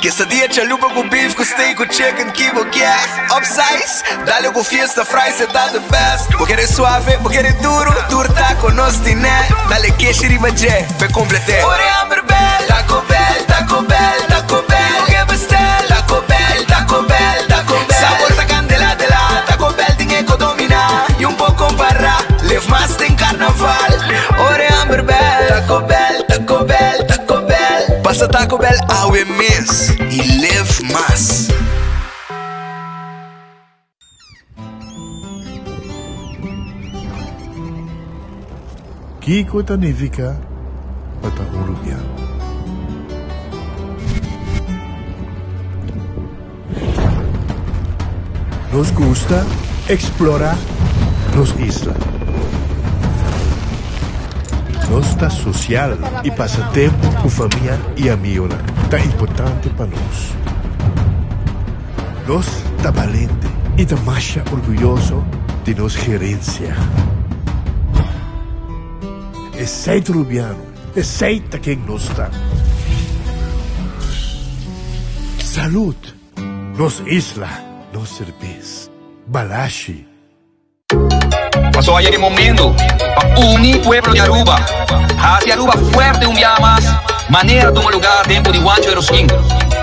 Quesadilla chalupa ku beef ku steak ku chicken ki bo kier Upsize, dale ku fiesta fries e ta the best Bo kere suave, bo kere duro, tur taco nos tine Dale keshi riba dje, p'e complete Ora e hamber bel, Taco Bell, Taco Bell, Taco Bell Bo ke bestel, Taco Bell, Taco Bell, Taco Bell Sabor ta candela de la, Taco Bell tin e ko domina Y un por compara, live mas den carnaval Ora e hamber bel, Taco Bell, Taco Bell, Taco Bell Pasa Taco Bell awe mes y live mas. Kiko ta nifiká pa ta un rubiano? Nos gusta eksplorá nos isla. Nos ta sosial i pasa tempu ku famia i amigonan ta importante pa nos. Nos ta balente i ta masha orguyoso di nos gerensia. Esei ta Rubiano, esei ta ken nos ta. Salud! Nos isla, nos serbes. Balashi. Paso a yega e momento pa uni pueblo di Aruba, haci Aruba fuerte un biaha mas, manera tuma lugar tempo di Juancho Eroskin,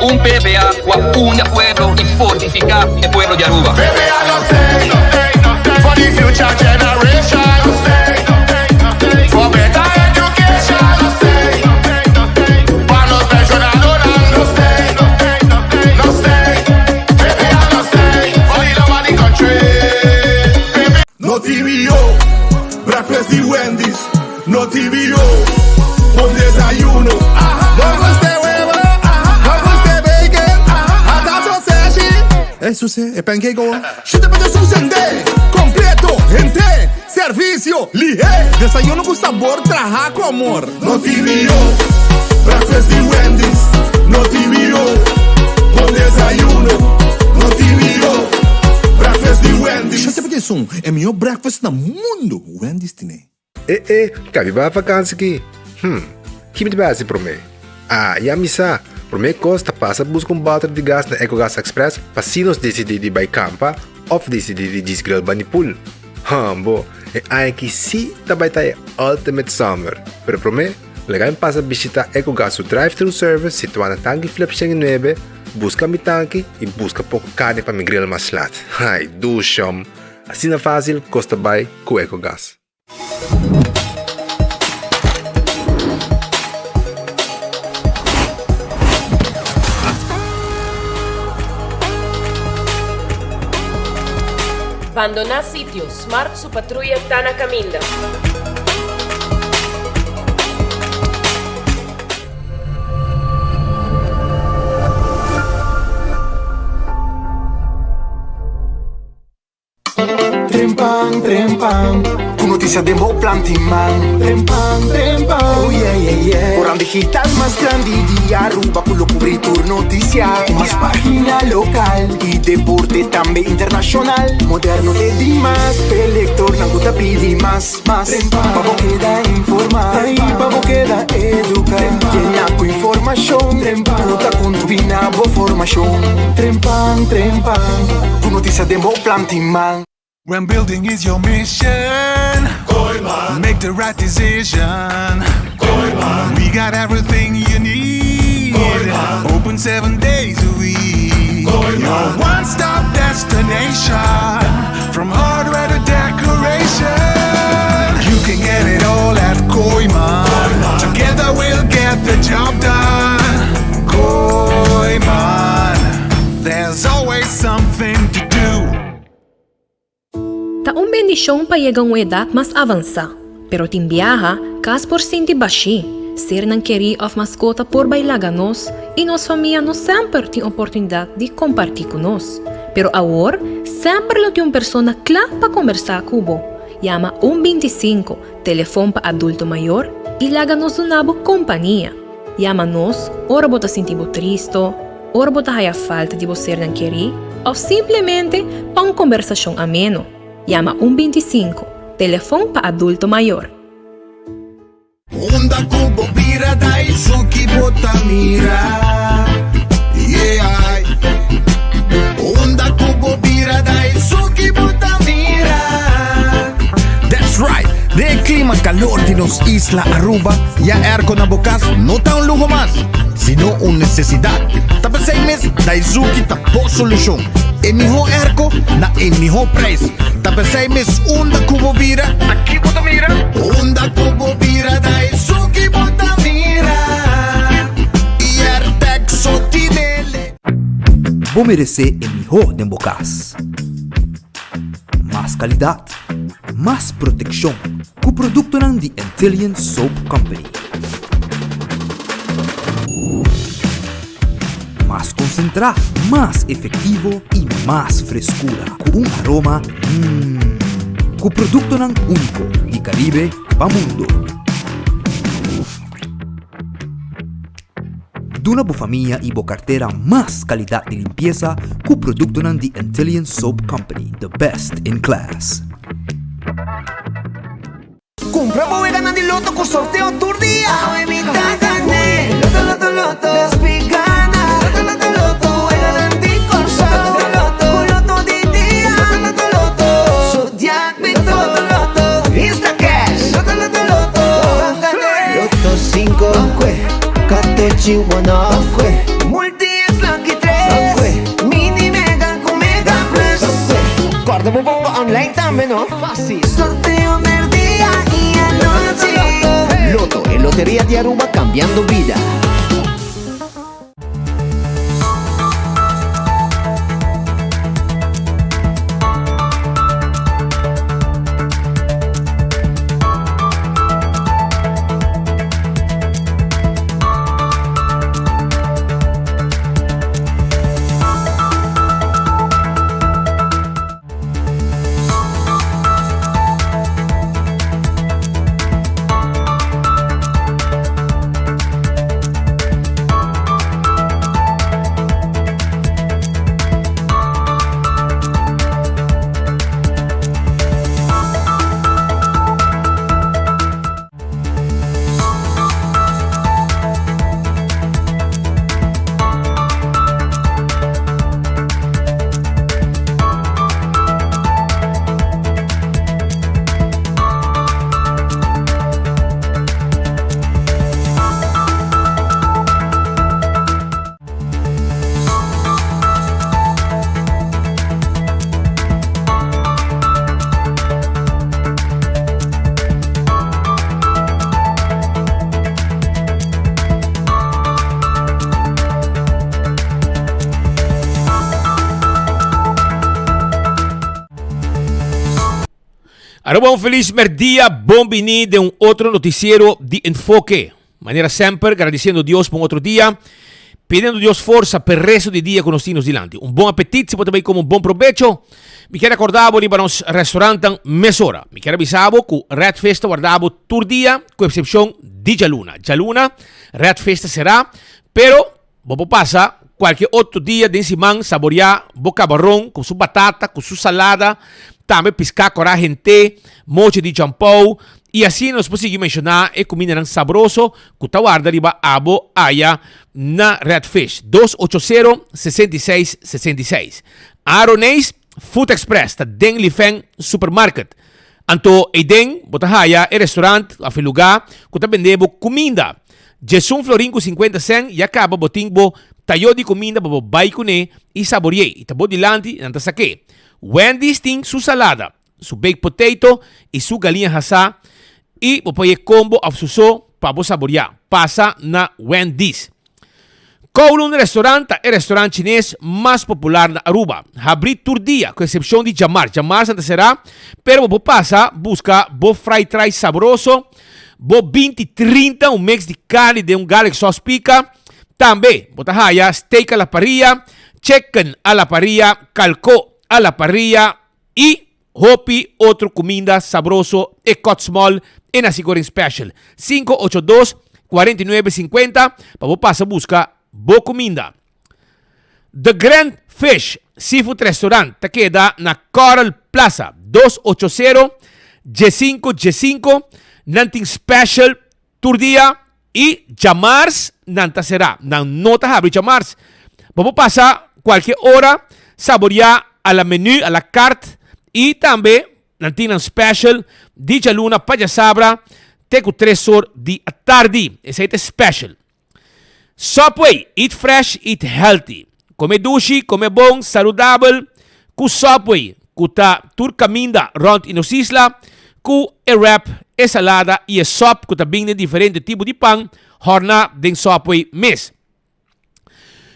un PPA cu a uni a pueblo y fortifica e pueblo di Aruba. PPA no stay for the future generation, for better education, pa nos pensionadonan, no stay, no stay, PPA no stay for the love of the country. No TVO, breakfast di Wendy's. No TVO, bon desayuno. No gusta huevo, no gusta bacon, hasta sausage. Eso sí, e pancake o. Shita pa su sende, completo, hende, servicio, lihe. Desayuno cu sabor traha cu amor. No TVO, breakfast di Wendy's. No TVO, bon desayuno. No TVO, breakfast di Wendy's. Shete pa esun, e mihó breakfast na mundo, Wendy's tine. E e, kabi ba vakansi ki? Hm, ki mi ta bai hasi promé? Ah, ya mi sa! Promé kos ta pasa buska un bòter di gas na Ecogas Express pa si nos disidí di bai kampa òf disidí di djis grill bani pool. Hambo, e aña aki sí ta bai ta e ultimate summer. Pero promé, laga mi pasa bishitá Ecogas su drive-thru service situá na Tanki Flip 109, buska mi tanki i buska poko karni pa mi grill mas lat. Ai, dushom! Asina fásil kos ta bai ku Ecogas. Bandoná sitio, Smart su patruya ta na kaminda. Trempan, trempan, ku notisia den bo planti man. Trempan, trempan, oh yeah, yeah, yeah. Koran digital mas grandi di Aruba ku lo kubri tur notisia. Ku mas pagina lokal i deporte tambe internashonal. Moderno te dimas, p'e lektornan ku ta pidi mas, mas. Trempan, pa bo keda informa, i pa bo keda eduka. Yena ku informashon, ku ta kontribuí na bo formashon. Trempan, trempan. Ku notisia den bo planti man. When building is your mission Kooyman Make the right decision Kooyman We got everything you need Kooyman Open seven days a week Kooyman Your one-stop destination From hardware to decoration You can get it all at Kooyman Together we'll get the job done Kooyman There's always something to do. Ta un bendishon pa yega un edat mas avansá, pero tin biaha kas por sinti bashí, sernan kerí òf maskota por bai laga nos i nos famia no semper tin oportunidat di kompartí ku nos. Pero awor semper lo tin un persona kla pa kombersá ku bo. Yama un 25, telefon pa adulto mayor, i laga nos duna bo kompania. Yama nos ora bo ta sinti bo tristo, ora bo ta haya falta di bo sernan kerí òf simplemente pa un kombersashon ameno. Yama un 25, telefon pa adulto mayor. Unda ku bo bira dai suki bo ta mira. Daisuki bo ta mira. That's right! Den e clima calor di nos isla Aruba, ya airco na bo cas no ta un luho mas, sino un necesidad. Ta p'esey mes Daisuki ta bo solucion. E miho airco na e miho prijs. Ta p'esey mes unda cu bo bira, ta ki bo ta mira? Unda cu bo bira, Daisuki bo ta mira. Y Airtec so tinele. Bo meresé e mihó den bo kas. Mas kalidat, mas protekshon ku produktonan di Antillian Soap Company. Mas konsentrá, mas efektivo i mas freskura ku un aroma mmm. Ku produktonan úniko di Karibe pa mundo. Duna bo famia i bo kartera mas kalidat di limpiesa ku produktonan di Antillian Soap Company, the best in class. Kumpra bo weganan di loto ku sorteo tur dia. Awe mi ta gané. Loto loto loto. Despi gana. Loto loto loto. Weganan di Kòrsou. Loto loto loto. Ku loto di dia. Loto loto loto. Zodiac Loto loto loto. Instacash. Loto loto loto. Ban gané. Loto 5 Katochi 1 Multi X Lucky 3 Mini Mega ku Mega Plus Kòrda bo bongo online tambe no. Fácil. Sorteo merdia i anochi. Lotto, e loteria di Aruba cambiando bida. Aruba un feliz merdia, bon bini den un otro noticiero di Enfoke. Manera semper, gradiciendo Dios pa un otro dia, pidiendo Dios forsa p'e resto di dia cu nos tin nos dilanti. Un bon apetit, si bo ta bay come un bon probecho. Mi kier acorda bo riba nos restaurantnan mesora. Mi kier avisa bo cu Red Fish ta warda bo tur dia, cu excepcion di djaluna. Djaluna Red Fish ta cera, pero bo por pasa cualkier otro dia den siman saborea bo cabaron cu su batata, cu su salada, tambe pisca cora hente, mochi di champou, Y asina nos por sigui menciona e cumindanan sabroso cu ta warda riba abo aya na Red Fish. Dos ocho sero, sesenta i seis, sesenta i seis. Aroneis Food Express ta den Lifeng Supermarket. Anto eyden bo ta haya e restaurant of e lugar cu ta bende bo cuminda. Djesun florin cu cincuenta cent ya caba bo tin bo tayo di cuminda pa bo bay cune y sabori'e y ta bo dilanti nan ta sake. Wendy's tin su salada. su baked potato y su galiña hasá y bo por ye combo of su so pa bo saborea. Pasa na Wendy's. Kowloon Restaurant ta e restaurant chines mas popular na Aruba. Habri tur dia, cu excepcion di djamars. Djamars nan ta cera, pero bo por pasa busca bo fried rice sabroso, bo binti trinta, un mix di carni den un garlic sauce pica. Tambe bo ta haya steak a la parrilla, chicken a la parrilla, calco a la parrilla, Y hopi otro cuminda sabroso e cut small e nasi goreng special. 582 49 50 pa bo pasa busca bo cuminda. The Grand Fish Seafood Restaurant ta keda na Coral Plaza 280 15 15. Nan tin special Tur dia y djamars nan ta sera. Nan no ta habri djamars. Bo por pasa cualkier ora saboria. a la menu, a la carte y tambe nan tin nan special di djaluna pa djasabra te cu tres or di atardi. Esey ta e special. Subway, eat fresh, eat healthy. Come dushi, come bon, saludabel cu Subway cu ta tur caminda rond in nos isla cu e wrap, e salada y e sop cu ta bin den diferente tipo di pan horna den Subway mes.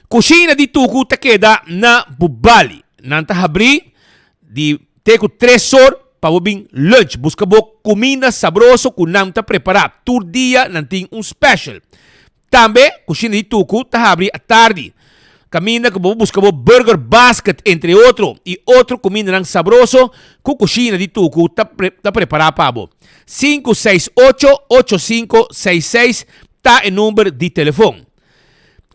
Cushina di Tucu ta keda na Bubali. Nan ta habri di te cu tres or pa bo bin lunch. Busca bo cuminda sabroso cu nan ta prepara. Tur dia nan tin un special. Tambe Cushina di Tucu ta habri atardi. Caminda cu bo busca bo burger basket entre otro y otro cumindanan sabroso cu Cushina di Tucu ta ta prepara pa bo. 568 8566 ta e number di telefon.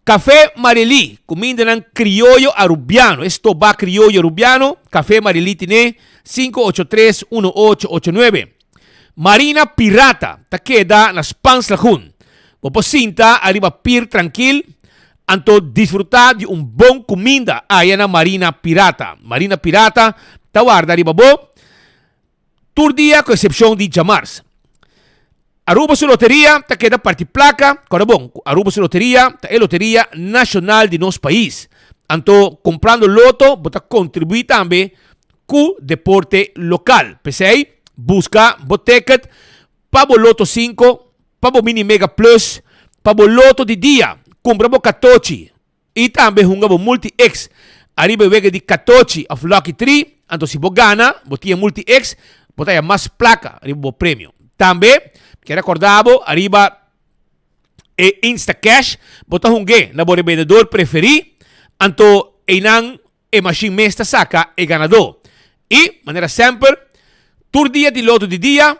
Café Marilí, cumindanan crioyo Arubiano, e stobá crioyo Arubiano, Café Marilí tine 583 1889. Marina Pirata ta keda na Spaans Lagoen. Bo por sinta ariba pier trankil, anto disfruta di un bon cuminda aya na Marina Pirata. Marina Pirata ta warda riba bo. Tur dia ku eksepshon di djamars. Aruba su loteria ta keda parti plaka, kòrda bon ku Aruba su loteria ta e loteria nashonal di nos pais. Anto kumprando loto bo ta kontribuí tambe ku deporte lokal. P'esei buska bo ticket pa bo loto sinku, pa bo mini mega plus, pa bo loto di dia. Kumpra bo katochi. I tambe hunga bo Multi X ariba e wega di katochi of Lucky Tree, anto si bo gana, bo tin e Multi X, bo ta haya mas plaka riba bo premio. Tambe, mi kier rekorda bo ariba e Instacash, bo ta hung'é na bo rebendedor preferí, anto einan e mashin mes ta saka e ganadó. I, manera semper, tur dia di loto di dia,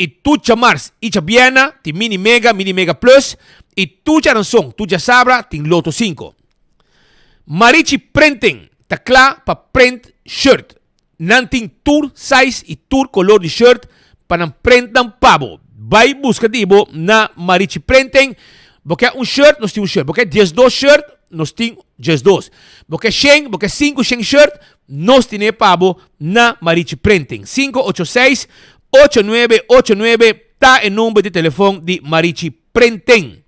I tur djamars i djabièrna tin Mini Mega, Mini Mega Plus i tur djaranson, tur djasabra tin Loto 5. Marichi Printing ta kla pa print shirt. Nan tin tur size i tur kolor di shirt pa nan print nan pa bo. Bai buska di bo na Marichi Printing. Bo ke un shirt, nos tin un shirt. Bo ke 12 shirt, nos tin 12. Bo ke shen, bo ke sinku shen shirt, Nos tine pa bo na Marichi Printing. 586 8989 ta e number di telefon di Marichi Printing.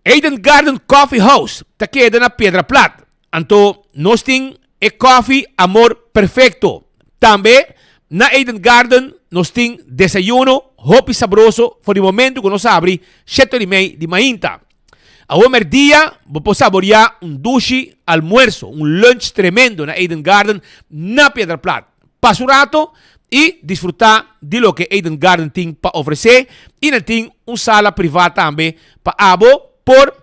Eden Garden Coffee House ta keda na Piedra Plat. Anto nos tin e koffie Amor Perfecto. Tambe na Eden Garden nos tin desayuno hopi sabroso for di momento ku nos abri shete ora i mei di mainta. Awor merdia bo por saboreá un dushi almuerso, un lunch tremendo na Eden Garden na Piedra Plat. Pasa un rato i disfrutá di loke Eden Garden tin pa ofresé i nan tin un sala privá tambe pa abo por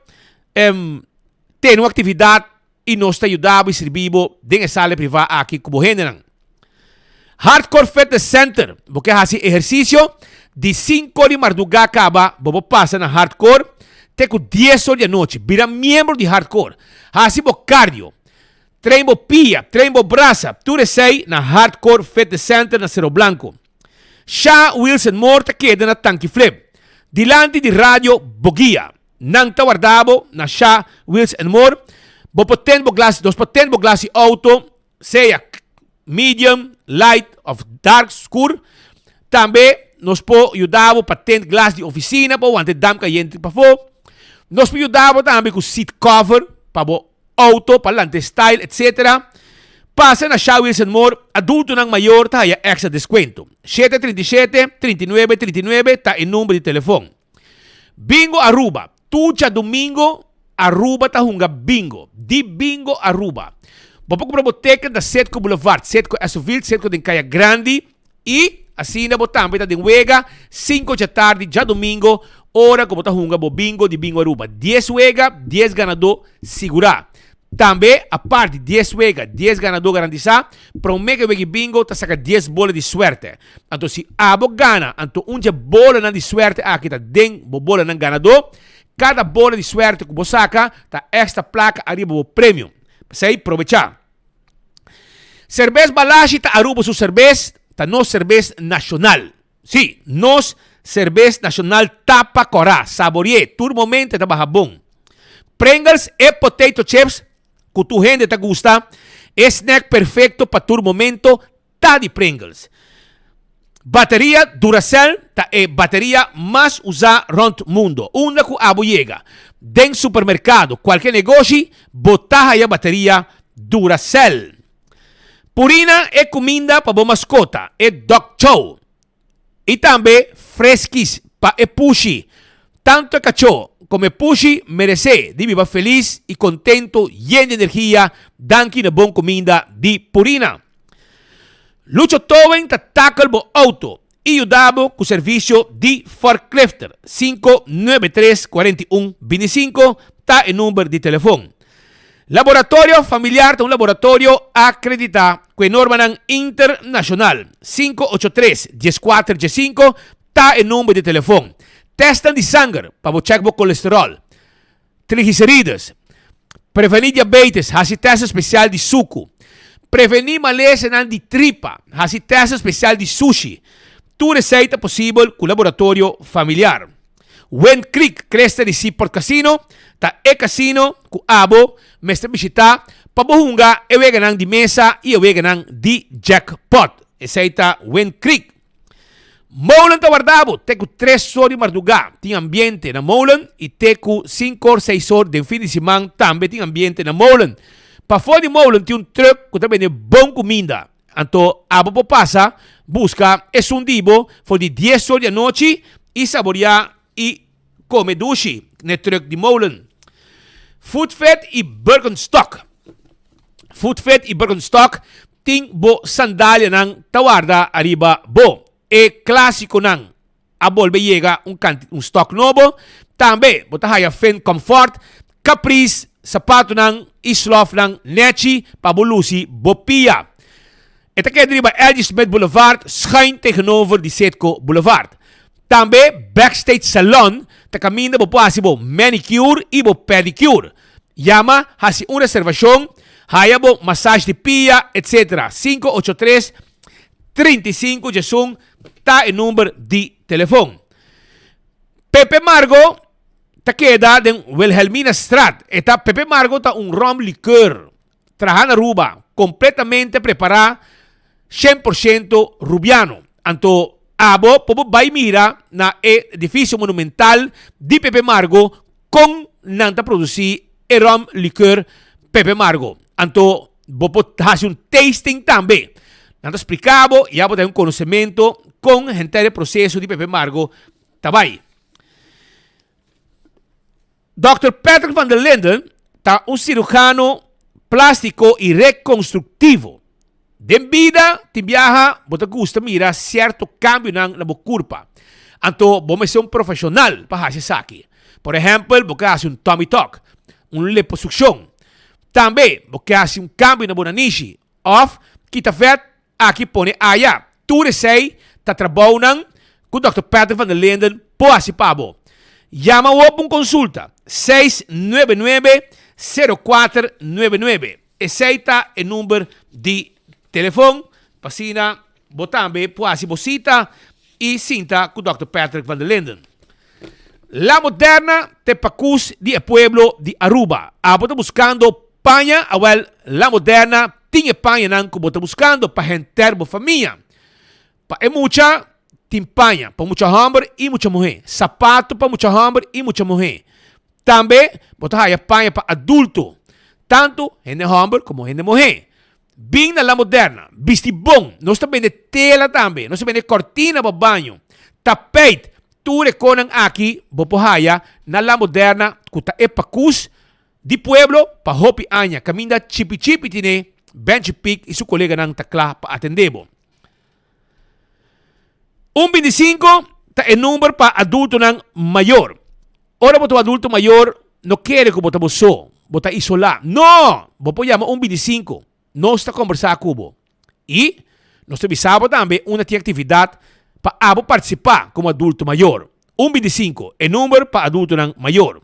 tene un aktividat i nos ta yuda bo i sirbi bo den e sala privá aki ku bo hendenan. Hardcore Fitness Center, bo ke hasi ehersisio? Di sinku di mardugá kaba bo por pasa na Hardcore te ku dies or di anochi. Bira miembro di Hardcore. Hasi bo cardio, train bo pia, train bo brasa, tur esei na Hardcore Fitness Center na Cerro Blanco. Sha Wilson Moore ta keda na Tanki Flip, dilanti di Radio Boguia. Nan ta warda bo na Sha Wheels and More. Bo por tend bo glas, nos por tend bo glas di auto, sea medium, light of dark, skur. Tambe nos por yuda bo pa tend glas di oficina pa wanta e damp cayente pafó. Nos por yuda bo tambe cu seat cover pa bo auto pa lanta e style etc. Pasa na Sha Wheels and More, adultonan mayor ta haya extra descuento. 737 39 39 ta e number di telefon. Bingo Aruba, Tur djadumingo Aruba ta hunga bingo. Di Bingo Aruba. Bo por kumpra bo teken na Setco Boulevard, Setco Esoville, Setco den Kaya Grandi i asina bo tambe ta den wega sinku djatardi djadumingo ora ku bo ta hunga bo bingo di Bingo Aruba. Dies wega, dies ganadó sigurá. Tambe, apart di dies wega, dies ganadó garantisa, promé ku e wega di bingo ta saka dies bola di suerte. Anto si abo gana, anto un dje bolanan di suerte aki ta den bo bolanan ganadó. Kada bola di suerte ku bo saka ta èkstra plaka ariba bo premio. P'esei, probechá! Serbes Balashi ta Aruba su serbes, ta nos serbes nashonal. Sí, nos serbes nashonal ta pa kòrá, sabori'é, tur momento e ta baha bon. Pringles e potato chips ku tur hende ta gusta. E snack perfecto pa tur momento ta di Pringles. Bateria Duracell ta e bateria mas usa rond mundo. Unda cu abo yega, den supermercado, cualke negoshi, bo ta haya bateria Duracell. Purina e cuminda pa bo mascota, e dog chow. Y tambe Friskies pa e pushi. Tanto e cachó como e pushi merece di biba feliz y contento yen di energia danki na bon cuminda di Purina. Lucho Towing ta tackle bo auto y yuda bo cu servicio di forklifter. 593 41 25 ta e number di telefon. Laboratorio Familiar ta un laboratorio akreditá ku e normanan internashonal. 583 14 15 ta e number di telefon. Tèstnan di sanger pa bo chèk bo kolesteròl, triglicerides. Prevení diabetes, hasi tèst spesial di suku. Prevení malesanan di tripa, hasi tèst spesial di sushi. Tur esei ta posibel ku Laboratorio Familiar. Wind Creek Cresta di Seaport Casino ta e casino cu abo mester bishita pa bo hunga e weganan di mesa y e weganan di jackpot. Esey ta Wind Creek. Molen ta warda bo te cu tres or di marduga tin ambiente na Molen y te cu cinco or seis or den fin di siman tambe tin ambiente na Molen. Pafo di Molen tin un truck cu ta bende bon cuminda. Anto abo por pasa buska esun di bo for di dies or di anochi i saboriá i kome dushi n'e trùk di molen. Footfit i Birkenstock Footfit i Birkenstock tin bo sandalianan ta warda ariba bo. E klásikonan a bolbe yega un kanti un stock nobo. Tambe bo ta haya Finn Comfort, Caprice, sapatonan y slofnan nechi pa bo luci bo pia. E ta keda riba LG Smith Boulevard schuin tegenover di Citgo Boulevard. Tambe Backstage Salon ta caminda bo por haci bo manicure y bo pedicure. Yama, haci un reservacion, haya bo massage di pia, etc. 583 35 djesun ta e number di telefon. Pepe Margo ta keda den Wilhelminastraat. E ta Pepe Margo ta un rom liqueur traha na Aruba, completamente prepara 100% Rubiano. Anto abo por bo bay mira na e edificio monumental di Pepe Margo con nan ta produci e rom liqueur Pepe Margo. Anto bo por haci un tasting tambe. Nan ta splica bo y abo ta un conocemento con henter e proceso di Pepe Margo ta bay. Dòkter Patrick van der Linden ta un cirujano plastico y reconstructivo. Den bida tin biaha bo ta gusta mira cierto cambionan na bo curpa. Anto bo mester un profesional pa haci esaki. Por ehempel bo ke haci un tummy tuck, un liposuccion. Tambe bo ke haci un cambio na bo nanishi of kita vet aki pone aya. Tur esei ta trabounan ku Dòkter Patrick van der Linden por hasi pa bo. Yama awor pa un konsulta, 699 0499. Esei ta e number di telefon pa asina bo tambe por hasi bo sita i sinta ku Dòkter Patrick van der Linden. La Moderna ta e pakus di e pueblo di Aruba. Abo ta buskando paña? Awel, La Moderna tin e pañanan ku bo ta buskando pa henter bo famia. Pa e mucha tin paña pa mucha hòmber i mucha muhé, sapato pa mucha hòmber i mucha muhé. Tambe bo ta haya paña pa adulto, tantu hende hòmber komo hende muhé. Bin na La Moderna, bisti bon. Nos ta bende tela tambe, nos ta bende kòrtina pa baño, tapijt. Tur e konan aki bo por haya na La Moderna ku ta e pakus di pueblo pa hopi aña kaminda Chipi Chipi tine, Benchi Pik i su koleganan ta kla pa atende bo. Un bintisinko ta e number pa adultonan mayor. Ora bo ta un adulto mayor, no kere ku bo ta bo so, bo ta isolá. No! Bo por yama un bintisinko. Nos ta kombersá ku bo. I nos ta bisa bo tambe unda tin aktividat pa abo partisipá komo adulto mayor. Un bintisinko, e number pa adultonan mayor.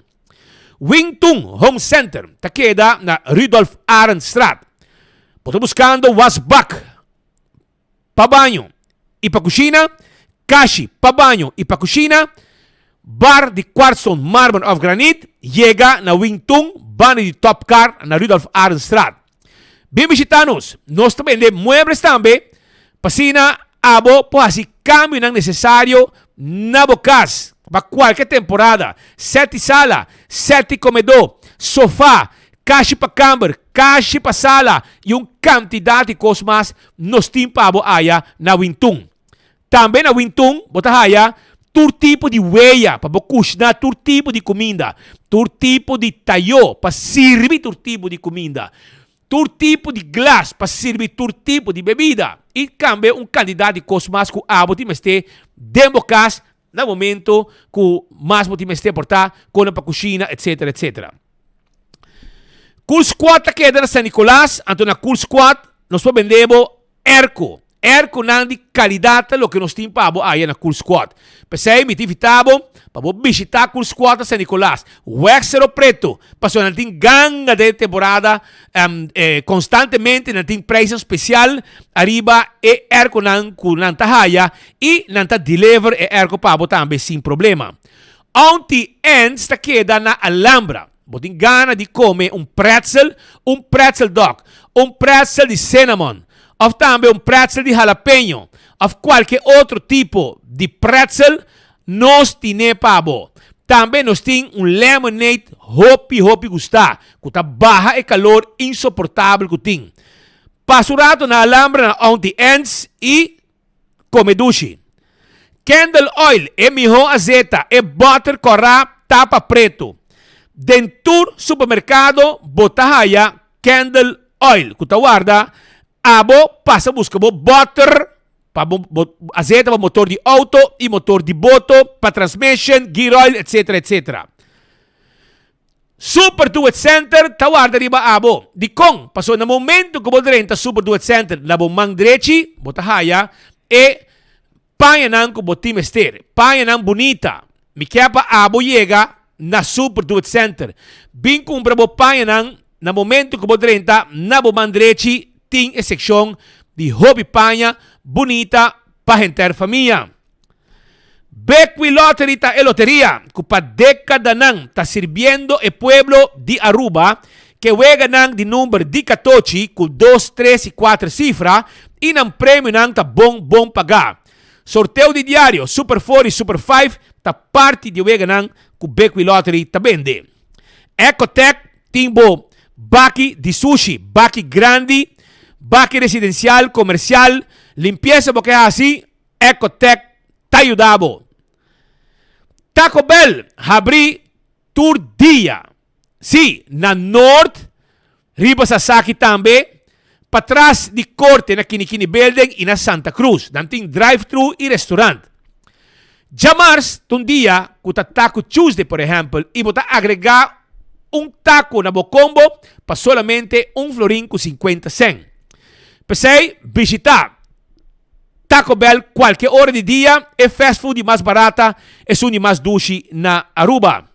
Wing Tun Home Center ta keda na Rudolf Arendstraat. Bo ta buskando wasbak pa baño y pa cushina, kashi pa baño y pa cushina, bar di kwartson, marmer of granit, yega na Wing Tun, banda di Top Car na Rudolf Arendstraat. Bin bishita nos. Nos ta bende muebles tambe pa asina abo por hasi kambionan nesesario na bo kas pa kualke temporada, sèt di sala, sèt di komedó, sofá, kashi pa kamber, kashi pa sala i un kantidat di kos mas nos tin pa bo aya na Wintun. Tambe na Wintun bo ta haya tur tipo di weya pa bo kushna tur tipo di kuminda, tur tipo di tayó pa sirbi tur tipo di kuminda, tur tipo di glas pa sirbi tur tipo di bebida i tambe un kantidat di kos mas ku abo tin mester den bo kas na momento ku mas bo tin mester por ta kono pa kushina etsetera etsetera. Cool Squad ta keda na San Nicolas, anto na Cool Squad nos por bende bo Airco. Airconan di calidad ta loke nos tin pa bo aya na Cool Squad. P'esey mi ta invita bo pa bo bishita Cool Squad na San Nicolas. Wek Cerro Preto, pasobra nan tin ganga den temporada constantemente nan tin prijsnan special ariba e airconan cu nan ta haya y nan ta deliver e airco pa bo tambe sin problema. Auntie Anne's ta keda na Alhambra. Bo tin gana di kome un pretzel, un pretzel dog, un pretzel di cinnamon, òf tambe un pretzel di jalapeño, òf kualke otro tipo di pretzel, nos tine pa bo. Tambe nos tin un lemonade hopi hopi gustá, ku ta baha e kalor insoportabel ku tin. Pasa un rato na Alhambra na Auntie Anne's i Come dushi. Candle oil, e mihó azeta, e bòter kòrá tapa pretu. Den tur supermerkado bo ta haya candle oil ku ta warda abo pasa buska bo bòter pa bo azeta pa motor di outo i motor di boto, pa transmission, gear oil, etsetera etsetera. Super Duet Center ta warda riba abo. Dikon? Pasobra na momento ku bo drenta Super Duet Center na bo man drechi bo ta haya e pañanan ku bo tin mester. Pañanan bunita. Mi ke pa abo yega na Super Duet Center. Bin kumpra bo pañanan na momento ku bo drenta na bo man drechi tin e sekshon di hopi paña bunita pa henter famia. Bequi Lottery ta e loteria cu pa decadanan ta sirbiendo e pueblo di Aruba ke weganan di number di catochi cu dos, tres y cuater cifra y nan premionan ta bon bon paga. Sorteo di diario Super Four y Super Five ta parti di e weganan cu Bequi Lottery ta bende. Ecotec tin bo baki di sushi, baki grandi, baki residencial, comercial, limpieza bo ke haci, Ecotec ta yuda bo. Taco Bell habri tur dia. Sí, na Noord, riba Sasaki tambe, patras di Corte na Kinikini Building y na Santa Cruz. Nan tin drive-thru y restaurant. Djamars ta un dia cu ta Taco Tuesday, por ehempel, y bo ta agrega un taco na bo combo pa solamente un florin cu 50 cent. P'esey, bishita Taco Bell kualke ora di dia, e fast food di mas barata, esun di mas dushi na Aruba.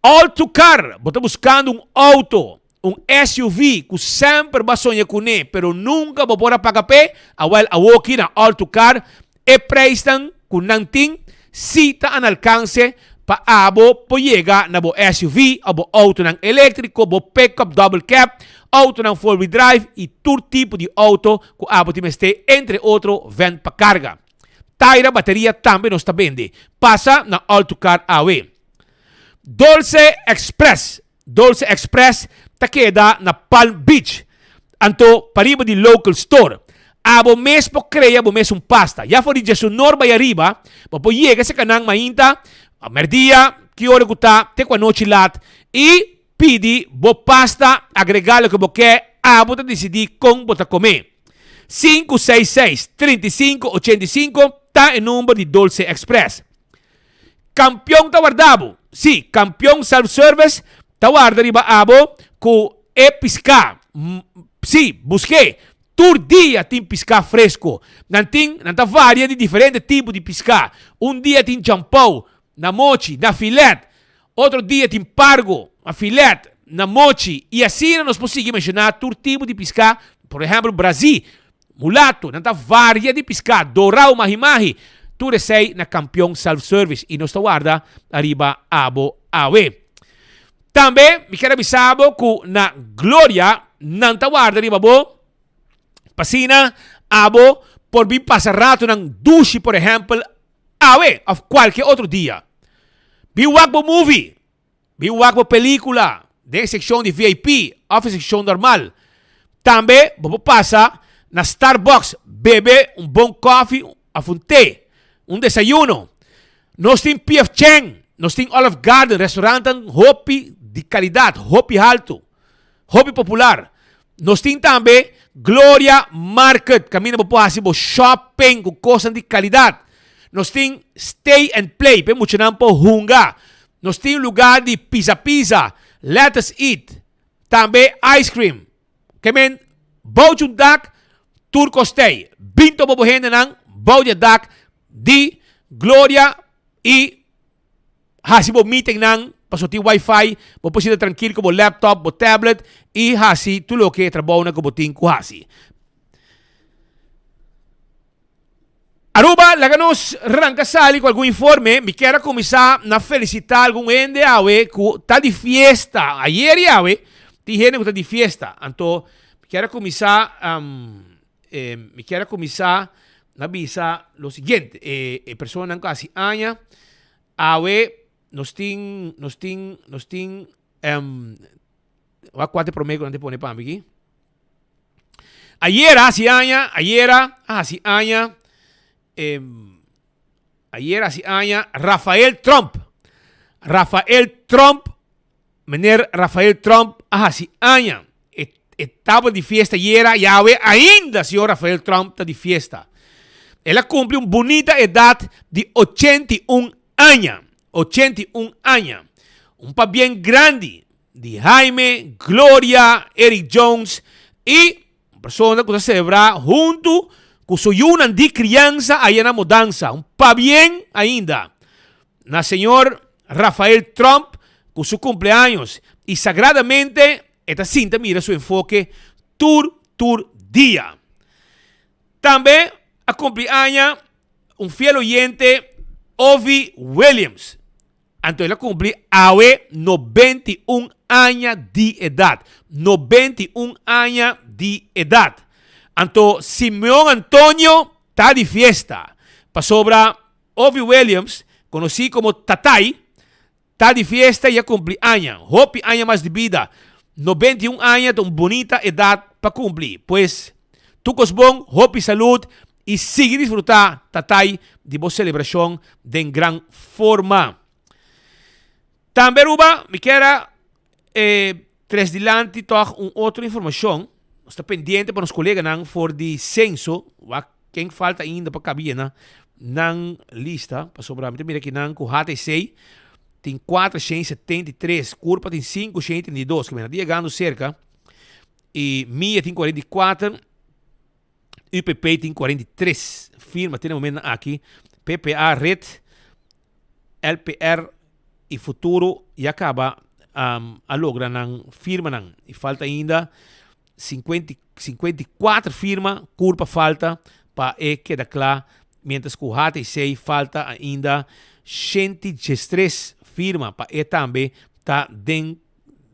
All to Car, bo ta buskando un auto, un SUV ku semper bo a soña kuné pero nunka bo por a paga p'e? Awèl awoki na All to Car e prijsnan ku nan tin si ta an alkanse pa abo por yega na bo SUV of bo autonan eléktriko, bo pickup double cab, autonan four wheel drive i tur tipo di auto ku abo tin mester, entre otro vèn pa karga. Taira bateria tambe nos ta bende. Pasa na All to Car awe. Dolce Express Dolce Express ta keda na Palm Beach, anto pariba di Local Store. Abo mes por krea bo mes un pasta. Ya for di djesunor bai ariba, bo por yega esaki nan mainta, merdia, ki ora ku ta, te ku anochi lat, i pidi bo pasta, agrega loke bo ke, abo ta disidí kon bo ta kome. Sinku seis seis, 35, 85 ta e number di Dolce Express. Kampion ta warda bo. Sí, Kampion Self Service ta warda riba abo ku e piská. Sí, busk'é. Tur dia tin piská fresko. Nan tin, nan ta varia di diferente tipo di piská. Un dia tin champou, na mochi, na filet. Otro dia tin pargo, na filet, na mochi. I asina nos por sigui menshoná tur tipo di piská, por ehèmpel brazí. Mulato, nan ta varia di piská, dorau, mahi-mahi, tur esei na Kampion Self Service i nos ta warda ariba abo awe. Tambe mi kier a bisa bo ku na Gloria. Nan ta warda riba bo pa asina abo por bin pasa ratonan dushi por ehempel awe of cualke otro dia. Bin wak bo movie, bin wak bo pelicula den e seccion di VIP of e seccion normal. Tambe bo por pasa na Starbucks bebe un bon koffie of un te, un desayuno. Nos tin PF Chang, nos tin Olive Garden, restaurantnan hopi di calidad, hopi halto, hopi popular. Nos tin tambe Gloria Market, caminda bo por haci bo shopping cu cosnan di calidad. Nos tin Stay and Play, pa e muchanan por hunga. Nos tin lugar di pizza pizza, Let Us Eat, tambe ice cream. Ke men bou dje un dak, tur kos tei. Bin topa bo hendenan bou dje dak di Gloria i hasi bo meetingnan pasobra tin wifi, bo por sinta trankil ku bo laptop, bo tablet i hasi tur loke e trabounan ku bo tin ku hasi. Aruba, laga nos ranka sali ku algun informe. Mi kier a kuminsá na felisitá algun hende awe ku ta di fiesta. Ayer i awe tin hende ku ta di fiesta. Anto mi kier a kuminsá, mi kier a kuminsá na bisa lo siguiente. E e personanan ku hasi aña awe nos tin, nos tin, nos tin, wak kua ta e promé ku nan ta pone pa mi aki. Ayera hasi aña, ayera a hasi aña, eh, ayera hasi aña Rafael Trump. Rafael Trump, meneer Rafael Trump a hasi aña. E, e taba di fiesta ayera y awe ainda señor Rafael Trump ta di fiesta. El a cumpli un bunita edad di 81 aña. 81 aña. Un pabien grandi di Jaime, Gloria, Eric Jones y un persona cu ta celebra hunto cu su yunan di crianza aya na mudanza. Un pabien ainda na señor Rafael Trump cu su cumpleaños y sagradamente e ta sinta mira su enfoke tur tur dia. Tambe a cumpli aña un fiel oyente Ovi Williams. Anto el a cumpli awe 91 aña di edad. 91 aña di edad. Anto Simeon Antonio ta di fiesta. Pasobra Ovi Williams, conoci como Tatay, ta di fiesta y a cumpli aña. Hopi aña mas di bida. 91 aña ta un bunita edad pa cumpli. Pues, tur cos bon, hopi salud y sigui disfruta Tatay di bo celebracion den gran forma. Tambe Aruba, mi kier a tres dilanti tog un otro informacion. Nos ta pendiente pa nos coleganan for di censo, wak ken falta ainda pa cabi yena nan lista, pasobra mi ta mira kinan cu HTC tin 473, Curpa tin 532, cu mi na ta yegando cerca, y Mia tin 44, UPP tin 43 firma te na momentonan aki. PPA, red, LPR y Futuro ya caba um, a logra nan firmanan. Y falta ainda 50, 54 firma, curpa falta pa e keda cla, mientras cu HTC falta ainda 113 firma pa e tambe ta den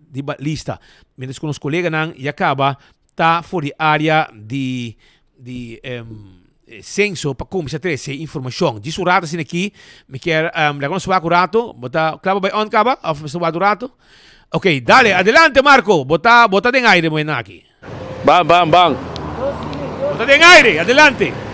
di lista. Mientras cu nos coleganan ya caba ta for di area di di censo pa cuminsa trece informacion. Djis un rato asina aki, mi kier laga nos wak un rato. Bo ta cla pa bay on caba of mester wak un rato? Ok, dale, adelante Marco, bo ta bo ta den aire moe aki. Ban, ban, ban. Bo ta den aire, adelante.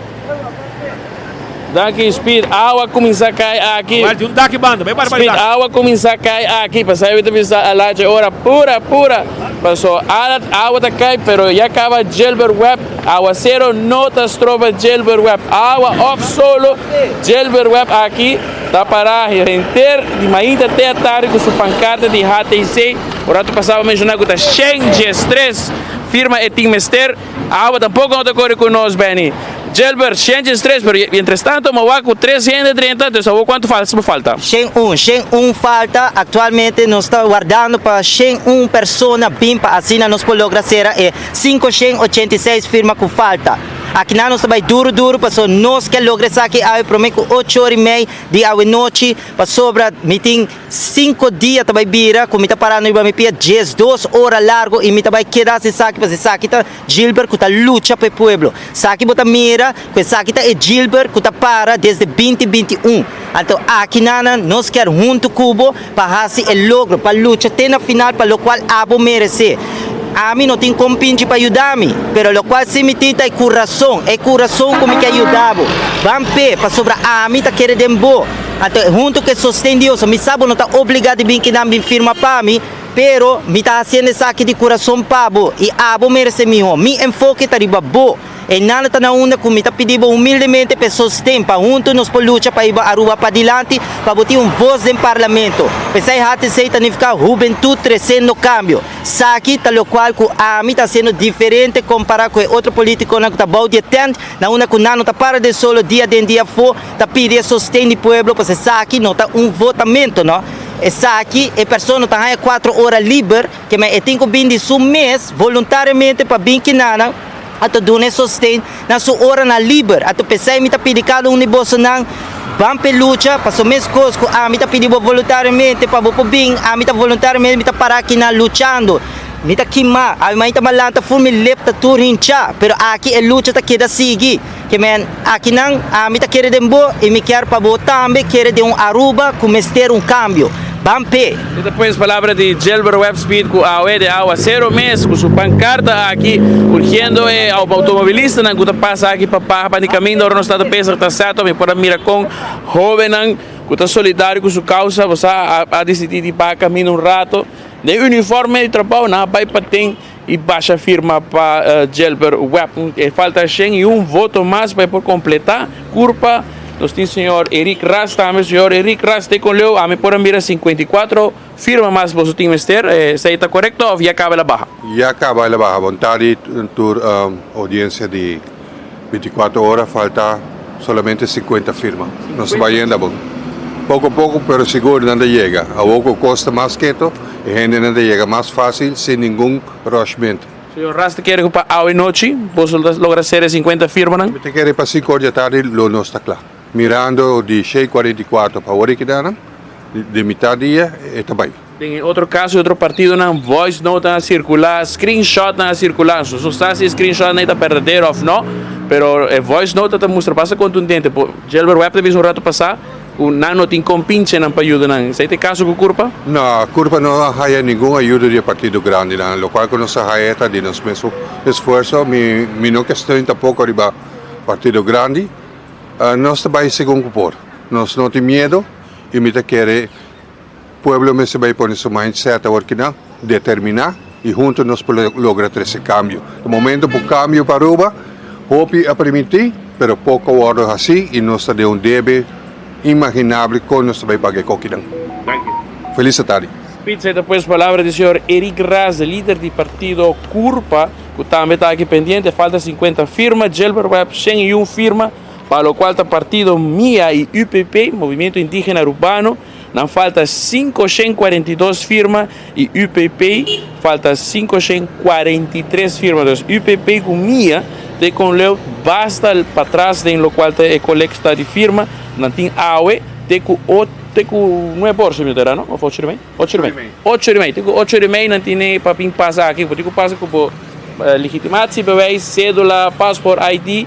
Danki Speed, awa a cuminsa cay aki. Awel tin un dak banda, bay para Speed, awa a cuminsa cay aki, pasai mi ta bisa Elijah ora pura pura, paso awa ta cay pero ya caba Gilbert Webb, awacero no ta stroba Gilbert Webb, awa of solo Gilbert Webb aki ta para henter di mainta te atardi cu su pancarta di HTC, un rato pasado a menciona cu ta shen diestres firma e tin mester. Awa tampoco no ta core cu nos, Benny. Gilbert, shen djes tres, pero mientras tanto mi a wak cu tres hende drenta, dus awor cuanto falta bo falta? Shen un, shen un falta. Actualmente nos ta wardando pa shen un persona bin pa asina nos por logra cera e cinco shen ochenta i seis firma cu falta. Akinan nos ta bai duru duru paso nos ke logra esaki awe prome ku ocho ora i mei di awe nochi pasobra mi tin Cinco dia ta bai bira cu mi ta parando riba mi pia 12 ora largo y mi ta bai keda haci esaki pasobra esaki ta Gilbert cu ta lucha pa e pueblo. Esaki bo ta mira cu esaki ta e Gilbert cu ta para desde binti 21. Anto aki nanan nos kier hunto cu bo pa haci e logro, pa lucha te na final pa locual abo merece. Ami no tin compinchi pa yuda mi, pero locual si mi tin ta e curason, e curason cu mi kier yuda bo. Ban p'e pasobra ami ta kere den bo. Anto hunto ku e sosten di oso, mi sa bo no ta obligá di bin kinan bin firma pa mi, pero mi ta hasiendo esaki di kurason pa bo, i abo meresé mihó. Mi enfoke ta riba bo. E nada ta na unda ku mi ta pidi bo humildemente pa e sosten, pa hunto nos por lucha pa hiba Aruba padilanti, pa bo tin un bos den Parlamento. P'esei HTC ta nifiká Hubentut Tresendo Kambio. Saki ta lokual ku ami ta hasiendo diferente kompará ku e otro politikonan ku ta bou di e tènt, na unda ku nan no ta para den solo dia den dia afó, Ta pidi e sosten di pueblo pasobra esaki no ta un votamento no. Esaki e persona ta haña cuatro ora liber ke men e tin ku bin di su mes voluntariamente pa bin kinanan a ta duna e sosten na su oranan liber. Anto p'esei mi ta pidi kada un di bosonan ban p'e lucha pasobra meskos ku ami ta pidi bo voluntariamente pa bo por bin ami ta voluntariamente mi ta para kinan luchando. Mi ta kima, ami mainta malanta fur mi lep ta tur hincha pero aki e lucha ta keda sigui. Ke men, akinan ami ta kere den bo i mi kier pa bo tambe kere den un Aruba ku mester un kambio. Ban p'e! Dit ta pues palabra di Gilbert Webb Speed ku awe den awasero mes ku su pankarta aki urgiendo e automobilistanan ku ta pasa aki pa baha pa di kaminda ora nos ta ta bezig ta seto mi por a mira kon hobennan ku ta solidario ku su kausa bo sa a disidi di baha kaminda un rato den uniforme di trabou nan a bai paten I basha firma pa Gilbert Webb. E falta 101 voto mas pa e por completa. Curpa, nos tin señor Eric Ras tambe. Señor Eric Ras te con leu, ami por a mira 54 firma mas boso tin mester. Esey ta corecto of ya caba el a baha? Ya caba el a baha. Bon tardi tur audiencia di 24 ora. Falta solamente 50 firma. Nos ta bayendo bon. Poco poco pero sigur nan ta yega. Awor cu cos ta mas keto. E hendenan ta yega mas fácil sin ningun rushment. Señor Ras ta kere ku pa awe nochi boso ta logra sera e 50 firmanan? Mi ta kere pa sinku or di atardi lo nos ta kla. Mirando di shei kuarenta i kuater pa ora kidanan, di mitad dia e ta bai. Den e otro kaso e otro partidonan voice notenan a sirkulá, screenshotnan a sirkulá. Nos no sa si e screenshotnan ei ta berdadero òf no, pero e voice note ta mustra basta kontundente. Gilbert Webb ta bisa un rato pasá. Ku nan no tin kompinchenan pa yuda nan. Esei ta e kaso ku Curpa? No, Curpa no a haya ningun ayudo di e partido grandinan. Lokual ku nos a haya ta di nos mesun esfuerso. Mi mi no ke steun tampoko riba partido grandi. Nos ta bai segun ku por. Nos no tin miedo i mi ta kere pueblo mester bai pone su mindset awor kinan, determiná i hunto nos por logra trese kambio. Ta momento pa un kambio pa Aruba. Hopi a permití, pero poko a wòrdu hasí i nos ta den un debe imaginabel kon nos ta bai paga e kokinan. Felis atardi. Spitz ta pues palabra di señor Eric Ras, lider di partido Curpa, ku tambe ta aki pendiente. Falta 50 firma, Gilbert Webb 101 firma, pa lokual ta partido mia i UPP, Movimiento Indígena Arubano, Nan falta 542 firma y UPP falta 543 firma. Dus UPP cu mia te con leu basta patras den locual ta e colecta di firma. Nan tin awe te cu te cu nuebe or si mi no ta era no? Of ocho di mei? Ocho di mei. Ocho di mei. Te cu ocho di mei nan tine pa bin pasa aki. Bo tin cu pasa cu bo legitimatiebewijs, cedula, paspoort, ID.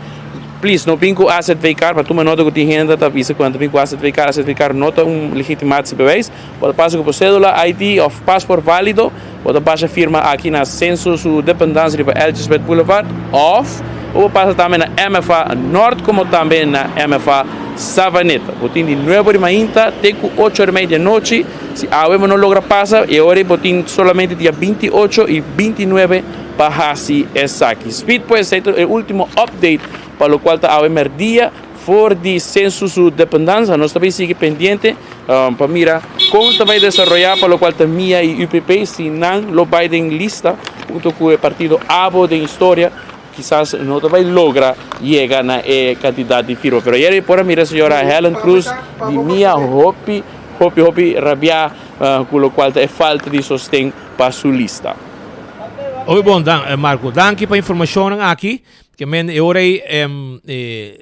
Please no bin ku azv kaart, pa tuma nota ku tin hende ta bisa ku nan ta bin ku azv kaart, azv kaart no ta un legitimatiebewijs, bo ta pasa ku bo cedula, ID of paspoort valido, bo ta basha firma aki na Censo su dependance riba Eltjesweg Boulevard of bo por pasa tambe na MFA Noord como tambe na MFA Savaneta. Bo tin di nuebe di mainta te ku ocho ora y media di anochi, si awe bo no logra pasa e ora bo tin solamente dia 28 y 29 pa hasi esaki. Speed pues ei ta e ultimo update pa lokual ta awe merdia for di Censo su dependansa. Nos ta bay sigui pendiente pa mira kon ta bay desaroya pa lokual ta mia y UPP si nan lo bay den lista hunto ku e partido abo den historia kisas no ta bay logra yega na e kantidat di firma. Pero ayer por a mira señora Helen Cruz di mia hopi hopi hopi rabia ku lokual ta e falta di sosten pa su lista. Hopi bon, dan, eh, Marco. Danki pa informacionnan aki. Ke men e ora ei em, eh,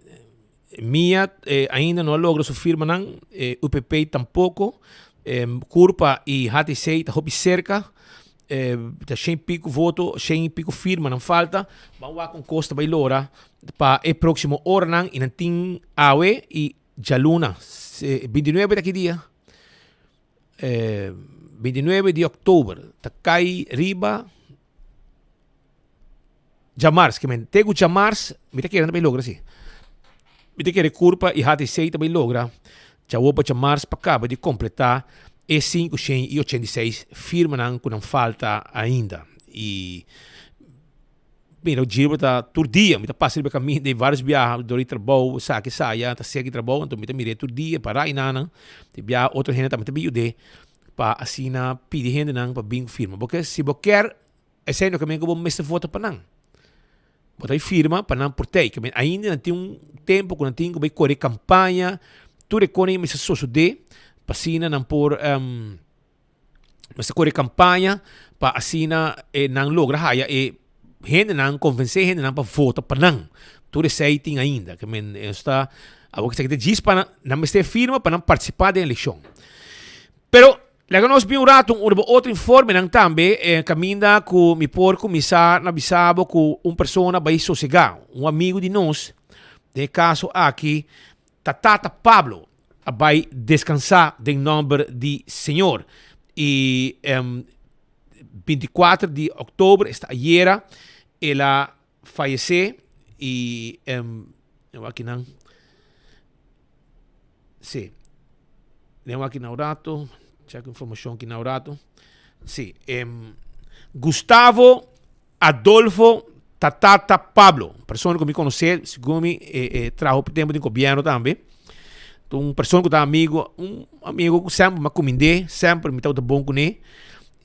Mia eh, ainda no a logra su firmanan, eh, UPP tampoco. Em, Curpa y HTC ta hopi cerca. Eh, ta shen pico voto, shen pico firmanan falta. Ban wak con cos ta bay lora pa e próximo oranan y nan tin awe y djaluna. 29 ta ki dia? Eh, 29 di oktober ta kai riba djamars. Ke men te ku djamars mi ta kere nan ta bai logra si. Mi ta kere Curpa i HTC ta bai logra djawo pa djamars pa kaba di kompletá e 586 firmanan ku nan falta ainda. I Mira, Gilbert ta tur dia, mi ta pasa riba kaminda di varios biaha dor di trabou, esaki esaya, ta serka di trabou, anto mi ta mir'é tur dia pará enanan, di biaha otro hende tambe ta bin yud'é pa asina pidi hendenan pa bin firma. Bo ke, si bo kier esei no ke men ku bo mester vota pa nan. Bo ta bai firma pa nan por tei, ke men ainda nan tin un tempu ku nan tin ku bai kore kampaña, tur e kos mester sosodé pa asina nan por. Mester kore kampaña pa asina e nan logra haya e hendenan, konvensé hendenan pa vota pa nan. Tur esei tin ainda. Ke men esta awor esaki ta djis pa nan, nan mester firma pa nan partisipá den elekshon. Pero laga nos bin un ratu riba otro informenan tambe e kaminda ku mi por kuminsá na bisa bo ku un persona bai sosegá, un amigu di nos, den e kaso aki ta tata Pablo. A bai deskansá den nòmber di Señor. I 24 di òktober, esta ayera, el a fayesé i wak kinan, sí, den wak kinan un rato, chèk informashon kinan un rato, sí, Gustavo Adolfo Tatata Pablo, un persona ku mi konosé, segun mi e e traha hopi tempu den gobièrnu tambe. Ta un persona ku ta amigo, un amigo ku semper mi a kumind'é, semper mi tabata bon kuné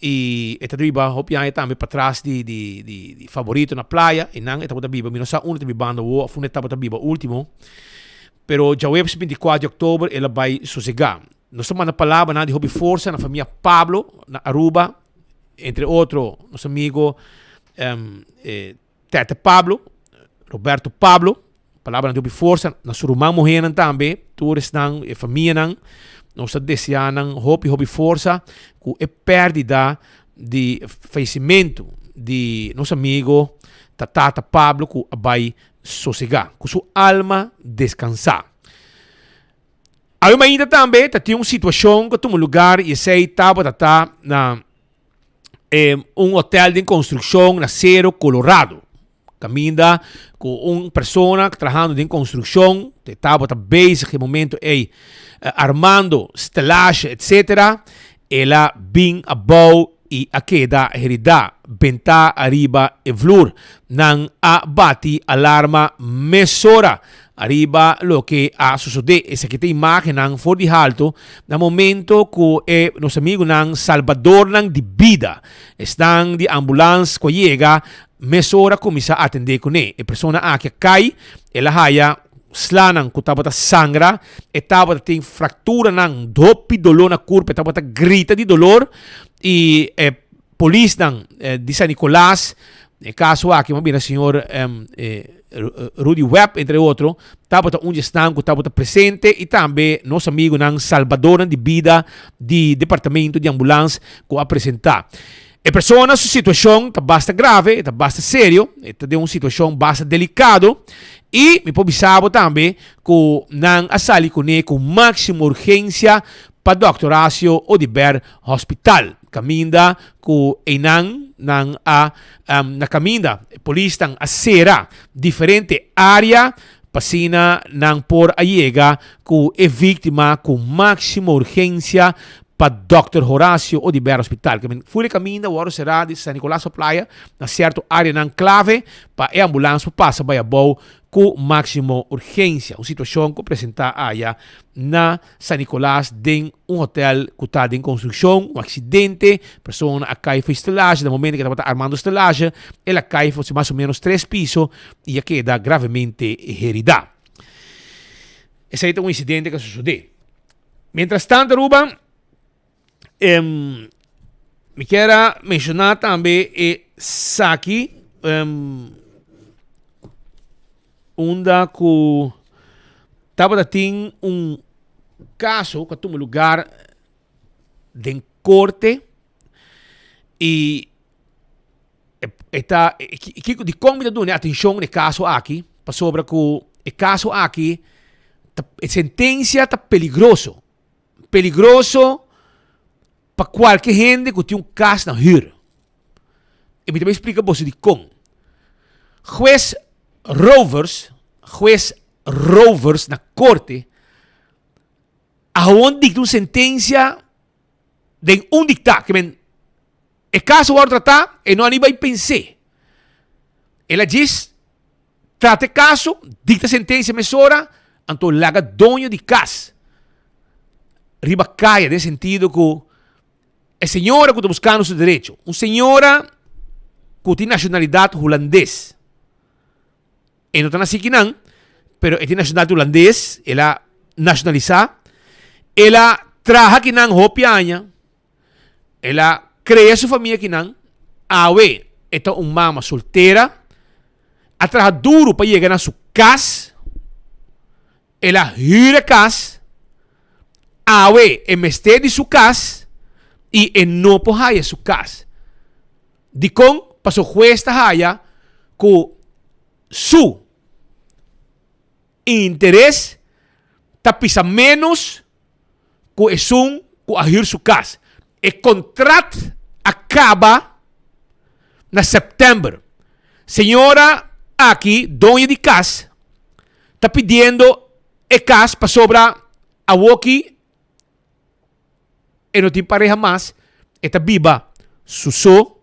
i e ta biba hopi aña tambe patras di di di di Favorito na Playa, einan e tabata biba, mi no sa unda e ta bibando awor òf unda e tabata biba último, pero djaweps 24 di òktober el a bai sosegá. Nos ta manda palabranan di hopi forsa na famia Pablo na Aruba. Entre otro nos amigo eh, Tete Pablo, Roberto Pablo, palabranan di hopi forsa, na su ruman muhernan tambe, tur esnan, e famianan, nos ta desea nan hopi hopi forsa ku e pèrdida di fayesimentu di nos amigo Tatata Pablo ku a bai sosegá, ku su alma deskansá. Awe mainta tambe ta tin un situacion cu a tuma lugar y esey tabata ta na eh, un hotel den construccion na Cerro Colorado. Caminda cu un persona trahando den construccion, te tabata bezig e momento ey eh, armando stelage etc. El a bin abou y a keda herida, benta ariba e vloer. Nan a bati alarma mesora ariba loke a sosode. Esaki ta imagennan for di halto na momento cu e nos amigunan salbadornan di bida, esnan di ambulans cu a yega mesora cuminsa atende cune. E persona aki a cay, el a haya slanan cu tabata sangra, e tabata tin fracturanan, hopi dolor na curpa, e tabata grita di dolor y e polisnan di San Nicolas, e caso aki a bira señor Rudy Webb entre otro, tabata un di esnan cu tabata presente y tambe nos amigunan salbadornan di bida di departamento di ambulans cu a presenta. E persona su situacion ta basta grave, e ta basta serio, e ta den un situacion basta delicado y mi por bisa bo tambe cu nan a sali cune cu maximo urgencia pa Dòkter Horacio Oduber Hospital, caminda cu eynan nan a na caminda e polisnan a cera diferente area pa asina nan por a yega cu e victima cu maximo urgencia pa Dòkter Horacio Oduber Hospital. Ke men ful e kaminda wòrdu será di San Nicolas pa Playa na sierto áreanan klave pa e ambulans por pasa bai abou ku máksimo urgensia. Un situashon ku presentá aya na San Nicolas den un hotèl ku ta den konstrukshon, un aksidente, persona a kai for e stelage, na momento ku e tabata armando stelage, el a kai for mas o ménos tres piso i a keda gravemente heridá. Esei ta un insidente ku a sosodé. Mientras tanto Aruba, em, mi kier a menciona tambe e esaki um, unda ku tabata tin un kaso ku a tuma lugar den korte i e ta kiko dikon mi ta duna e atenshon na e kaso aki pasobra ku e kaso aki ta e sentensia ta peligroso peligroso pa kualke hende ku tin un kas na hür i mi ta bai splika boso dikon hues Rovers hues Rovers na korte a hawon dikta un sentensia den un dikta ke men e kaso wòrdu tratá e no a ni bai pens'é. El a djis trata e kaso, dikta sentensia mesora, anto laga doño di kas riba kaya den sentido ku e señora ku ta buskando su derecho, un señora ku tin nashonalidat hulandes. E no ta nasí kinan, pero e tin nashonalidat hulandes, el a nashonalisá, el a traha kinan hopi aña, el a krea su famia kinan, awe e ta un mama soltera, a traha duru pa yega na su kas, el a hür e kas, awe e mester di su kas i e no por haya su kas. Dikon? Pasobra hues ta haya ku su interes ta pisa ménos ku esun ku a hür su kas. E kontrat a kaba na sèptèmber. Señora aki, doño di kas, ta pidiendo e kas pasobra awoki e no tin pareha mas, e ta biba su so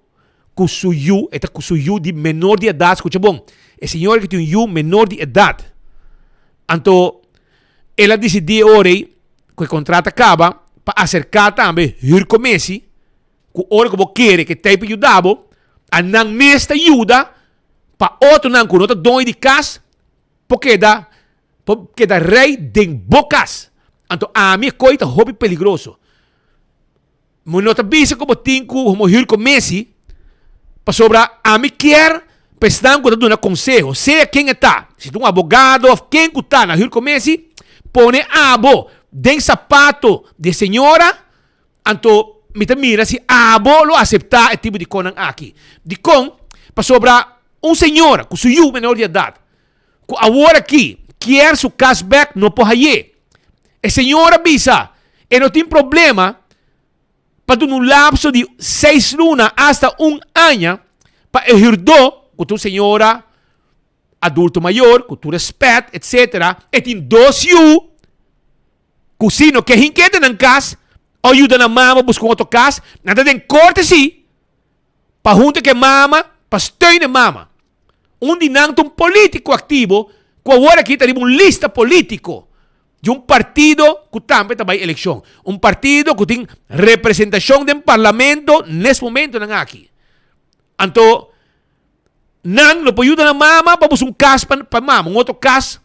ku su yu, e ta ku su yu di menor di edat, skucha bon, e señora ki tin un yu menor di edat, anto el a disidí e ora ei ku e kontrato a kaba pa aserká tambe hürkomesi ku ora ku bo kere ku e tei pa yuda bo, a nan mes ta yuda pa otronan ku no ta doño di kas por keda Por keda rei den bo kas. Anto ami e koi ta hopi peligroso. Mi no ta bisa ku bo tin ku homohür ku Messi, pasobra ami kier pa esnan ku ta duna konseho, sea ken e ta, si ta un abogado òf ken ku ta na hür ku Messi, pone abo den sapato di e señora, anto mi ta mira si abo lo aseptá e tipo di konan aki. Dikon? Pasobra un señora ku su yu menor di edat ku awor aki kier su kas bek no por hay'é. E señor a bisa e no tin problema pa duna un lapso di seis luna hasta un aña pa e hürdó, ku ta un señora adulto mayor, ku tur respet etcetera, e tin dos yu ku si no ke hink'é den nan kas o yuda nan mama buska un otro kas, nan ta den korte si pa hunta ku e mama, pa steun e mama. Un di nan ta un politico activo cu awor aki ta riba un lista politico di un partido cu tambe ta bay eleccion. Un partido cu tin representacion den parlamento nes momentonan aki. Anto nan lo por yuda nan mama pa busca un cas pa pa mama, un otro cas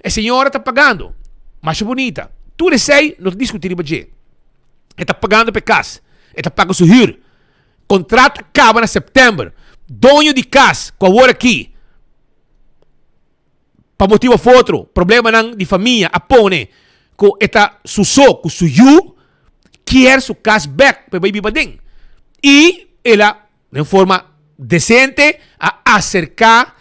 e señora ta pagando. Masha bunita. Tur esey no ta discuti riba dje. E ta pagando pa e cas. E ta paga su huur. Contrat a caba na september. Doño di cas cu awor aki pa motibo of otro problemanan di famia a pone cu e ta su so cu su yu kier su cas bek pa e bay biba aden. Y el a den forma decente a acerca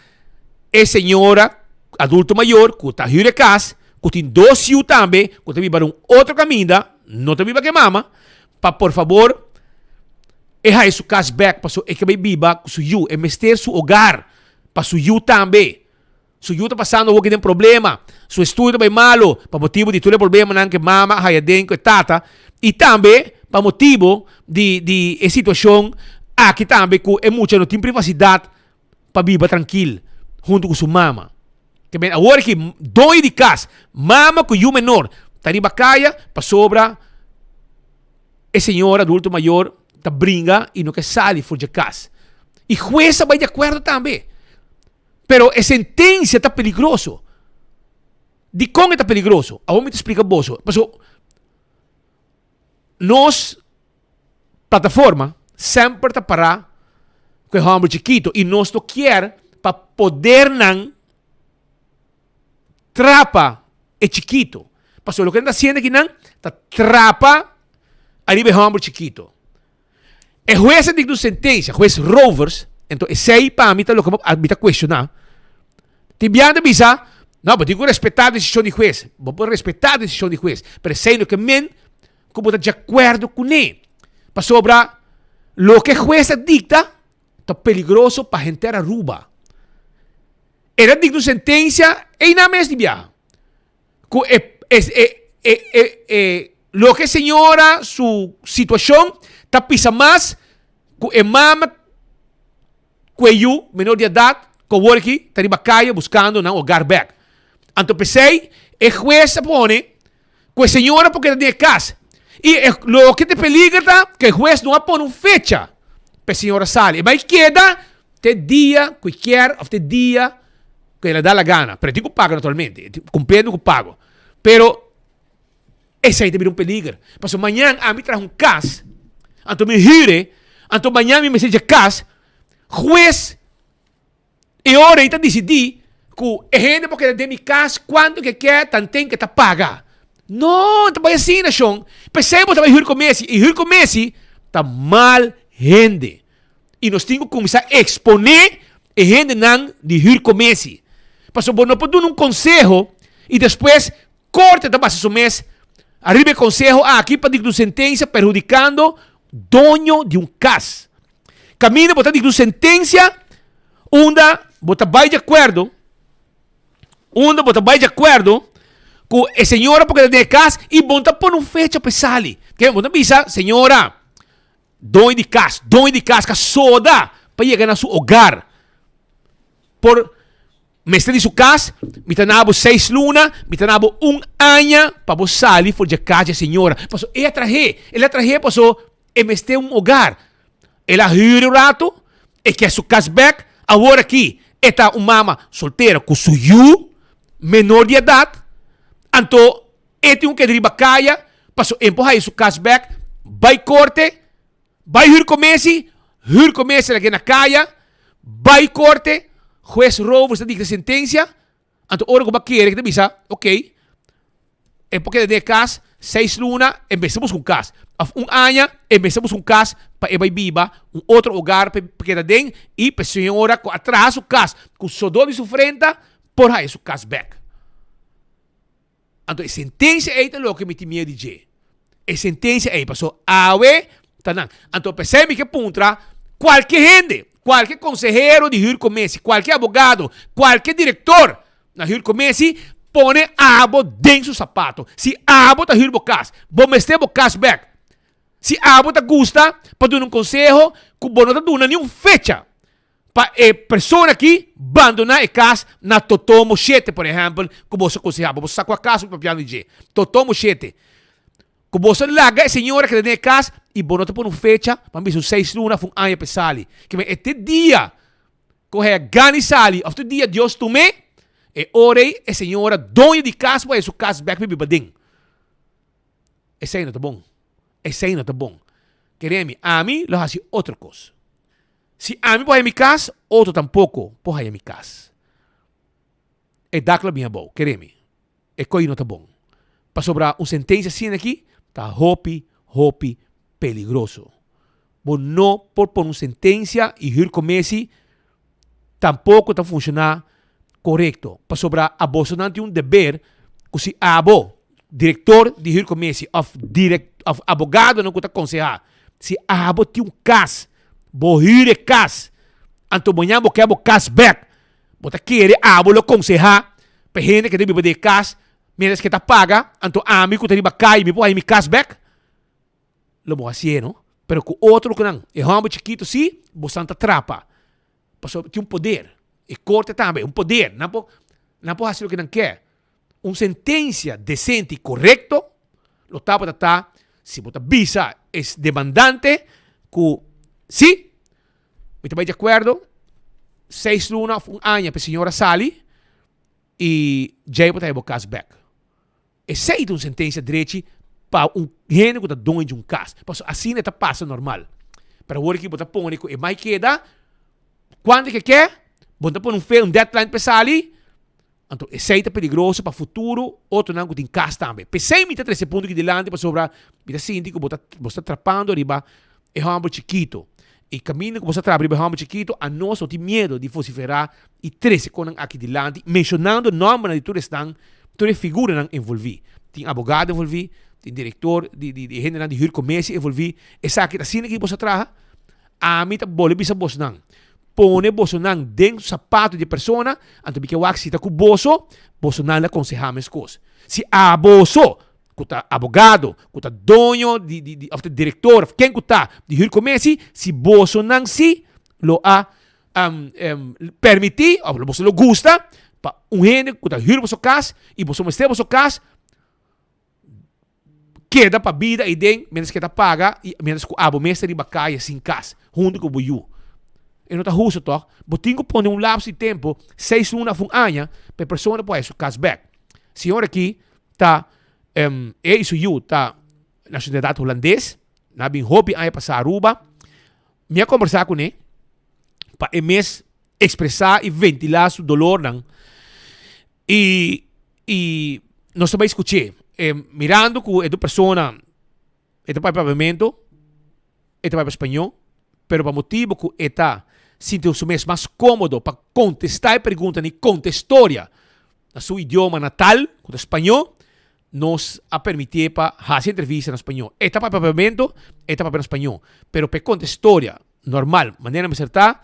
e señora adulto mayor cu ta huur e cas cu tin dos yu tambe cu ta biba den un otro caminda no ta biba cu e mama pa por fabor e haya su cas bek paso e ke bay biba cu su yu e mester su hogar pa su yu tambe su yu ta pasando hoki den problema su estudio ta bay malo pa motibo di tur e problemanan ke mama a haya den cu e tata y tambe pa motibo di di e situacion aki tambe cu e mucha no tin privacidad pa biba trankil hunto cu su mama. Te men awor ki doño di cas, mama cu yu menor ta riba caya pasobra e señor adulto mayor ta bringa y no ke sali for dje cas. Y hues a bay di acuerdo tambe. Pero e sentencia ta peligroso. Dicon e ta peligroso? Awor mi ta splica boso. Paso nos plataforma semper ta para. ku e hòmber chikito i nos no kier pa podernan trapa e chikito. Pasobra loke nan ta hasiendo akinan ta trapa ariba e hòmber chikito. E hues a dikta un sentensia, hues Rovers, ento esei pa mi ta loke mi ta kuestioná. Tin biaha ta bisa, no, bo tin ku respetá desishon di hues. Bo por respetá desishon di hues, pero esei no ke men ku bo ta di akuerdo kuné. Pasobra loke hues a dikta ta peligroso pa henter Aruba. El a dikta un sentensia einan mes di biaha. Ku e e e e e loke e señora su situashon ta pisa mas ku e mama ku e yu menor di edat ku awor aki ta riba kaya buskando nan hogar bek. Anto p'esei e hues a pone ku e señora por keda den e kas. I e loke ta e peliger ta ku e hues no a pone un fecha pa e señora sali. E bai keda te dia ku e kier òf te dia ku el a da la gana. Pero e tin ku paga naturalmente, e tin kumpliendo ku pago. Pero esei ta bira un peliger. Pasobra mañan ami traha un kas, anto mi hür e, anto mañan mi mester dje kas, hues E ora ei ta disidí ku e hende por keda den mi kas kuantu ke ke tanten ke ta paga. No, ta bai asina shon. P'esei bo ta bai hür ku Messi i hür ku Messi ta mal hende. I nos tin ku kuminsá eksponé e hendenan di hür ku Messi. Pasobra bo no por duna un konseho i despues korte ta basa su mes ariba e konseho aki pa dikta un sentensia perhudikando doño di un kas. Kaminda bo ta dikta un sentensia unda bo ta bai di akuerdo, unda bo ta bai di akuerdo ku e señora por keda den e kas i bo no ta pone un fecha pa e sali. Ke bo ta bisa, señora, doño di kas, doño di kas ka soda pa yega na su hogar. Por mester di su kas, mi ta na bo seis luna, mi ta na bo un aña pa bo sali for dje kas dje señora. Paso e a trah'é, el a trah'é paso E mester un hogar. El a hür un rato, e kier su kas bek. Awor aki e ta un mama soltera ku su yu menor di edat. Anto e tin ku keda riba kaya paso e por haya su kas bek. Bai korte, bai hür komesi, hür komesi lag'é na kaya, bai korte, hues Rovers ta dikta sentensia. Anto ora ku bo a kere, ki ta bisa, ok, e por keda den e kas seis luna, e mester buska un kas. Òf un aña, e mester buska un kas pa e bai biba, un otro hogar pa e keda den, i pa e señora ku a traha su kas ku sodó di su frenta por haya su kas bèk. Anto e sentensia ei ta loke mi tin miedu di dje. E sentensia ei, pasobra awe ta nan. Anto p'esei mi ke puntra kualke hende, kualke konsehero di huurcommissie, kualke abogado, kualke direktor na huurcommissie, pone abo den su sapato. Si abo ta hür bo kas, bo mester bo kas bèk. Si abo ta gusta pa duna un konseho ku bo no ta duna niun fecha. Pa e persona aki bandona e kas na Totomo shete, por ehèmpel, ku boso konsehá. Bo sa kua kas mi papiando di dje. Totomo shete. Ku boso laga e señora keda den e kas i bo no ta pone un fecha, pa mi bisa un seis luna òf un aña pa e sali. Kimen e te dia ku haya gana di sali òf te dia Dios tum'é, e ora ei e señora doño di kas por haya su kas bèk pa e biba aden. Esei no ta bon. Esei no ta bon. Kere mi, ami lo hasi otro kos. Si ami por haya mi kas, otro tampoko por haya mi kas. E dak lo bin abou, kere mi. E koi no ta bon. Pasobra un sentensia asina aki ta hopi, hopi peligroso. Bo no por pone un sentensia i huurcommissie tampoko ta funshoná korekto. Pasobra abosonan tin un deber ku si abo, direktor di huurcommissie òf direk òf abogadonan ku ta konsehá, si abo tin un kas, bo hür e kas, anto mañana bo ke bo kas bèk, bo ta kere abo lo konsehá pa e hende ke ta biba den e kas mientras ke ta paga, anto ami ku ta riba kai mi por haña mi kas bèk? Lo bo hasié no, pero ku otro ku nan. E hòmber chikitu si, bosan ta trapa. Pasobra tin un poder. E korte tambe, un poder. Nan por, nan por hasi loke nan ke. Un sentensia desente i korekto lo tabata ta si bo ta bisa e demandante ku si, mi ta bai di akuerdo, seis luna òf un aña pa e señora sali i djei bo ta haña bo kas bèk. Esei ta un sentensia drechi pa un hende ku ta doño di un kas. Pasobra asina e ta pasa normal. Pero awor aki bo ta pone ku e mai keda. Cuando ke ke, bo no ta pone un fe, un deadline pa e sali, anto esey ta peligroso pa futuro otronan cu tin cas tambe. P'esey mi ta trece e punto aki dilanti pasobra mi ta sinti cu bo ta bo sta trapando riba e homber chikito. Y caminda cu bo sta trapa riba e homber chikito, anos no tin miedo di vocifera y trece conan aki dilanti, mencionando nombernan di tur esnan, tur e figuranan envolvi. Tin abogado envolvi, tin director di di di hendenan di huurcommissie envolvi. Esaki ta asina ki bo sa traha? Ami ta bolbe bisa bosnan, pone bosonan den sapato di e persona, anto mi ke wak si ta ku boso, bosonan lo konsehá meskos. Si aboso, ku ta abogado, ku ta doño di di di òf ta direktor òf ken ku ta di huurcommissie, si bosonan si lo a permití òf boso lo gusta pa un hende ku ta hür boso kas i boso mester boso kas, Keda pa bida ei den mientras ke ta paga i mientras ku abo mes ta riba kaya sin kas huntu ku bo yu. E no ta hustu tòg? Bo tin ku pone un lapso di tempu, seis luna òf un aña, pa e persona por haña su kas bèk. Señor aki ta e i su yu ta nashonalidat hulandes, nan a bin hopi aña pasá Aruba. Mi a kombersá kuné pa e mes ekspresá i ventilá su dolornan. I i nos ta bai skuch'é. E mirando ku e tu persona e ta papia papiamentu, e ta papia spañó, pero pa motibu ku e ta sinti su mes mas kómodo pa kontestá e preguntanan i konta e storia na su idioma natal, ku ta spañó, nos a permitié pa hasi entrevista na spañó. E ta papia papiamentu, e ta papia na spañó, pero pa e konta e storia normal, manera mester ta,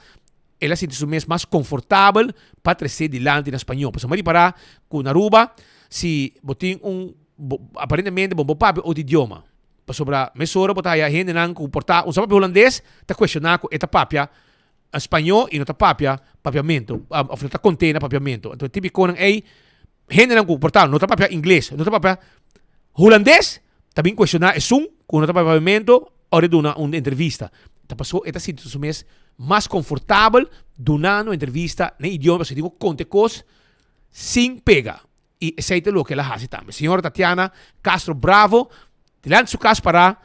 el a sinti su mes mas konfortabel pa tres'é dilanti na spañó. Pasobra mi a ripará ku na Aruba si bo tin un, bo aparentemente bo no por papia otro idioma. Pasobra mesora bo ta haya hendenan ku por ta un sa papia hulandes ta kuestioná ku e ta papia spañó i no ta papia papiamentu òf no ta kont'é na papiamentu. Anto e típikonan ei hendenan ku por ta no ta papia ingles, no ta papia hulandes ta bin kuestioná esun ku no ta papia papiamentu ora e duna un entrevista. Ta paso e ta sinti su mes mas konfortabel dunando un entrevista na e idioma pasobra e tin ku konta e kos sin pega. I esei ta loke el a hasi tambe. Señora Tatiana Castro Bravo dilanti su kas pará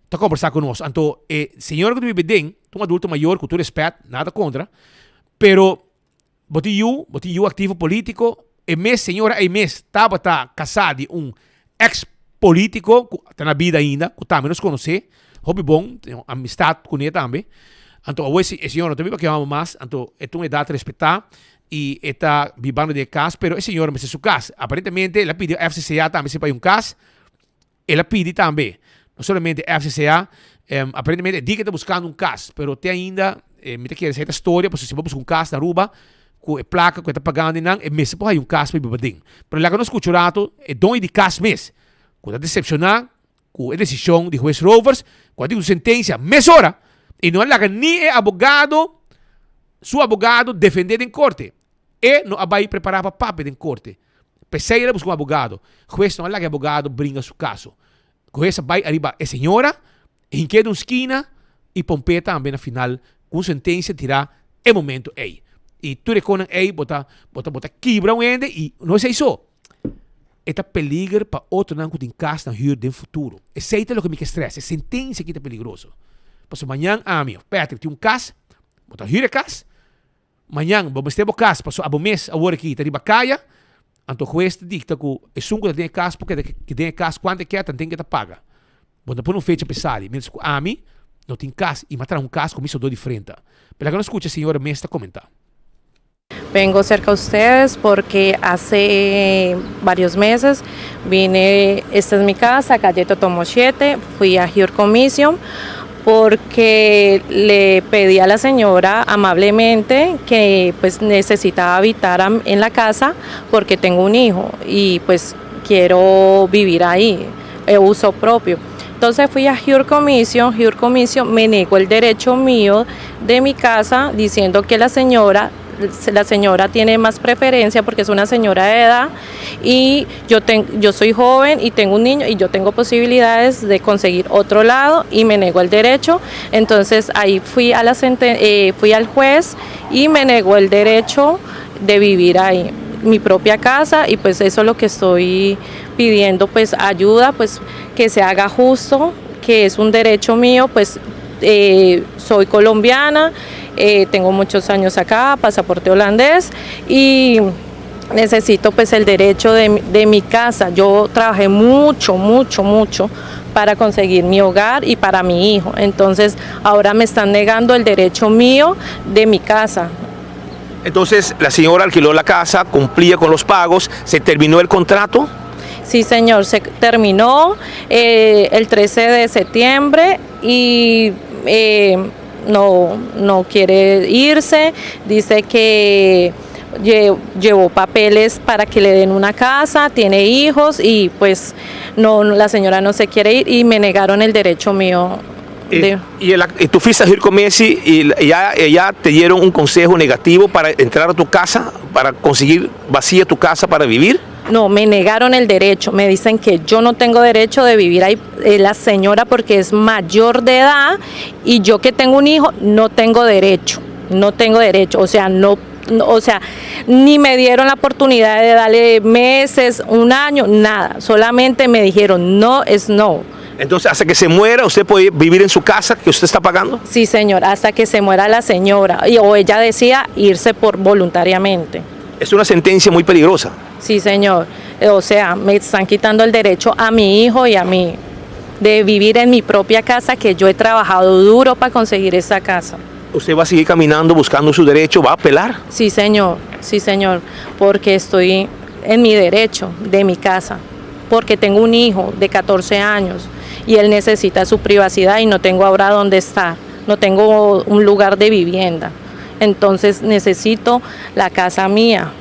ta kombersá ku nos. Anto e señora ku ta biba den ta un adulto mayor ku tur respèt, nada kontra, pero Bo tin yu, bo tin yu aktivo polítiko. E mes señora ei mes tabata kasá di un eks polítiko ku ta na bida ainda, ku tambe nos konosé hopi bon, tin amistat kuné tambe. Anto awor e señora no ta biba aki hòmber mas, anto e ta un edat respetá i e ta bibando den e kas, pero e señora mester su kas. Aparentemente el a pidi FCCA tambe si pa hay un kas. El a pidi tambe, no solamente FCCA, aparentemente e di ke ta buskando un kas, pero te ainda mi ta kere sa e ta storia, pasobra si bo buska un kas na Aruba, ku e plaka ku e ta pagando einan, e mester por haya un kas pa biba aden. Pero laga nos skucha un rato e doño di kas mes, ku ta desepshoná ku e desishon di hues Rovers, ku a dikta un sentensia mesora i no a laga ni e abogado, su abogado defendé den korte. E no a bai prepará pa papia den korte. P'esei el a buska un abogado. Hues no a laga e abogado bringa su kaso. Hues a bai ariba e señora, e hink'é den un skina i pomp'é tambe na final ku un sentensia tirá e momento ei. I tur e konan ei bo ta bo ta bo ta kibra un hende i no esei so. E ta peliger pa otronan ku tin kas na hür den futuro. Esei ta loke mi ke strès, e sentensia aki ta peligroso. Pasobra mañan ami òf Patrick tin un kas, bo ta hür e kas, Mañan bo mester bo kas pasobra abo mes awor aki ta riba kaya, anto hues ta dikta ku esun ku ta den e kas por keda den e kas kuantu e kier tanten ke ta paga. Bo no pone un fecha pa e sali, mientras ku ami no tin kas i mi a traha un kas ku mi sodó di frenta. Pero laga nos skucha e señora mes ta komentá. Vengo cerca ustedes porque hace varios meses vine, esta es mi casa, calle Totomo 7, fui a Hur Commission porque le pedí a la señora amablemente que pues necesitaba habitar en la casa porque tengo un hijo y pues quiero vivir ahí, uso propio. Entonces fui a Hur Commission, Hur Commission me negó el derecho mío de mi casa diciendo que la señora la señora tiene más preferencia porque es una señora de edad y yo, yo soy joven y tengo un niño y yo tengo posibilidades de conseguir otro lado y me negó el derecho. Entonces ahí fui, a la eh, fui al juez y me negó el derecho de vivir ahí mi propia casa y pues eso es lo que estoy pidiendo pues ayuda pues que se haga justo que es un derecho mío pues eh, soy colombiana. Eh, tengo muchos años acá, pasaporte holandés y necesito pues el derecho de, de mi casa. Yo trabajé mucho, mucho, mucho para conseguir mi hogar y para mi hijo. Entonces ahora me están negando el derecho mío de mi casa. Entonces la señora alquiló la casa, cumplía con los pagos, ¿se terminó el contrato? Sí, señor, se terminó eh, el 13 de septiembre y eh, no, no quiere irse. Dice que llevó papeles para que le den una casa, tiene hijos y pues no, la señora no se quiere ir y me negaron el derecho mío. De... Y, el, y tú fuiste a Huurcommissie y ya, ya te dieron un consejo negativo para entrar a tu casa, para conseguir vacía tu casa para vivir? No, me negaron el derecho. Me dicen que yo no tengo derecho de vivir ahí, eh, la señora porque es mayor de edad y yo que tengo un hijo no tengo derecho. No tengo derecho. O sea, no, o sea, ni me dieron la oportunidad de darle meses, un año, nada. Solamente me dijeron no es no. Entonces, hasta que se muera, ¿usted puede vivir en su casa que usted está pagando? Sí, señor, hasta que se muera la señora. Y, o ella decía irse por voluntariamente. Es una sentencia muy peligrosa. Sí, señor. O sea, me están quitando el derecho a mi hijo y a mí de vivir en mi propia casa, que yo he trabajado duro para conseguir esa casa. ¿Usted va a seguir caminando buscando su derecho? ¿Va a apelar? Sí, señor. Sí, señor. Porque estoy en mi derecho de mi casa. Porque tengo un hijo de 14 años y él necesita su privacidad y no tengo ahora dónde estar. No tengo un lugar de vivienda. Entonces necesito la casa mía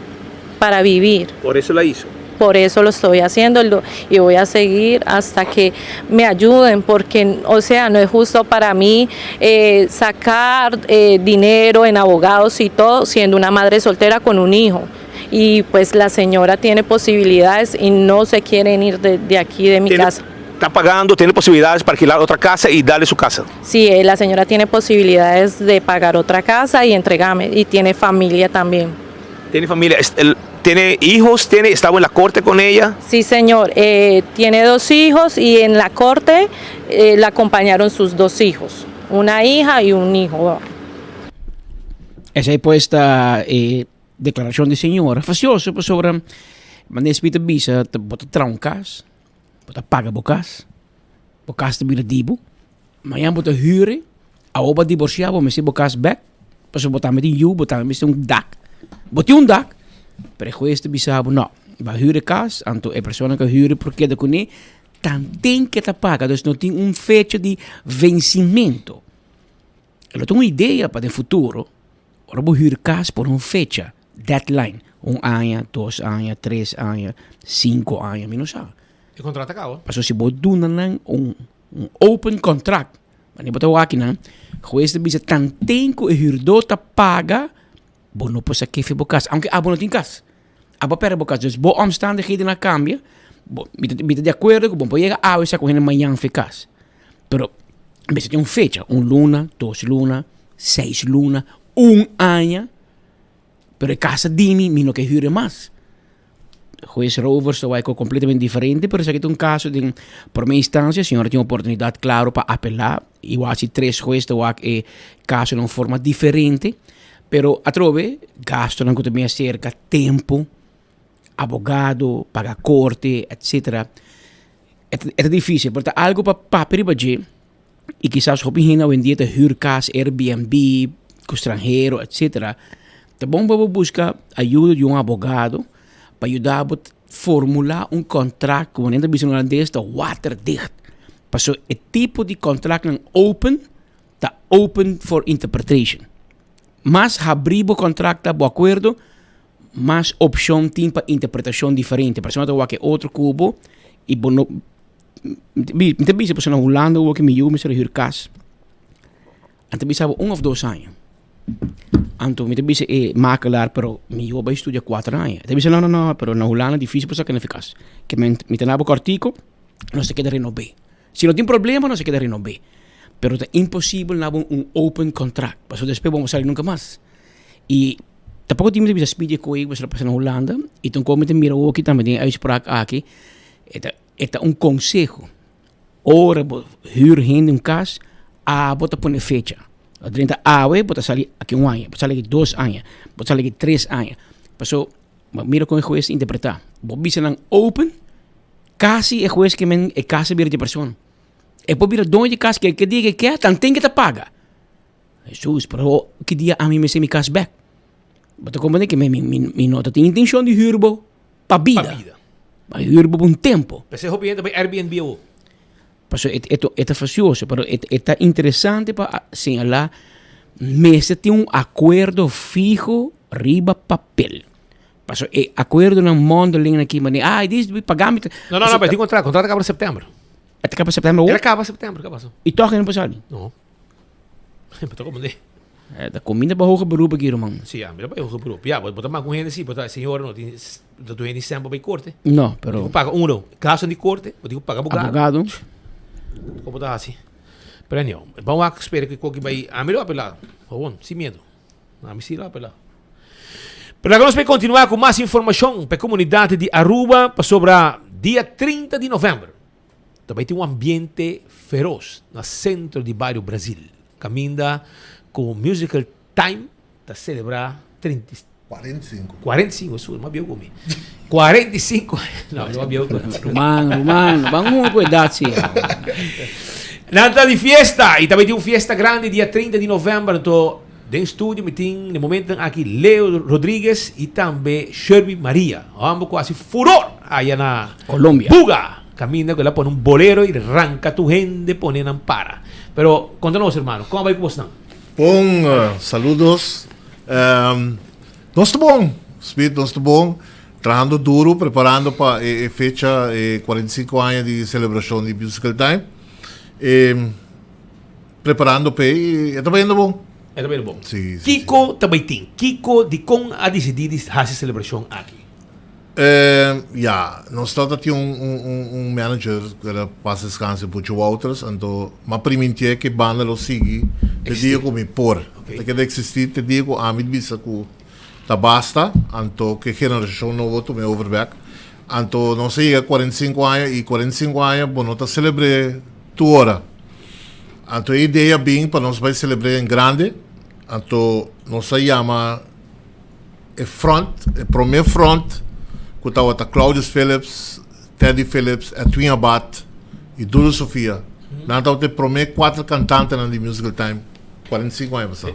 para vivir. Por eso la hizo. Por eso lo estoy haciendo y voy a seguir hasta que me ayuden, porque, o sea, no es justo para mí eh, sacar eh, dinero en abogados y todo, siendo una madre soltera con un hijo. Y pues la señora tiene posibilidades y no se quieren ir de, de aquí, de mi casa. Está pagando, tiene posibilidades para alquilar otra casa y darle su casa. Sí, eh, la señora tiene posibilidades de pagar otra casa y entregarme, y tiene familia también. Tiene familia, tiene hijos, tiene, estaba en la corte con ella. Sí, señor, eh, tiene dos hijos y en la corte eh, la acompañaron sus dos hijos, una hija y un hijo. Esei pues ta e declaracion di señora. Facioso pasobra manera Smith a bisa ta bo ta traha un cas, bo ta paga bo cas, bo cas ta bira di bo, mañana bo ta huur e, awor bo a divorcia bo mester bo cas bek, pasobra bo tambe tin yu, bo tambe mester un dak, bo tin un dak, pero e hues ta bisa bo no, bo a huur e cas, anto e persona cu a huur e por keda cune, tanten ke ta paga, dus no tin un fecha di vencimento. E lo ta un idea pa den futuro, ora bo hür kas pone un fecha, deadline, un aña, dos aña, tres aña, sinku aña, mi no sa. E kontrato a kaba. Pasobra si bo duna nan un un open contract, wanneer bo ta wak nan, hues ta bisa tanten ku e hürdó ta paga, bo no por sa kefe bo kas, aunke abo no tin kas. Abo a pèrdè bo kas, dus bo omstandigheden a kambia, bo mi ta mi ta di akuerdo ku bo no por yega awe sa ku hende mañan fe kas. Pero mester tin un fecha, un luna, dos luna, seis luna, un aña, pero e casa di mi, mi no ke hür e mas. Hues Rovers ta wak completamente diferente, pero esaki ta un caso den prome instancia, señora tin oportunidad claro pa apela, igual si tres hues ta wak e caso den un forma diferente, pero atrobe gastonan cu ta bin acerca, tempo, abogado, paga corte, etcetera. E ta dificil, pero ta algo pa papia riba dje y kisas hopi hende awendia ta huur cas Airbnb cu stranhero etcetera. Ta bon pa bo busca ayuda di un abogado pa yuda bo formula un contract como nan ta bisa na holandes ta waterdicht. Pasobra e tipo di contractnan open ta open for interpretation. Mas habri bo contract ta bo acuerdo mas opcion tin pa interpretacion diferente. Persona ta wak e otro cubo y bo no mi ta bisa pasobra na Hulanda awor ki mi yu mester a huur cas. Nan ta bisa bo un of dos aña. Anto mi ta bisa e makelaar pero mi yu a bay studia cuater aña. E ta bisa no no no pero na Hulanda dificil pa saca na fi cas. Ke men mi ta na bo cortico nos ta keda renob'e. Si no tin problema nos ta keda renob'e. Pero ta imposibel na bo un open contract pasobra despues bo no sali nunca mas. Y Tampoco tin mi ta bisa speedy koe ku a pasa na Hulanda y ta un koe mi ta mira awoki tambe den e uitspraak aki e ta e ta un conseho ora bo huur hende un cas abo ta pone fecha. Bo drenta awe, bo ta sali aki un aña, bo ta sali aki dos aña, bo ta sali aki tres aña. Paso, bo mira kon e hues ta interpretá. Bo bisa nan open, kasi e hues ke men e kas a bira di e persona. E por bira doño di kas ke ke dia ke ke, tanten ke ta paga. Hesus, pero ki dia ami mester mi kas bek? Bo ta komprende ke mi mi mi no ta tin intencion di hür bo pa bida. Pa bida. Pa hür bo pa un tempo. P'esei hopi hende ta bai Airbnb awor. Pasobra e e e ta facioso, pero e e ta interesante pa señala mester tin un akuerdo fiho riba papel. Pasobra e akuerdonan mondeling aki manera ay dis paga mi. No no no, pero tin kontrato, kontrato a kaba na sèptèmber. E ta kaba sèptèmber awor? El a kaba sèptèmber, kaba. I tòg e no por sali? No. Bo ta komprendé. Eh, ta kuminda pa hoger beroep aki, ruman. Sí, a mi ta bai hoger beroep. Ya, bo ta maka un hende sí, bo ta señora no tin, bo ta duna hende sèn pa bai korte. No, pero. Bo tin ku paga uno, gasto di korte, bo tin ku paga abogado. Abogado. Kon bo ta hasi? Pero anyhow, ban wak spera ku e koki bai, ami lo apelá, gewoon, sin miedo. Ami sí lo apelá. Pero laga nos bai kontinuá ku mas informashon pa e komunidat di Aruba pasobra dia 30 di novèmber. Ta bai tin un ambiente feros na sentro di bario Brazil, kaminda ku Musical Time ta selebrá 30 i. 45. 45, esun mas bieu ku mi. 45, no, no mas bieu ku mi. Ruman, ruman, ban hunga ku edat si. Nan ta di fiesta i ta bai tin un fiesta grandi dia 30 di novèmber, anto den studio mi tin den momentonan aki Leo Rodriguez i tambe Sherby Maria, hòmber ku hasi furor aya na Colombia. Buga! Caminda cu el a pone un bolero y ranca tur hende pone nan para. Pero conta nos hermano, con a bay cu bosnan? Bon, saludos. Nos ta bon, Smith, nos ta bon. Trahando duro, preparando pa e fecha, e 45 aña di celebracion di Musical Time. Preparando p'e y e ta bayendo bon. E ta bayendo bon. Si, si, si. Kico ta bay tin? Kico, dicon a dicidi di haci e celebracion aki? Ya, nos tabata tin un un manager ku era pas deskanse, Buchi Wouters, anto m'a primintié ku e banda lo sigui te dia ku mi por. Ta keda eksistí te dia ku ami bisa ku ta basta, anto ku e generashon nobo tuma e over bèk. Anto nos a yega 45 aña i 45 aña bo no ta selebr'é tur ora. Anto e idea bin pa nos bai selebr'é en grande, anto nos a yama. E front, e prome front ku tabata Claudius Philips, Teddy Philips, Edwin Abath i Doodle Sophia. Nan tabata e prome kuater kantantenan di Musical Time 45 aña pasá.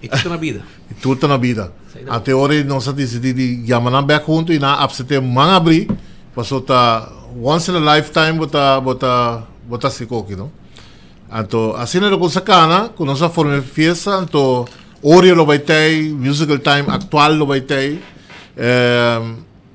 I tur ta na bida. I tur ta na bida. Anto e ora ei nos a disidí di yama nan bèk huntu i nan a apsept'é man abrí pasobra ta once in a lifetime bo ta bo ta bo ta hasi koki no. Anto asina lo kusa kana ku nos a forma e fiesta anto Oreo lo bai tei, Musical Time actual lo bai tei,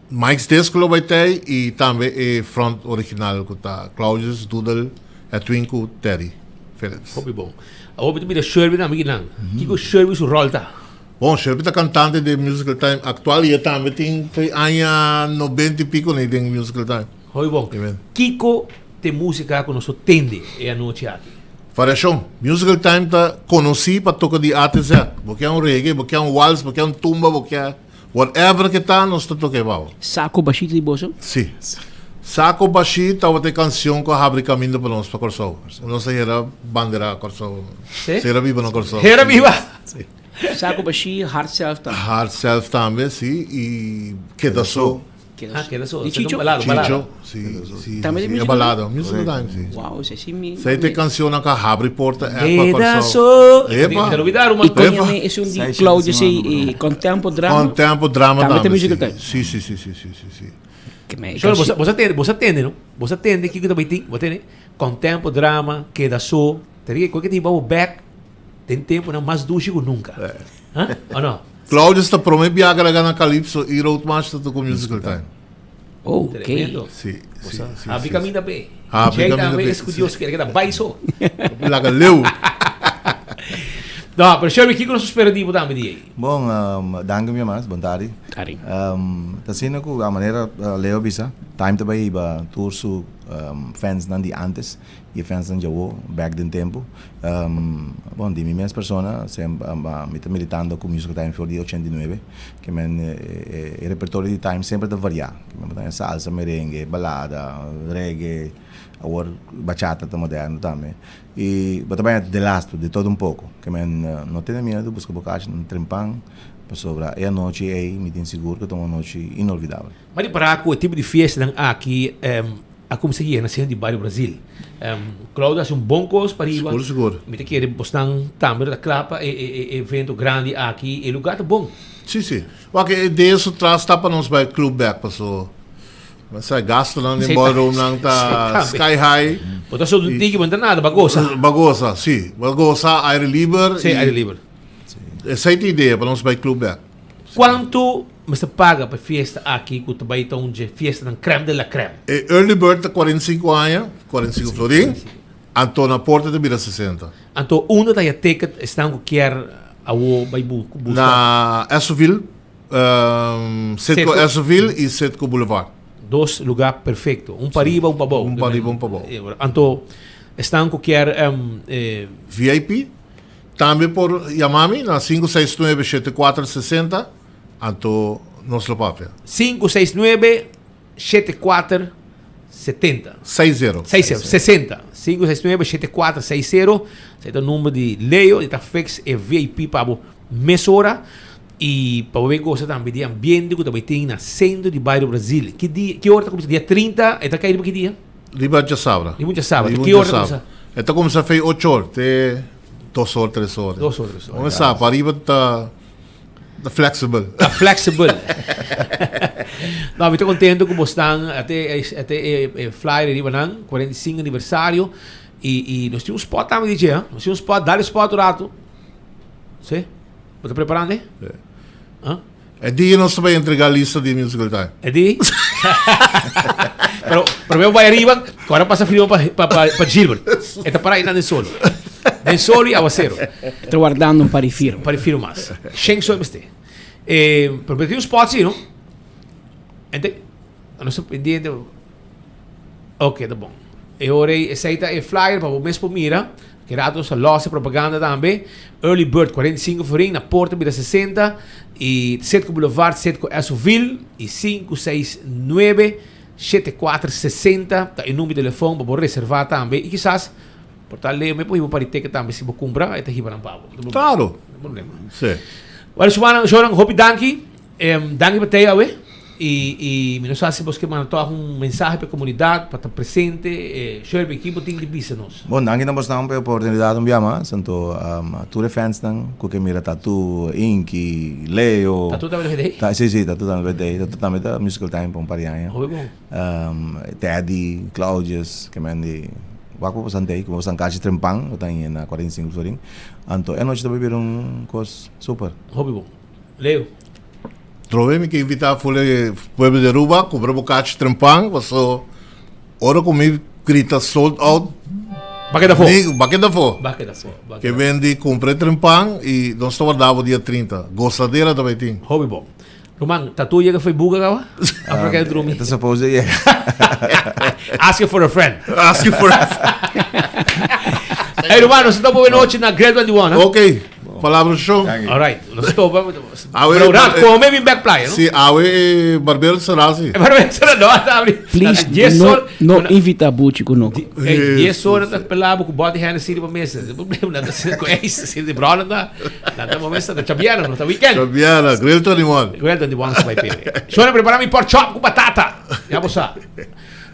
Mike's Disco lo bai tei y tambe e front original cu ta Claudius, Doodle, Edwin cu Teddy Phillips. Hopi bon. Awor mi ta mira Sherby tambe kinan. Kico Sherby su rol ta? Bon, Sherby ta cantante den Musical Time actual y e tambe tin fe aña 90 y pico ni den Musical Time. Hopi bon. Kico t'e musica cu nos lo tende e anochi aki? Variashon. Musical Time ta konosí pa toka di A te Z. Bo ke un reggae, bo ke un wals, bo ke un tumba, bo ke whatever ke ta, nos ta toka e bou. Saco Bashí ta di boso? Sí. Saco Bashí tabata e kansion ku a habri kaminda pa nos pa Kòrsou. Nos a hera bandera Kòrsou. Sí? Hera biba na Kòrsou. Hera biba! Sí. Saco Bashí, Hard Self tambe. Hard Self tambe, sí. I Keda So. Ah, keda so. Di Chicho? Balada, balada. Chicho, si, si. Tambe di si, musical e balada, musical time, si. Wow, esei si mi. Esei te cancionnan cu a habri porta echt pa Keda Kòrsou. so. Epa. Te lo bida, ruman. I kon yama esun di Claudio si Contempo Drama? Contempo Drama Tambe tambe, ta musical si. time? Si, si, si, si, si, si, si. Ke me Solo, bo sa, bo sa tende, bo sa tende, no? Bo sa tende kiko ta bai tin, bo tende? Contempo Drama, Keda So. Te riye, koe ke tin babo back den temponan mas dushi ku nunca. Ha? O no? Claudius ta prome biaha la gana Calypso y Road March ta toca Musical Time. Oh, ok. Tremendo. Sí, sí, sí, Habri sí, caminda pe. Habri Jay caminda tambe pe, es cu sí. Dios quiere, keda bai so. Laga leu. No, pero Sherby, kiko nos spera di bo tambe di ei? Bon, um, danki mi mas, bon tardi. Tardi. Um, ta asina ku a manera uh, Leo bisa, time ta bai hiba tur su Fansnan di antes y e fansnan djawo bek den tempo. Bon, di mi mes persona, mi ta militando cu Musical Time for di 89. Ke men e repertorio di Time semper ta varia. Ke men bo ta haña salsa, merengue, balada, reggae, awor bachata ta moderno tambe. Y bo ta baña delasto, de todo un poco. Ke men no tene miedo, busca bo cashi nan trempan, pasobra e anochi ey mi tin sigur cu ta un anochi inolvidabel. M'a ripará ku e tipo di fiestanan aki a kuminsá yena seno di Bario Brasil. Claudio a hasi un bon kos pa riba. Sigur, sigur. Mi ta kere bosnan tambe lo ta kla pa e evento grandi aki. E lugar ta bon. Sí, sí. Wak, e idea su tras ta pa nos bai club bek paso bo sa e gastonan den ballroomnan ta sky high. Bo ta so un tiki, bo no ta nada, bo a gosa. Bo a gosa, sí. Bo a gosa aire liber. Sí, aire liber. Esei ta e idea pa nos bai club bek. Kuantu mester paga pa e fiesta aki ku ta bai ta un dje fiestanan crème de la crème? E early bird ta 45 aña, 45 florin, anto na porta ta bira 60. Anto unda ta haya ticket esnan ku kier awo bai buska? Na Essoville, Citgo Essoville y Citgo Boulevard. Dos lugar perfecto, un pa riba un pa bou. Un pa riba un pa bou. Anto esnan ku kier. VIP? Tambe por yama mi na 569 7460, anto nos lo papia. 569 7470. 60. 60, 60. 569 7460. Esei ta number di Leo, e ta fix e VIP pa bo mesora. I pa bo bin gosa tambe di ambiente ku ta bai tin na sentro di Bairro Brasil. Ki dia, ki ora ta kuminsá? Dia 30, e ta kai riba ki dia? Riba djasabra. Riba djasabra. Riba Ki ora ta kuminsá? E ta kuminsá fei ocho or te dos or, tres or. Dos or, tres or. Bo sa, pa riba ta ta flexible. Ta flexible. No, mi ta contento cu bosnan ate ate e e flyer riba nan, 45 aniversario. Y y nos tin un spot tambe DJ, ha? Nos tin un spot, dale spot un rato. Sí? Bo ta preparando? Sí. Ah? E dia nos ta bai entrega lista di Musical Time. E di? Pero pero bai arriba, cu ahora pasa frio pa pa pa, pa Gilbert. E ta para ahí den solo. Den solo y aguacero. Ta guardando un par di firma. Un par di firmas. Shen soy mester. Eh, pero tin un spot si, no? Ente, nos ta pendiente. Ok, ta bon. E ora ei, esei ta e flyer pa bo mes por mira. Ki rato nos ta los e propaganda tambe. Early bird 45 florin, na porta bira 60. I Citgo Boulevard, Citgo Esoville. I 569 7460 ta e number di telefon pa bo reserva tambe. I kisas por ta leo me por hiba un par di ticket tambe si bo kumpra, e ta hiba nan pa bo. Claro. No problema. Sí. Bueno, Shumana, Shonan, hopi danki. Danki pa tei awe y y mi no sa si bos ke manda tog un mensahe pa e comunidad pa ta presente. Sherby, ki bo tin di bisa nos? Bon, danki na bosnan pa e oportunidad un bia mas. Anto tur e fansnan ku ke mira Tatu, Inky, Leo. Tatu tambe ta bete ei? Ta, si, si, Tatu tambe ta bete ei. Tatu tambe ta Musical Time pa un par di aña. Hopi bon. Teddy, Claudius, ke men di wak pa bosan tei, ku bosan kachi trempan, bo ta na 45 florin. Anto e anochi ta bai bira un kos super. Hopi bon. Leo. Trove mi ke invita full e pueblo di Aruba kumpra bo kachi trempan paso ora ku mi grita sold out Ba keda fo. Ni, ba keda fo. Ba keda fo. Ba Ke bendi kumpra e trempan i nos ta warda bo dia 30. Gozadera ta bai tin. Hopi bon. Ruman, tatu yega foi buga kawa? Of a drumi? E ta suppose di yega. Asking for a friend. Asking for a friend. Hey, ruman, nos ta topa buenochi na Grand 21. Ok. Palabra show. All right. Nos topa. Awe, Pero rat, come mi back playa, no? Si, awe eh, barbero será si. Barbero será no, abri. Please, no, no invita Buchi ku no. Eh, 10 horas ta pelabo ku body Hennessy riba mesa. Sin problema, nada sin ku ace, sin de brown na. Nada momento ta chabiana, no ta weekend. Chabiana, grill 21. Grill 21 sa bai pere. Shona prepara mi pork chop ku batata. Ya bo sa.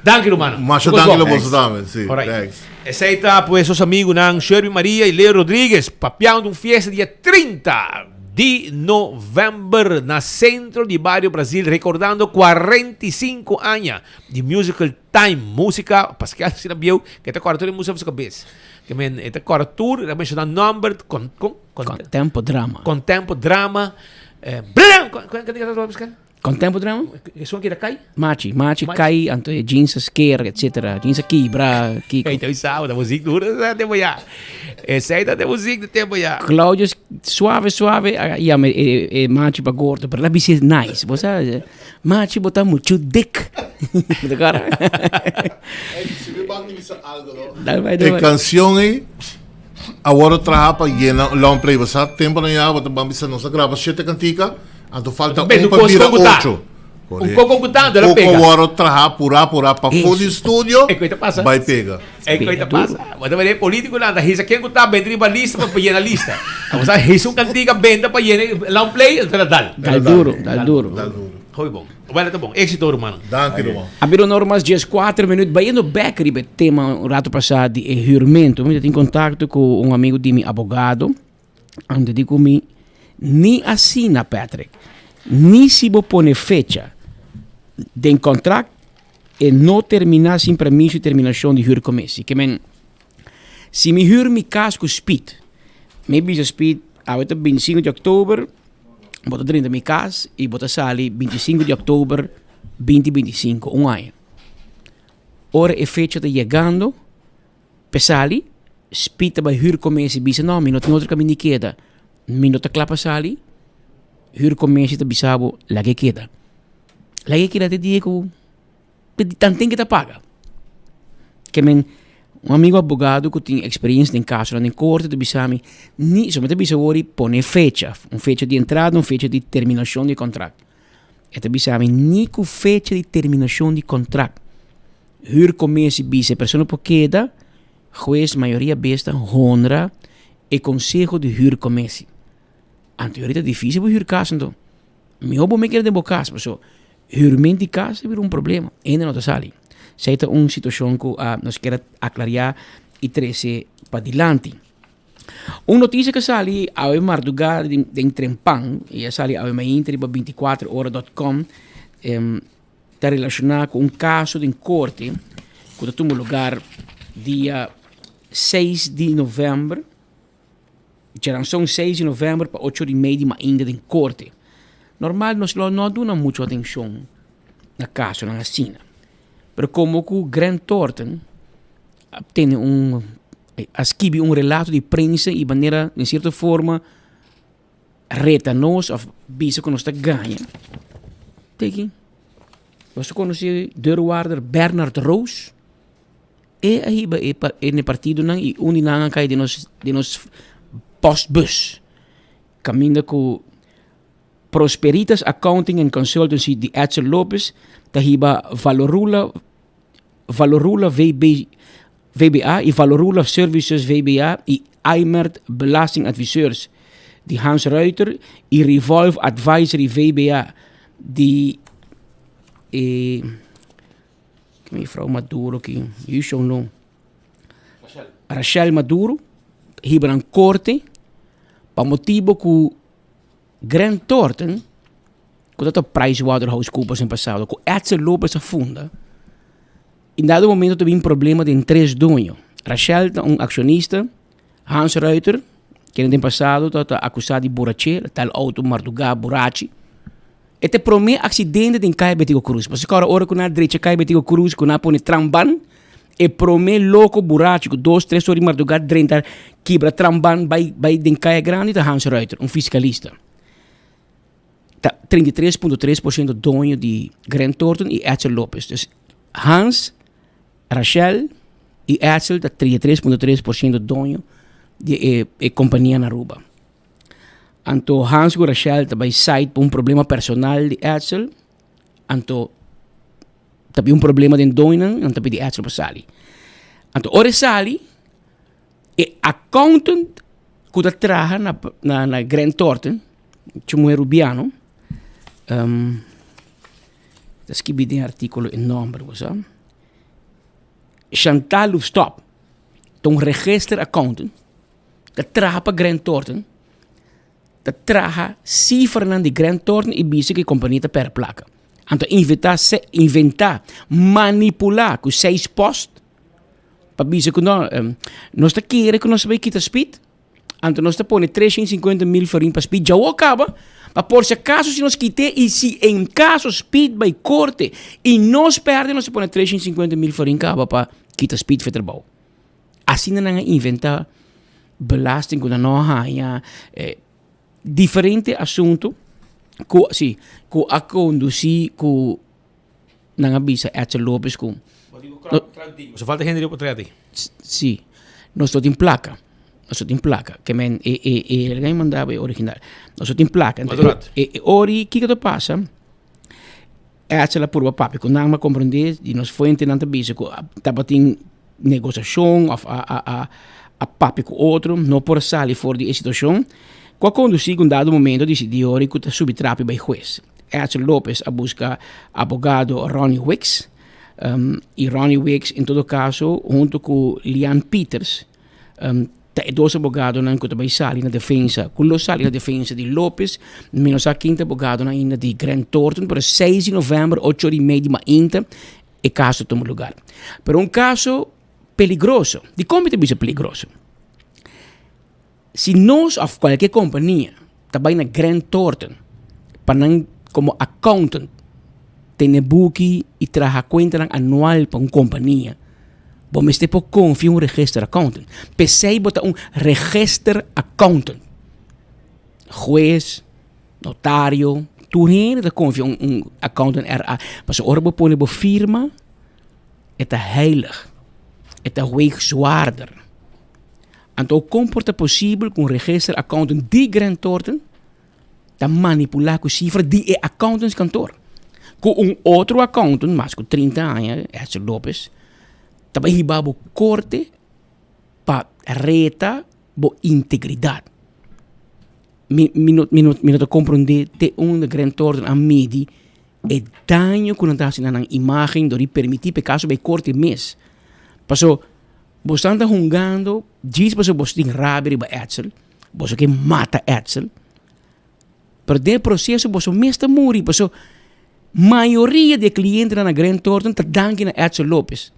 Danki rumano. Masha danki lo boso tambe, si. All right. Esei ta pues nos amigunan Sherby Maria y Leo Rodriguez papiando un fiesta dia 30 di november na Centro di Bario Brasil recordando 45 aña di Musical Time. Musica, Pascal asina bieu ke ta kòrda tur e musica for su kabes. Ke men e ta kòrda tur, e ta menshoná nomber con con con Contempo drama. Contempo drama. Eh, brum! Kon kon kon Pascal? Con tempo drama? Esun aki ta kai? Machi, machi kai, anto e jeans a sker, etcetera. Jeans a kibra, kiko. Ey, ta bisa, ta muziek duro esa tempo ya. Esey ta de muziek de tempo ya. Claudio suave, suave, a yama e, e machi pa gordo, pero la bisa nice. Bo sa, machi bo ta mucho dik. Bo ta kora? Si mi bak di bisa algo, no? Dal bai, dal E bai. cancion ey a wordo traha pa yena un long play. Bo sa tempo nan ya bo ta ban bisa nos a graba shete cantica. Anto falta un pa bira ocho. Un koko ku ta, anto pega. Koko wòrdu traha purá purá pafó di studio, bai pega. E koi ta pasa. Bo ta wede politikonan ta hisa ken ku ta benta riba lista pa yena lista. Abo sa hisa un kantika benta pa yena long play, anto ta dal. Dal duro, dal duro. Hopi bon. Bueno ta bon. Éxito rumannan. Danki ruman. A bira un ora mas 14 minuut. Bayendo bek riba e tema un rato pasá di e huurmento. Mi ta tin kontakto ku un amigo di mi abogado. Anto di ku mi, Ni asina, Patrick. Ni si bo pone fecha den kontrakt, e no terminá sin permiso di terminashon di huurcommissie. Ke men, si mi huur mi kas ku Speed, mi bisa Speed, awe ta bintisinko di òktober, bo ta drenta mi kas i bo ta sali bintisinko di òktober binti bintisinko, un aña. Ora e fecha ta yegando, Pe sali, Speed ta bai huurcommissie bisa no, mi no tin otro caminda di keda, mi no ta cla pa sali, huurcommissie ta bisa bo laga e keda. Laga e keda te dia cu tanten ke ta paga. Ke men un amigo abogado cu tin experiencia den casonan den corte ta bisa mi, ni, so mi ta bisa wor pone fecha, un fecha di entrada, un fecha di terminacion di contract. E ta bisa mi ni cu fecha di terminacion di contract. Huurcommissie bisa e persona por keda, hues mayoria bes ta honra e conseho di huurcommissie. Anto ahorita dificil bo huur cas anto. Miho bo me keda den bo cas paso huurment di cas ta bira un problema. Hende no ta sali. Esei ta un situacion cu nos kier a aclaria y trece padilanti. Un noticia cu a sali awe marduga den Trempan y a sali awe mainta riba binticuatro ora dot com ta relashoná ku un kaso den korte ku ta tuma lugar dia seis di novèmber, djaranson seis di novèmber pa ocho di mei di mainta den korte. Normal nos lo no a duna muchu atenshon na kasonan asina, pero komo ku Grant Thornton a tene un a skibi un relato di prensa i manera den sierto forma reta nos of bisa ku nos ta gaña. Teki, nos ta konosé deurwaarder Bernard Roos. E a hiba e e partidonan i un di nan a kai den nos den nos postbus. Kaminda ku Prosperitas Accounting and Consultancy di Edsel Lopez ta hiba Valorula Valorula VB VBA i Valorula Services VBA i Aimert Belastingadviseurs di Hans Ruiter i Revolve Advisory VBA di e mevrouw Maduro ki yu no Rachel Maduro hiba nan korte pa motibo ku Grant Thornton ku ta ta PricewaterhouseCoopers den pasado ku Edsel Lopez a funda In dado momento ta bin problema den tres doño. Rachel ta un accionista, Hans Ruiter, kende den pasado ta acusa di borrache, tal auto marduga borrachi. E ta e prome accidente den Caya Betico Cruz. Pasobra ora ora cu nan a drecha Caya Betico Cruz cu nan a pone tramban, e prome loco borrachi cu dos tres ora di marduga drenta kibra tramban bay bay den Caya Grandi ta Hans Ruiter, un fiscalista. Ta 33.3% doño di Grant Thornton y Edsel Lopez. Dus Hans, Rachel y Edsel ta 33.3% doño di e, e compania na Aruba. Anto Hans cu Rachel ta bay site pa un problema personal di Edsel. Anto ta bin un problema den doñonan, nan ta pidi Edsel pa sali. Anto ora e sali, E accountant cu ta traha na na na Grant Thornton, cu muher Rubiano, um, ta skibi den articulo e nomber, bo sa. Chantal Loefstop, ta un register accountant, ta traha pa Grant Thornton, ta traha cifranan di Grant Thornton y bisa cu e compania ta perde placa. Anto inventa, inventa, manipula cu seis post, Pa bisa ku no, nos ta kere ku nos ta bai kita spit, anto nos ta pone 350 mil florin pa spit, djawo kaba, Pa por si acaso si nos kit'é y si en caso Speed bay corte y nos perde nos ta pone 350 mil florin caba pa kita Speed for trabao. Asina nan a inventa belasting cu nan no a haya eh, diferente asunto cu si cu a conduci cu nan a bisa Edsel Lopez cu So falta hende riba portret ei. Si, nos no tin placa. Nos no tin placa. Ke men e e e el a manda e original. Nos no tin placa. Madurat. E e ori kiko ta pasa? Edsel a purba papia ku nan, m'a komprendé di nos fuentenan ta bisa ku tabatin negosiashon òf a a a a papia ku otro, no por a sali for di e situashon ku a kondusí ku un dado momento disidí ori ku ta subi trapi bai hues. Edsel Lopez a buska abogado Ronnie Wicks i Ronnie Wicks en todo kaso hunto ku Lian Pieters Ta e dos abogadonan ku ta bai sali na defensa, ku lo sali na defensa di Lopez. Mi no sa ken ta abogadonan ainda di Grant Thornton, pero seis di novèmber, ocho ora i mei di mainta, e kaso ta tuma lugar. Pero un kaso peligroso. Dikon mi ta bisa peligroso? Si nos òf kualke kompania ta bai na Grant Thornton pa nan komo accountant tene buki i traha kuentanan anual pa un kompania, bo mester por konfia un register accountant. P'esei bo ta un register accountant. Hues, notario, tur hende ta konfia un un accountant RA. Pasobra ora bo pone bo firma, e ta heilig, e ta weeg zwaarder. Anto kon por ta posibel ku un register accountant di Grant Thornton ta manipulá ku sifra di e accountantskantoor? Ku un otro accountant mas ku 30 aña, Edsel Lopez, ta bai hiba bo korte pa reta bo integridat. Mi mi no mi no mi no ta komprondé te unda Grant Thornton a midi e daño ku nan ta hasi na nan imágen dor di permití pa e kaso bai korte mes. Paso Bosan ta hungando djis pasobra boso tin rabia riba Edsel, boso ke mata Edsel, pero den e proseso boso mes ta muri pasobra mayoria di e klientenan na Grant Thornton ta danki na Edsel Lopez.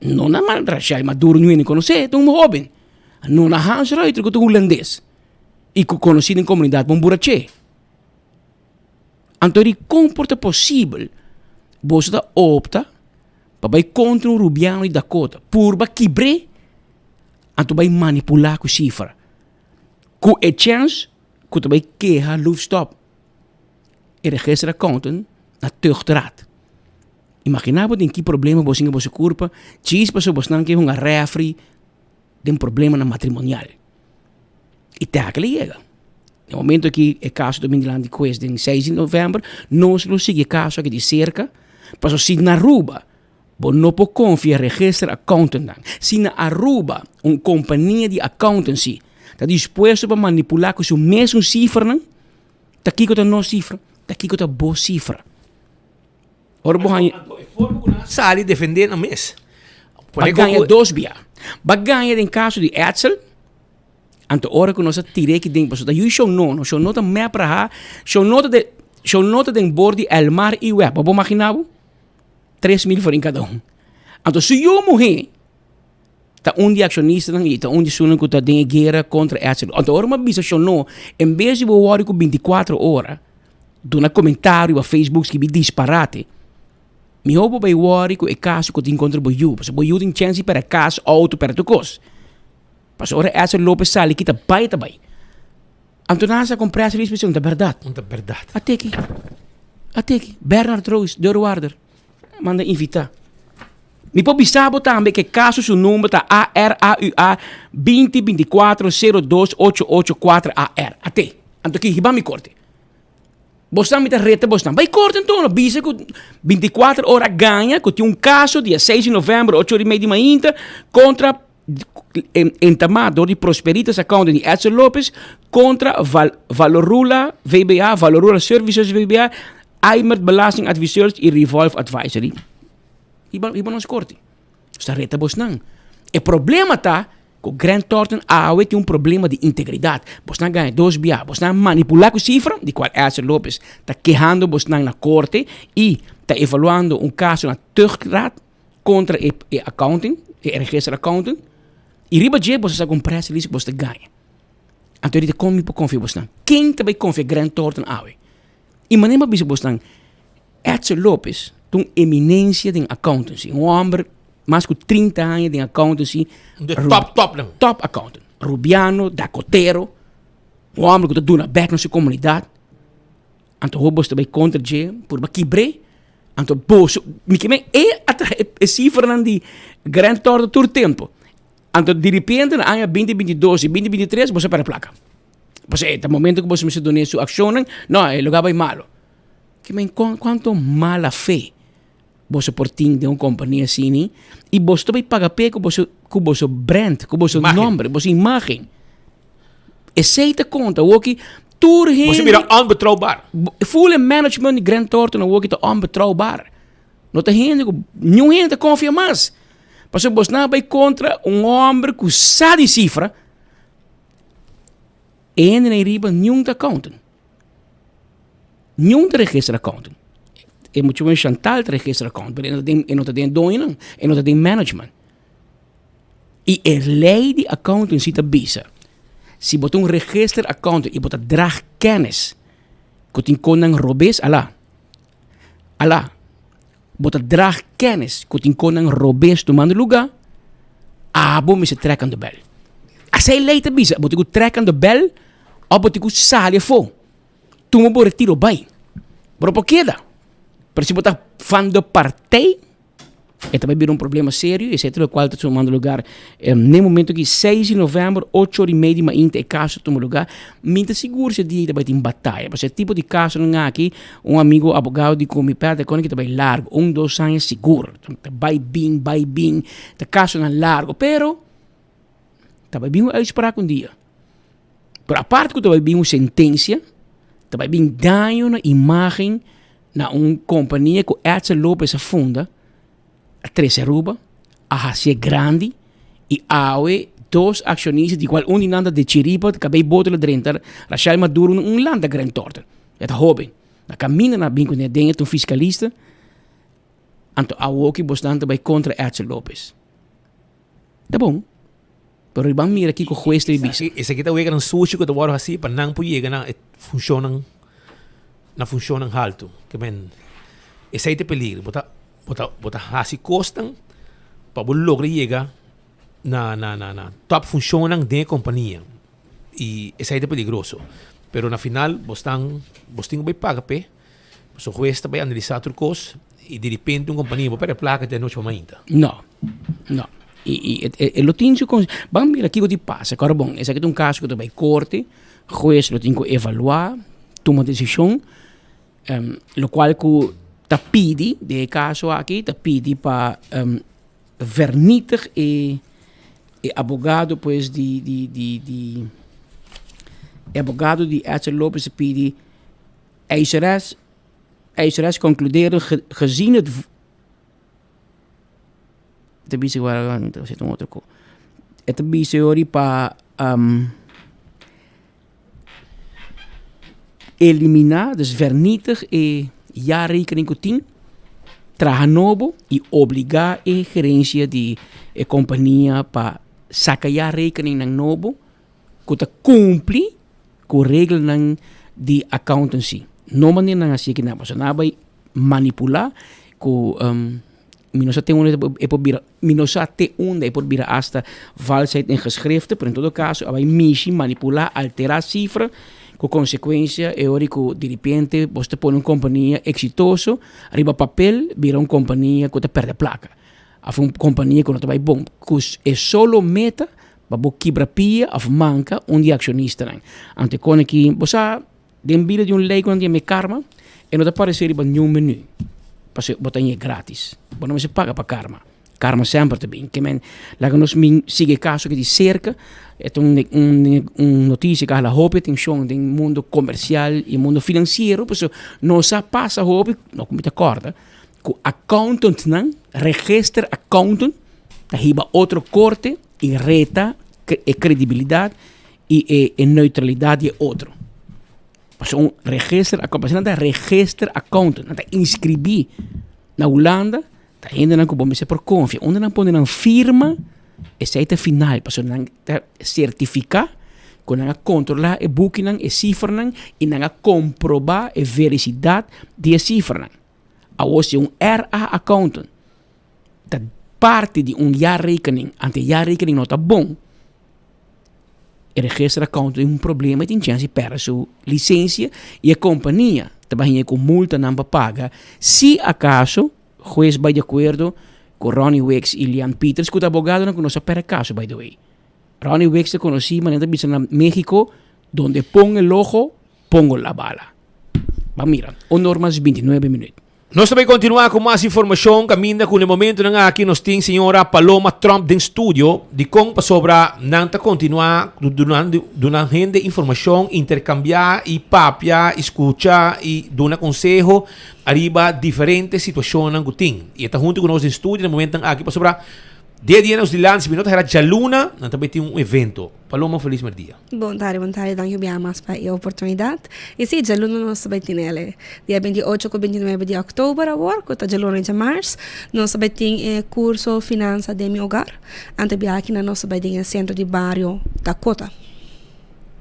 No na Rachel Maduro nu hende konosé, ta un hoben. No na Hans Ruiter ku ta hulandes i ku konosí den komunidat pa un buraché. Anto di kon por ta posibel boso ta opta pa bai kontra un rubiano di Dakota, purba kibr'é, anto bai manipulá ku sifra, ku e chèns ku ta bai keha Loefstop, e register accountant na tuchtraad. Imaginá bo den ki problema bo singa boso kurpa, djis pasobra bosnan ke hunga rèfri den problemanan matrimonial. I te aki lo yega. Den momento ki e kaso ta bin dilanti hues den seis di novèmber, nos lo sigui e kaso aki di serka, pasobra si na Aruba bo no por konfia register accountantnan, si na Aruba un kompania di accountancy ta dispuesto pa manipulá ku su mesun sifranan, ta kiko ta nos sifra? Ta kiko ta bo sifra? Ora bo haña. Anto e forma ku nan a sali defendé nan mes. Ba gaña dos bia. Ba gaña den kaso di Edsel. Anto ora ku nos a tir'é aki den pasobra ta yu shon no, shon no ta mep raha, shon no ta den shon no ta den bor di Elmar i Web. Bo por magina bo? 3000 florin kada un. Anto su yu muhé ta un di e akshonistanan i ta un di esunnan ku ta den e guera kontra Edsel. Anto ora mi a bisa shon no, en bes di bo wòrdu ku 24 ora, duna komentario riba Facebook skibi disparate, mihó bo bai wòri ku e kaso ku tin kontra bo yu, pasobra bo yu tin chèns di pèrdè kas, outo, pèrdè tur kos. Pasobra ora Edsel Lopez sali kita bai ta bai. Anto nan a sa kon press release bisa un ta bèrdat. Un ta bèrdat. A teki, a teki, Bernard Roos, deurwaarder, manda invitá. Mi por bisa bo tambe ku e kaso su number ta ARAUA 20 24 02 884 AR. A te. Anto ki hiba mi korte. Bosnan mi ta reta bosnan. Bai korte anto, bisa ku 24 ora gaña ku tin un kaso dia 6 di novèmber ocho ora i mei di mainta kontra entamá dor di Prosperitas Accounting di Edsel Lopez kontra Val Valorula VBA, Valorula Services VBA, Aimert Belasting Adviseurs i Revolve Advisory. Hiba hiba nos korte. Nos ta reta bosnan. E problema ta ku Grant Thornton awe tin un problema di integridat. Bosnan gaña dos bia. Bosnan a manipulá ku sifra, di kual Edsel Lopez ta kehando bosnan na korte i ta evaluando un kaso na tuchtraad kontra e e accounting, e register accountant. I riba dje boso sa ku un press release ku boso ta gaña. Anto e di kon mi por konfia bosnan? Ken ta bai konfia Grant Thornton awe? I manera mi a bisa bosnan, Edsel Lopez ta un eminensia den accountancy, un homber mas ku 30 aña den accountancy. De top top nan. Top accountant. Rubiano, Dakotero, un homber ku ta duna bek na su komunidat. Anto ho bos ta bai kontra dje, purba kibr'é. Anto boso, mi ke men e a traha e sifranan di Grant Thornton tur tempu. Anto diripiente na aña binti binti dos i binti binti tres boso a perde plaka. Pasobra e ta momento ku boso mester duna su akshonnan, no, e lugar bai malo. Ke men kuantu mala fe boso por tin den un kompania asini i boso ta bai paga p'e ku boso ku boso brand, ku boso nomber, boso imagen. Esei ta konta awoki tur hende. Boso bira onbetrouwbaar. Full e management di Grant Thornton awoki ta onbetrouwbaar. No ta hende ku niun hende ta konfia mas. Pasobra bos nan a bai kontra un hòmber ku sa di sifra, e hendenan ei riba niun ta accountant. Niun ta register accountant. E muchu men Chantal ta register accountant, pero e no ta den, e no ta den doñonan, e no ta den management. I e lei di accountancy ta bisa, si bo ta un register accountant i bo ta drag kennis ku tin konnan robes, ala, ala. Bo ta draag kennis ku tin konan robes tumando lugá, abo mester trek aan de bel. Asei lei ta bisa, bo tin ku trek aan de bel òf bo tin ku sali afó. Tuma bo retiro bai. Bo no por keda. Pero si bo ta van de partij, e ta bai bira un problema serio i esei ta lokual ta tumando lugar n'e momento aki seis di novèmber ocho ora i mei di mainta e kaso ta tuma lugar. Mi ta sigur si e dia ei ta bai tin bataya pasobra e tipo di kasonan aki Un amigo abogado di ku mi pèrdè kòne ki ta bai largu, un dos aña sigur. Ta bai bin, bai bin, ta kasonan largu, pero ta bai bin un uitspraak un dia. Pero aparte ku ta bai bin un sentensia, ta bai bin daño na imagen na un kompania ku Edsel Lopez a funda, a trese Aruba, a hasié grandi y awe dos accionista di cual un di nan ta de chiripa cabey boto lo drenta Rachel Maduro un lanta Grand Thornton e ta hoben na caminda nan a bin cune den e ta un fiscalista anto awoki bosnan ta bay contra Edsel Lopez ta bon pero riba mira kico huez ta bisa. Esaki ta weganan sushi cu ta worde haci pa nan por yega na e funcionnan na funcionnan halto ke men esey ta e peligro bo ta Bo ta bo ta hasi kosnan pa bo logra yega na na na na top funshonnan den e kompania i esei ta peligroso. Pero na final bo stan bo tin ku bai paga p'e, pasobra hues ta bai analisá tur kos i diripente un kompania bo pèrdè plaka di anochi pa mainta. No, no. I i e e lo tin su konse, ban mira kiko tin pasa. Kòrda bon, esaki ta un kaso ku ta bai korte, hues lo tin ku evaluá, tuma desishon. Locual cu ta pidi den e caso aki ta pidi pa vernietig e e abogado pues di di di di e abogado di Edsel Lopez ta pidi eiseres eiseres concludeerde gezien het ta bisa un otro co e ta bisa yori pa Eliminá, dus vernietig e jaarrekening ku tin, traha nobo i obligá e gerensia di e kompania pa saka jaarrekeningnan nobo ku ta kumpli ku reglanan di accountancy. No manera nan hasi kinan, pasobra nan a bai manipulá ku mi no sa te unda e por bira, mi no sa te unda e por bira hasta valsheid in geschriften, pero en todo caso a bai mishi, manipulá, alterá sifra ku konsekuensia e ora ku diripiente bo ta pone un kompania eksitoso riba papel bira un kompania ku ta pèrdè plaka òf un kompania ku no ta bai bon ku e solo meta pa bo kibra pia òf manka un di e akshonistanan. Anto e kone ki bo sa. Den bida di un lei ku nan tin e karma, e no ta paresé riba niun menú, pasobra bo ta hañ'é grátis. Bo no mester paga pa karma. Karma semper ta bin. Ke men, laga nos min sigui e kaso aki di serka. E ta un un un notisia ku a hala hopi atenshon den mundu komersial i mundu finansiero, pasobra nos a pasa hopi, no ku mi ta kòrda, ku accountantnan, register accountant, ta hiba otro korte i reta e kredibilidat i e neutralidat di e otro. Pasobra un register accountant, pasobra nan ta register accountant, nan ta inscribí na Hulanda, ta hendenan ku bo mester por konfia. Unda nan pone nan firma, esei ta final, pasobra nan ta sertifiká. Ku nan a kontrolá e bukinan, e sifranan i nan a komprobá e verisidat di e sifranan. Awor si un RA accountant ta parti di un jaarrekening, anto e jaarrekening no ta bon, e register accountant tin un problema i tin chèns di pèrdè su lisensia i e kompania ta bai haña ku multanan pa paga si akaso hues bai di akuerdo ku Ronnie Wicks i Lian Pieters ku ta abogadonan ku no sa pèrdè kaso by the way. Ronnie Wicks ta konosí manera ta bisa na Mexico donde pon el ojo pongo la bala. Ban mira, un or mas 29 minuut. Nos ta bay continua cu mas informacion caminda cu na e momentonan aki nos tin señora Paloma Tromp den studio. Dicon? Pasobra nan ta continua duna hende informacion, intercambia y papia y scucha y duna conseho ariba diferente situacionnan cu tin. Y e ta hunto cu nos den studio na e momentonan aki pasobra dia dia nos dilanti si mi no ta hera djaluna nan ta bay tin un evento. Paloma feliz merdia. Bon tardi, bon tardi. Danki bia mas pa e oportunidat. I si, djaluna nos ta bai tin el dia 28 ku 29 di òktober awor, ku ta djaluna i djamars, nos ta bai tin e kurso Finansa den mi hogar. Anto bia akinan nos ta bai den e sentro di bario Dakota.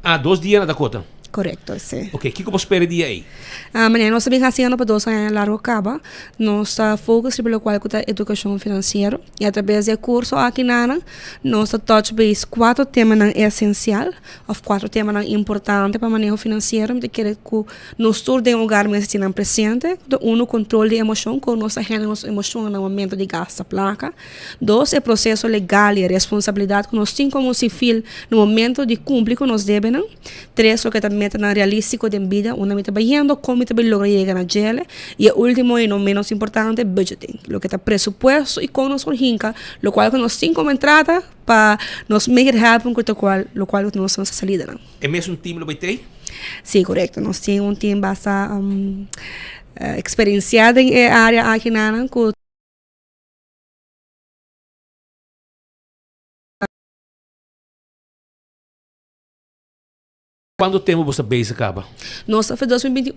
Ah, dos dia na Dakota? Korekto, si. Oke, kiko bo spera e dia ei? Manera nos ta bin hasiendo pa dos aña largo kaba, nos ta focus riba lokual ku ta edukashon finansiero. I atrabes di e kurso akinanan nos ta touch base kuater temanan esensial òf kuater temanan importante pa maneho finansiero. Mi ta kere ku nos tur den hogar mester tin nan presente. Ta unu, kontrol di emoshon, kon nos ta handle nos emoshonnan na momento di gasta plaka. Dos, e proseso legal i e responsabilidat ku nos tin komo sivil na momento di kumpli ku nos debenan. Tres, loke ta metanan realístiko den bida, unda mi ta bayendo, kon mi ta bay logra yega na djele. I e último i no ménos importante, budgeting, loke ta presupuesto i kon nos por hinka lokual ku nos tin komo entrada pa nos make it happen ku lokual lokual ku nos ta salidanan. E mesun team lo bay tei? Sí, korekto. Nos tin un team basta eksperensiá den e área akinanan ku. Cuanto tempo bo sta bezig caba? Nos ta for 2021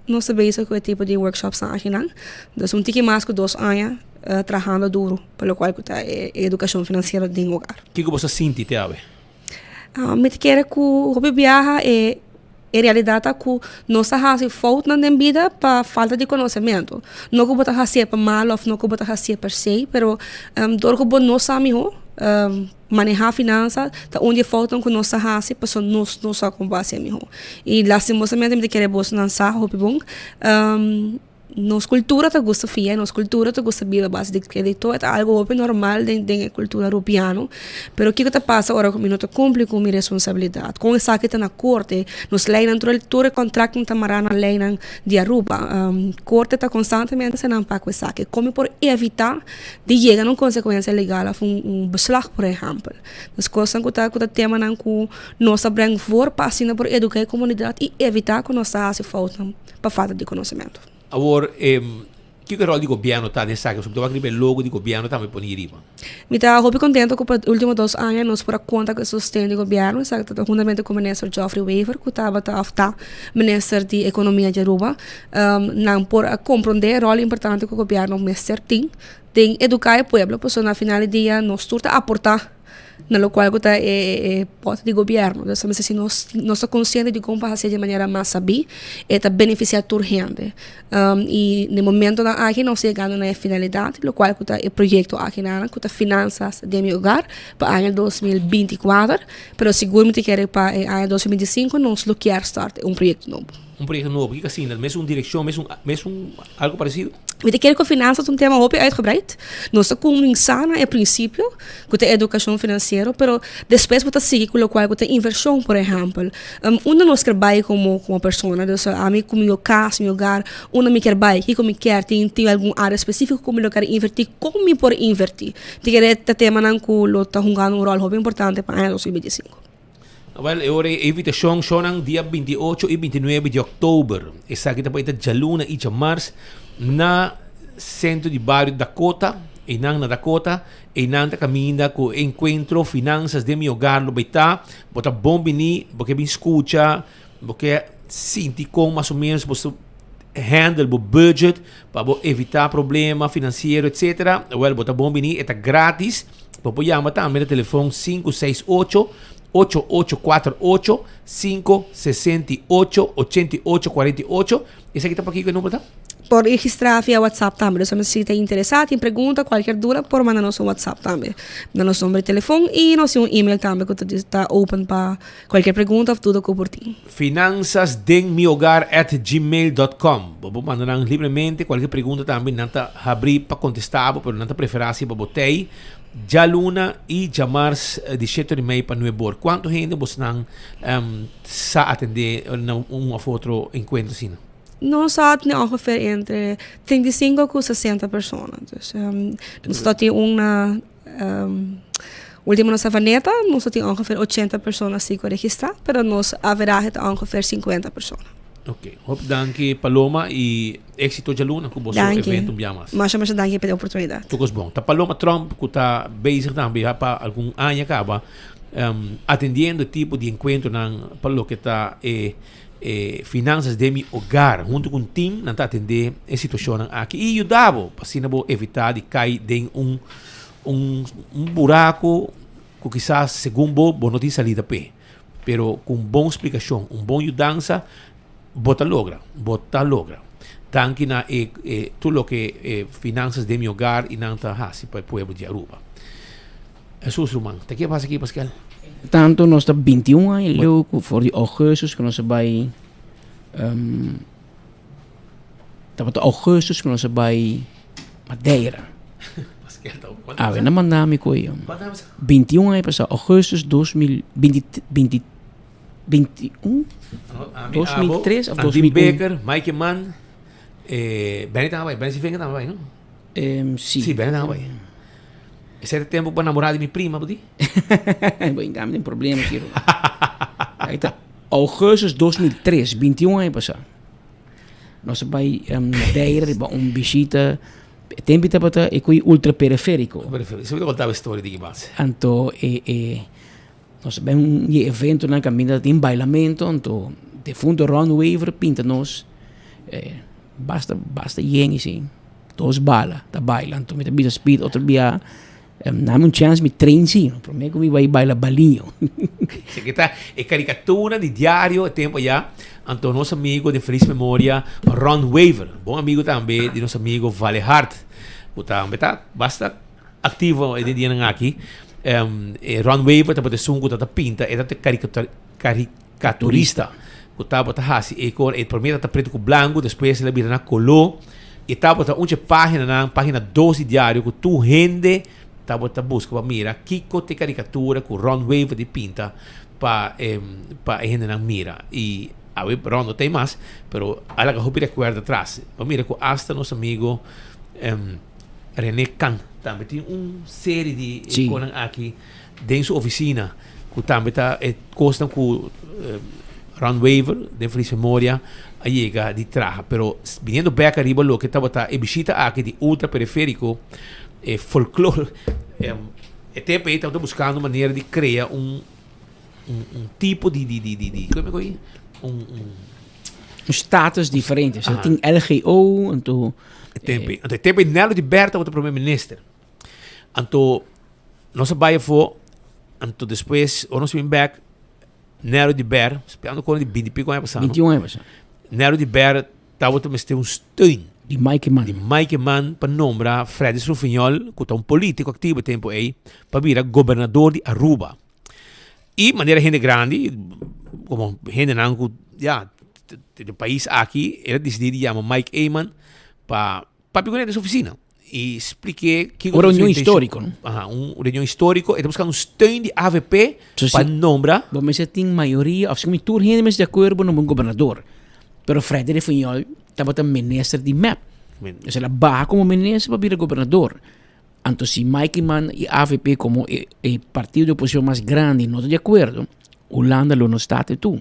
nos ta bezig cu e tipo di workshopsnan akinan. Dus un tiki mas cu dos aña trahando duro pa locual cu ta e educacion financiero den hogar. Kico bo sa sinti te awe? Mi ta kere cu hopi biaha e realidad ta cu nos ta haci foutnan den bida pa falta di conocemento. No cu bo ta hacié pa malo of no cu bo ta hacié per se, pero dor cu bo no sa miho. Manehá finansa ta un di e foutnan ku nos ta hasi pasobra nos no sa kon pa hasié mihó. I lastimosamente mi ta kere bosonan sa hopi bon, nos kultura ta gusta fia, nos kultura ta gusta biba a base di kredito, e ta algu hopi normal den den e kultura rubiano. Pero kiko ta pasa ora ku mi no ta kumpli ku mi responsabilidat? Kon esaki ta na korte? Nos leinan tur tur e kontraktnan ta mará na leinan di Aruba. Korte ta konstantemente hasi nan pa ku esaki. Kon mi por evitá di yega na un konsekuensia legal òf un beslag por ehèmpel. Dus kosnan ku ta ku ta temanan ku nos ta brèng voor pa asina por eduká e komunidat i evitá ku nos ta hasi foutnan pa falta di konosementu. Awor, kiko e ròl di gobièrnu ta den esaki? Pasobra mi ta wak riba e logo di gobièrnu tambe poni riba. Mi ta hopi kontento ku pa e ultimo dos aña nos por a konta ku e sosten di gobièrnu, esaki ta huntamente ku Minister Geoffrey Wever ku tabata òf ta Minister di Ekonomia di Aruba. Nan por a komprondé e ròl importante ku gobièrnu mester tin den eduká e pueblo, pasobra na final di dia nos tur ta aportá na lokual ku ta e pòt di gobièrnu. Entonces mester si nos nos ta konsiente di kon pa hasié di manera mas sabí, e ta benefisiá tur hende. I na e momentonan aki nos ta yegando na e finalidat, lokual ku ta e proyekto aki nan ku ta Finanzas den mi Hogar pa aña 2024, pero sigur mi ta kere pa e aña 2025 nos lo kier start un proyekto nobo. Un proyecto nobo, kiko asina? Mesun direccion, mesun, mesun algo parecido? Mi ta kere ku finansa ta un tema hopi uitgebreid. Nos ta kuminsá na e prinsipio, ku ta edukashon finansiero, pero despues bo ta sigui ku lokual ku ta invershon, por ehèmpel. Unda nos ker bai komo komo persona? Dus ami ku mi kas, mi hogar, unda mi ker bai? Kiko mi ker? Tin tin algun área spesífiko ku mi lo ker invertí? Kon mi por invertí? Mi ta kere ta temanan ku lo ta hungando un ròl hopi importante pa aña 2025. Awel, e ora e invitashon shownan dia 28 i 29 di òktober. Esaki ta bai ta djaluna i djamars na Sentro di Bario Dakota. Einan na Dakota, einan ta kaminda ku e enkuentro Finanzas den mi hogar lo bai ta. Bo ta bon bini, bo ke bin skucha, bo ke sinti kon mas o menos bo su handle bo budget pa bo evita problema finansiero etcetera. Awel, bo ta bon bini, e ta gratis. Bo por yama tambe na telefon 568. 8848 568 88 48. Esaki ta pakiko e number ta? Por registra via WhatsApp tambe. Dus si ta interesa, tin pregunta, cualkier duda, por manda nos un WhatsApp tambe. Na nos number di telefon y nos tin un email tambe cu ta open pa cualkier pregunta of duda cu por tin. Finanzasdenmihogar at gmail dot com. Bo por manda nan libremente cualkier pregunta tambe, nan ta habri pa contesta bo, pero nan ta prefera si pa bo tey djaluna y djamars di shete ora y mei pa nuebe or. Cuanto hende bosnan sa atende na un of otro encuentro asina? Nos a tene ongeveer entre 35 cu 60 persona. Dus nos ta tin un na ultimo na Savaneta, nos ta tin ongeveer 80 persona si cu a registra, pero nos averahe ta ongeveer 50 persona. Ok, hopi danki Paloma y exito djaluna cu boso evento un bia mas. Masha masha danki pa e oportunidad. Tur cos bon. Ta Paloma Tromp cu ta bezig tambe ya pa algun aña caba atendiendo e tipo di encuentronan pa loke ta e E Finanzas den mi hogar hunto cu un team nan ta atende e situacionnan aki y yuda bo pa asina bo evita di cay den un un un buraco cu kisas segun bo bo no tin salida p'e. Pero cu un bon splicacion, un bon yudansa bo ta logra, bo ta logra. Danki na e e tur loke e Finanzas den mi hogar y nan ta haci pa e pueblo di Aruba. Hesus ruman, ta ke pasa aki Pascal? Tanto nos ta 21 aña leu ku for di augustus ku nos a bai um, tabata augustus ku nos a bai Madeira. Pascal ta Awe na manda mi koe. 21 aña pasá, augustus 2020, 20, 21, 2003 of 2001. 2001. Baker, Mike Mann, eh, Benny taba bai, Benny Sivenga taba bai, no? Um, si. Si, Benny taba bai. Ese era tempo pa namorá di mi prima, bo di? Bo inga mi den problema aquí. Ahí ta. Augustus 2003, 21 aña pasá. Nos a bai um, Madeira riba un bishita. E tempo tabata e kui ultraperiférico. Periférico. Siempre te contaba historia di base. Anto e e nos a bai un di eventonan kaminda tin bailamento, anto defunto Ron Weaver pinta nos eh, basta basta yen así. Dos bala ta baila anto mi ta bisa Speed otro bia nami un chance mi train si prome ku mi bai baila baliño. Si ki ta e caricatura di diario e tempo ya anto nos amigo de feliz memoria Ron Weaver bon amigo tambe di nos amigo Vale Hart ku tambe ta basta activo e dianan aki e Ron Weaver tabata esun ku ta pinta e ta caricaturista ku tabata hasi e kor e prome tabata pretu ku blanku despues el a bira na kolo i tabata un dje paginanan pagina dos di diario ku tur hende tabata buska pa mira kiko ta e karikatura ku Ron Weaver di pinta pa e pa e hendenan mira i awe Ron no ta ei mas pero a laga hopi rekuerdo atras pa mira ku asta nos amigo Rene Kan tambe tin un serie di konan aki den su oficina cu tambe ta e cosnan cu Ron Weaver den feliz memoria a yega di traha. Pero biniendo bek ariba loke tabata e bishita aki di ultra periferico e folklore e tempo ey tabata buscando manera di crea un un tipo di di di di como e un un Un status diferente. So tin LGO anto E tempo ey. Anto e tempo ey Nello di Berta tabata primer minister. Anto nos a bai afó, anto despues ora nos a bin bek, Nero di Ber, spiando kon di binti pico aña pasá, no? 21 aña pasá. Nero di Ber tabata mester un steun. Di Mike Eman. Di Mike Eman pa nombra Freddy Srufiñol, ku ta un politico activo e tempo ei, pa bira gobernador di Aruba. I manera hende grandi, komo hendenan ku ya, den pais aki, el a disidí di yama Mike Eman pa papia ku nan den su ofisina. Y spliké kiko Un reunion histórico, no? Aha, un reunion histórico. E ta buscando un steun di AVP So, pa si- nombra. Bo mester tin mayoria, of si tur hende mester di acuerdo bo nombra un gobernador. Pero Freddy Refunjol tabata minister di mep. Dus el a baha como minister pa bira gobernador. Anto si Mike Eman y AVP como e, e partido di oposicion mas grandi no ta di acuerdo, Hulanda lo no sta te toe.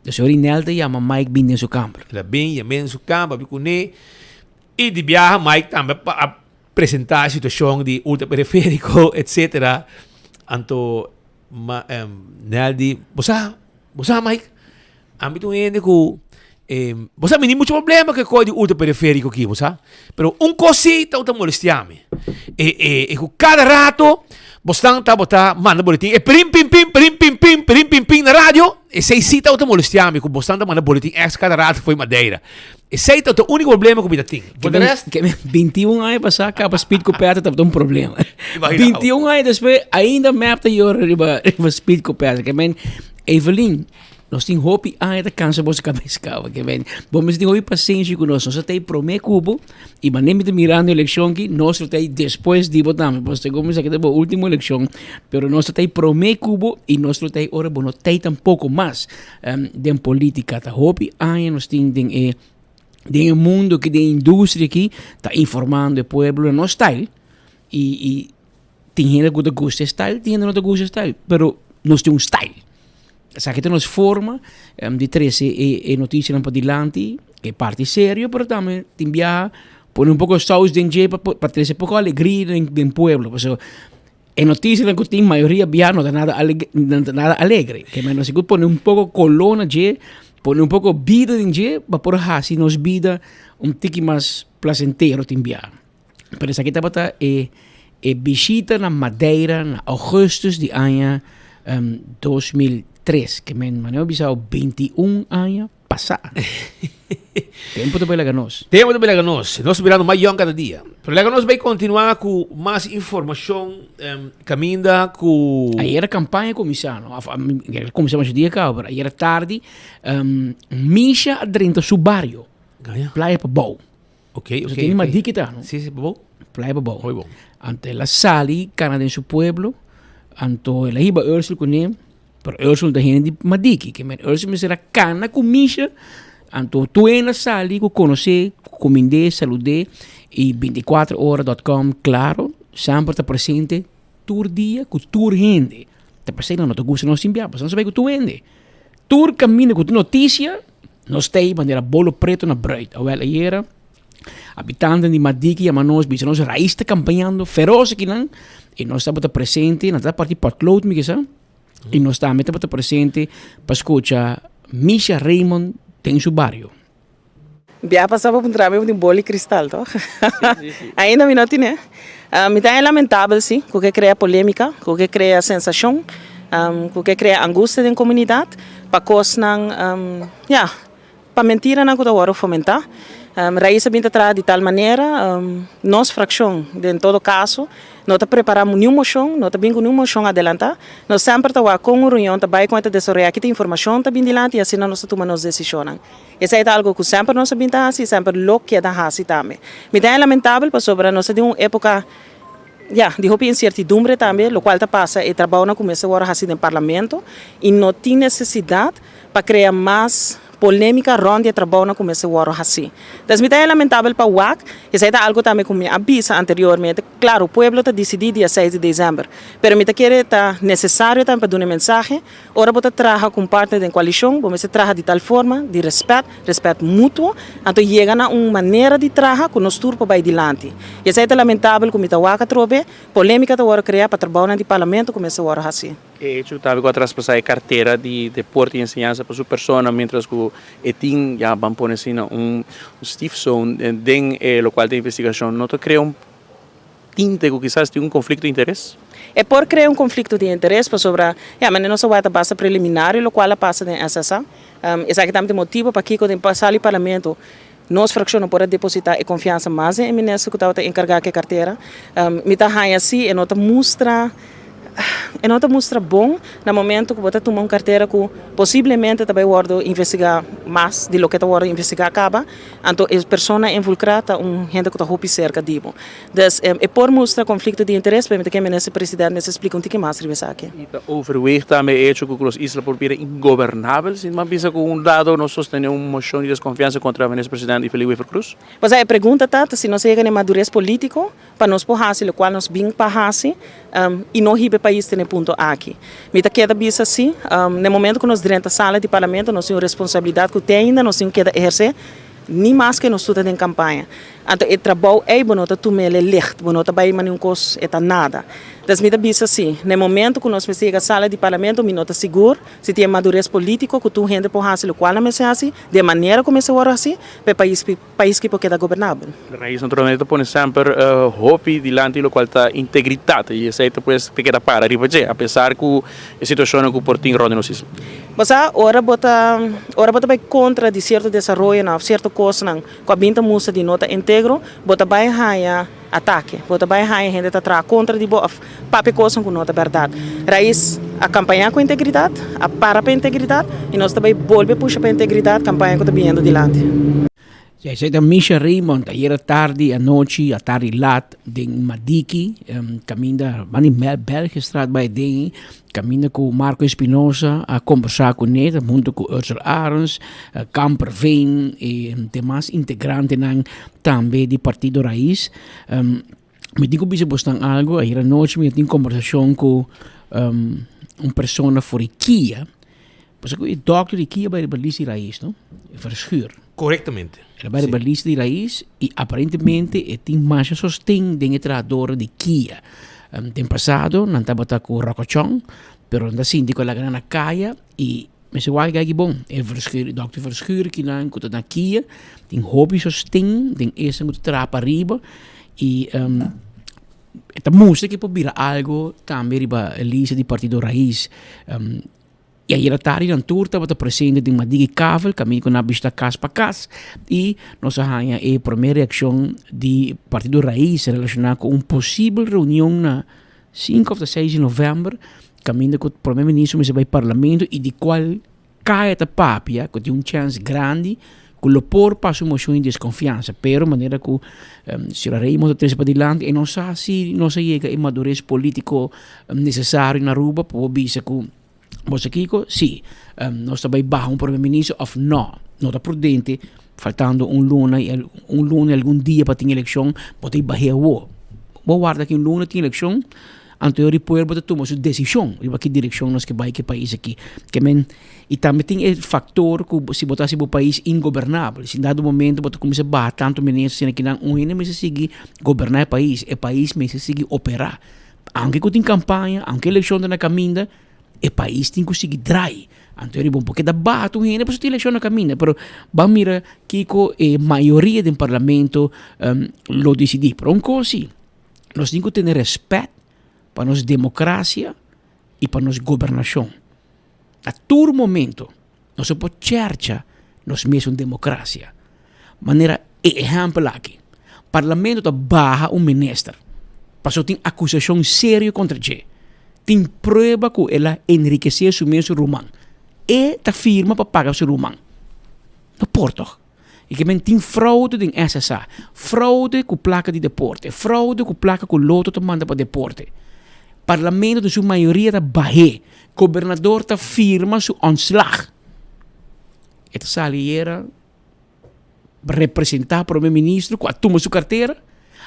Dus ora Nel ta yama Mike bin den su kamber. El a bin, yam'é den su kamber, papia kuné. I di biaha Mike tambe a presenta e situacion di ultraperiferico etcetera. Anto Nel di, bo sa, bo sa Mike, ami ta un hende cu. Eh, bo sa mi ni mucho problema ku e kos di ultraperiférico aki, bo sa. Pero un kos sí ta molestia mi. E, e, e ku kada rato bosnan ta bota manda boletin. E prim pim pim, prim pim pim, prim pim pim na radio. Esei sí ta molestia mi ku bosnan ta manda boletin extra kada rato fo'i Madeira. Esei ta e úniko problema ku mi ta tin. Por de rest. Ke men 21 aña pasá kaba Speed Copeta tabata un problema. 21 aña despues ainda mep ta yora riba riba Speed Copeta. Ke men Evelyn Nos tin hopi aña ta cansa boso cabeza caba ke men. Bo mester tin hopi pasenshi cu nos. Nos ta tei prome cu bo y manera mi ta mirando eleccion ki nos lo tei despues di bo tambe. Pasobra segun mi sa ki ta bo ultimo eleccion, pero nos ta tei prome cu bo y nos lo tei ora bo no tei tampoco mas den politica. Ta hopi aña nos tin den e den e mundo aki, den e industria aki ta informando e pueblo na nos style y y tin hende cu ta gusta e style, tin hende no ta gusta e style, pero nos tin un style. Esaki ta nos forma di trece e noticianan padilanti, e parti serio, pero tambe tin biaha pone un poco saus den dje pa trece poco alegria den pueblo, pasobra e noticianan cu tin mayoria biaha no ta nada no ta nada alegre, ke men nos tin cu pone un poco color na dje, pone un poco bida den dje pa por haci nos bida un tiki mas placentero tin biaha. Pero esaki tabata e e bishita na Madeira na augustus di aña 2003, ke men manera bisa 21 aña pasá. Tempo ta bai laga nos. Tempo ta bai laga nos. Nos ta birando mas yòn kada dia. Pero laga nos bai kontinuá ku mas informashon kaminda ku. Ayera kampaña kuminsá, no? Of kuminsá masha dia kaba, pero ayera tardi Misha a drenta su bario, Playa Pabou. Ok, ok. ok. Tiene madí kita, no? Sí, sí, pabou. Playa pabou. Muy bon. Anto el a sali cana den su pueblo, anto el a hiba Ursel kuné, pero Ursel ta hende di Madiki, ke men Ursel mester a cana ku Misha, anto tur hende a sali ku konosé, ku kumind'é, salud'é, i 24 ora dot com, klaro, semper ta presente tur dia ku tur hende. Ta p'esei nan no ta gusta nos tin bia, pasobra nos ta bai ku tur hende. Tur kaminda ku tin notisia, nos ta ei manera bolo preto na bruid. Awel ayera, habitantenan di Madiki yama nos, bisa nos Rais ta kampañando feros akinan, i nos tabata presente, nan tabata parti potlood mi kisa, i nos tambe tabata presente pa skucha Misha Raymond den su bario. Bia pasa bo puntra mi bo tin boli cristal toch? Ainda mi no tine. Mi ta lamentabel si cu ke crea polemica, cu ke crea sensacion, cu ke crea angustia den comunidad pa cosnan, ya, pa mentiranan cu ta wordo fomenta. Raiz a bin ta traha di tal manera, nos fraccion den todo caso No ta prepará niun moshon, no ta bin ku niun moshon adelantá. Nos semper ta wak kon un reunion ta bai, kon e ta desaroyá, kita informashon ta bin dilanti i asina nos ta tuma nos desishonnan. Esei ta algu ku semper nos a bin ta hasi i semper lo keda hasi tambe. Mi ta haña lamentabel pasobra nos ta den un époka, ya, di hopi insertidumbre tambe, lokual ta pasa e trabounan ku mester wòrdu hasi den parlamento i no tin nesesidat pa krea mas Polémica rond di e trabounan cu mester worde haci. Entonces mi ta haña lamentabel pa wak, esey ta algo tambe cu mi a bisa anteriormente, claro pueblo ta dicidi dia seis di december, pero mi ta kere ta necesario tambe pa duna e mensahe, ora bo ta traha cu un partner den coalicion, bo mester traha di tal forma, di respet, respet mutuo, anto yega na un manera di traha cu nos tur por bay dilanti. Y esey ta lamentabel cu mi ta wak atrobe, polemica ta worde crea pa trabounan di parlamento cu mester worde haci. E hecho tambe cu a traspasa e cartera di deporte y enseñansa pa su persona mientras cu e tin, ya ban pone asina, un stiefzoon den e locual ta investigacion no ta crea un tinte cu kisas tin un conflicto di interes? E por crea un conflicto di interes pasobra, ya, manera nos a wak ta basta preliminario locual a pasa den SSA. Esaki tambe ta e motibo pakico den sala di parlamento nos fraccion no por a deposita e confiansa mas den e minister cu tabata encarga cu e cartera. Mi ta haya si e no ta mustra. E no ta mustra bon na momento ku bo ta tuma un kartera ku posiblemente ta bai wòrdu investigá mas di loke ta wòrdu investigá kaba, anto e persona involukrá ta un hende ku ta hopi serka di bo. Dus e por mustra konflikto di interes, pero mi ta kere Minister President mester splika un tiki mas riba esaki. I ta overweeg tambe e echo ku nos isla por bira ingobernabel si nan bisa ku un dado no sostené un moshon di deskonfiansa kontra Minister President Evelyn Wever-Croes? Pasá e pregunta ta si nos a yega na e madures polítiko pa nos por hasi lokual nos bin pa hasi i no hiba e pais te na e punto aki. Mi ta keda bisa si, na e momento ku nos drenta sala di parlamento nos tin un responsabilidat ku te ainda nos tin ku keda ehersé ni maske nos tur ta den kampaña. Anto e trabou ei bo no ta tum'el e licht, bo no ta bai manera un kos e ta nada. Dus mi ta bisa si, na e momento ku nos mester yega sala di parlamento mi no ta sigur si tin e madures politico ku tur hende por hasi lokual nan mester hasi, di e manera ku mester wòrdu hasi, pa e pais pais ki por keda gobernabel. Raiz naturalmente ta pone semper hopi dilanti lokual ta integritat i esei ta pues ta keda para riba dje apesar ku e situashonnan ku por tin rònt di nos isla. Bo sa ora bo ta ora bo ta bai kontra di sierto desaroyonan òf sierto kosnan ku a bin ta mustra di no ta integro, bo ta bai haña atake, bo ta bai haña hende ta traha kontra di bo òf papia kosnan ku no ta bèrdat. Raiz a kampañá ku integridat, a para pa integridat i nos ta bai bolbe pusha pa integridat kampaña ku ta biniendo dilanti. Si esei ta Misha Raymond ayera tardi anochi atardi lat den Madiki kaminda banda di Belgestraat bai den kaminda ku Marco Espinosa a kombersá kuné huntu ku Ursel Arends, Kamperveen i demas integrantenan tambe di Partido Raiz. Mi tin ku bisa bosnan algu, ayer anochi mi a tin kombersashon ku un persona for di Kia, pasobra ku e dòkter di Kia bai riba lista di Raiz no, Verschuur. Korektamente. El a bai riba lista di Raiz i aparentemente e tin masha sosten den e trahadornan di Kia. Den pasado nan tabata ku Rokochon, pero nan ta sinti ku a laga nan na kaya i Mester wak gaki bon. E Verschuur, Dòkter Verschuur kinan ku ta na Kia tin hopi sosten den esnan ku ta traha pariba i e ta mustra ke por bira algo tambe riba e lista di Partido Raiz. I ayera tardi nan tur tabata presente den Madigi Kavel kaminda ku nan a bishita kas pa kas i nos a haña e prome reakshon di Partido Raiz relashoná ku un posibel reunion na Sinku òf ta seis di novèmber, kaminda ku prome minister mester bai parlamento i di kual kaya ta papia ku tin un chèns grandi ku lo por pasa un moshon di deskonfiansa. Pero manera ku señora Raymond ta trese padilanti e no sa si nos a yega e madures politiko nesesario na Aruba pa por bisa ku bo sa kiko, si nos ta bai baha un prome minister òf nò. No ta prudente faltando un luna i un luna i algun dia pa tin elekshon bo ta bah'é awor. Bo warda ki un luna tin elekshon, anto e pueblo ta tuma su desishon riba ki direkshon nos ke bai ku e pais aki. Ke men, i tambe tin e faktor ku si bo ta hasi bo pais ingobernabel, si dado momento bo ta kuminsá baha tantu minister asina kinan un hende mester sigui goberná e pais, e pais mester sigui operá. Aunke ku tin kampaña, aunke elekshon ta na kaminda, e pais tin ku sigui drai. Anto e riba un poke ta baha tur hende pasobra tin elekshon na kaminda, pero ban mira kiko e mayoria den parlamento lo disidí. Pero un kos si, nos tin ku tene rèspèt pa nos demokrasia i pa nos gobernashon. Na tur momento nos no por chèrcha nos mesun demokrasia. Manera e ehèmpel aki, parlamento ta baha un minister pasobra tin akusashon serio kontra dje. Tin prueba ku el a enrikesé su mes ruman. E ta firma pa paga su ruman. No por tòg. I ke men tin fraude den SSA, fraude ku plaka di deporte, fraude ku plaka ku loto ta manda pa deporte. Parlamento den su mayoria ta bah'é. Gobernador ta firma su ontslag. E ta sali yera representá prome ministro ku a tuma su kartera.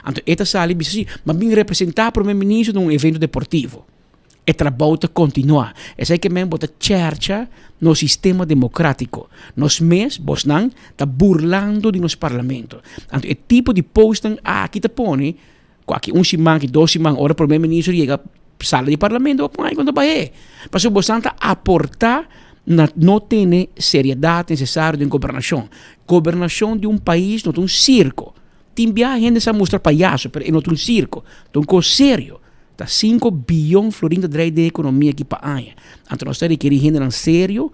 Anto e ta sali bisa si, m'a bin representá prome ministro den un evento deportivo. E trabou ta kontinuá. Esei ke men bo ta chèrcha nos sistema demokratiko. Nos mes, bosnan, ta burlando di nos parlamento. Anto e tipo di postnan aki ta pone ku aki un siman, aki dos siman, ora prome ministro yega sala di parlamento bo pon ai konta bah'é. Pasobra bosnan ta aportá na no tene seriedat nesesario den gobernashon. Gobernashon di un pais no ta un sirko. Tin biaha hende sa mustra payaso, pero e no ta un sirko. Ta un kos serio. Ta sinku biyon florin ta drai den ekonomia aki pa aña. Anto nos ta rekerí hendenan serio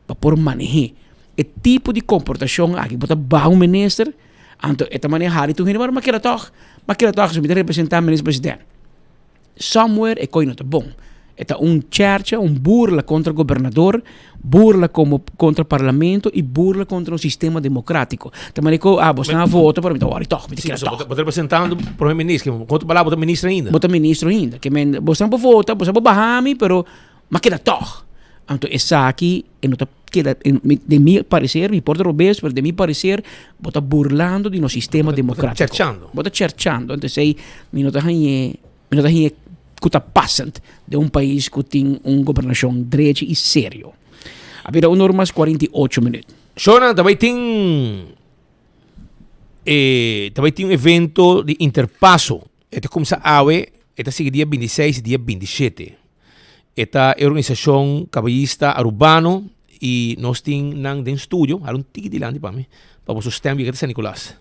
pa por maneh'é. E tipo di komportashon aki, bo ta baha un minister, anto e ta manehá di tur hende, ma keda tòg, ma keda tòg, mi ta representá minister president. Somewhere e koi no ta bon. E ta un chercha, un burla kontra gobernador, burla komo kontra parlamento i burla kontra un sistema demokratiko. Ta manera ku ah bosnan a vota pero mi ta wòri tòg, mi ta keda tòg. Bo ta representando prome minister, ku otro palabra bo ta minister ainda. Bo ta ministro ainda. Ke men bosnan por vota, bosnan por baha mi pero m'a keda tòg. Anto esaki e no ta keda den mi parecer, mi por ta robes pero den mi parecer bo ta burlando di nos sistema demokratiko. Bo ta cherchando. Bo ta cherchando. Anto esei mi no ta hañ'é, mi no ta hañ'é ku ta pasend den un pais ku tin un gobernashon drechi i serio. A bira un or mas 48 minüt. Shona, ta bai tin e ta bai tin un evento di Interpaso. E ta kumsa awe. E ta sigui dia bintiseis i dia bintishete. E ta e organisashon Kabayista Arubano i nos tin nan den studio. Hala un tiki dilanti pa mi, pa boso stem yega te San Nicolas.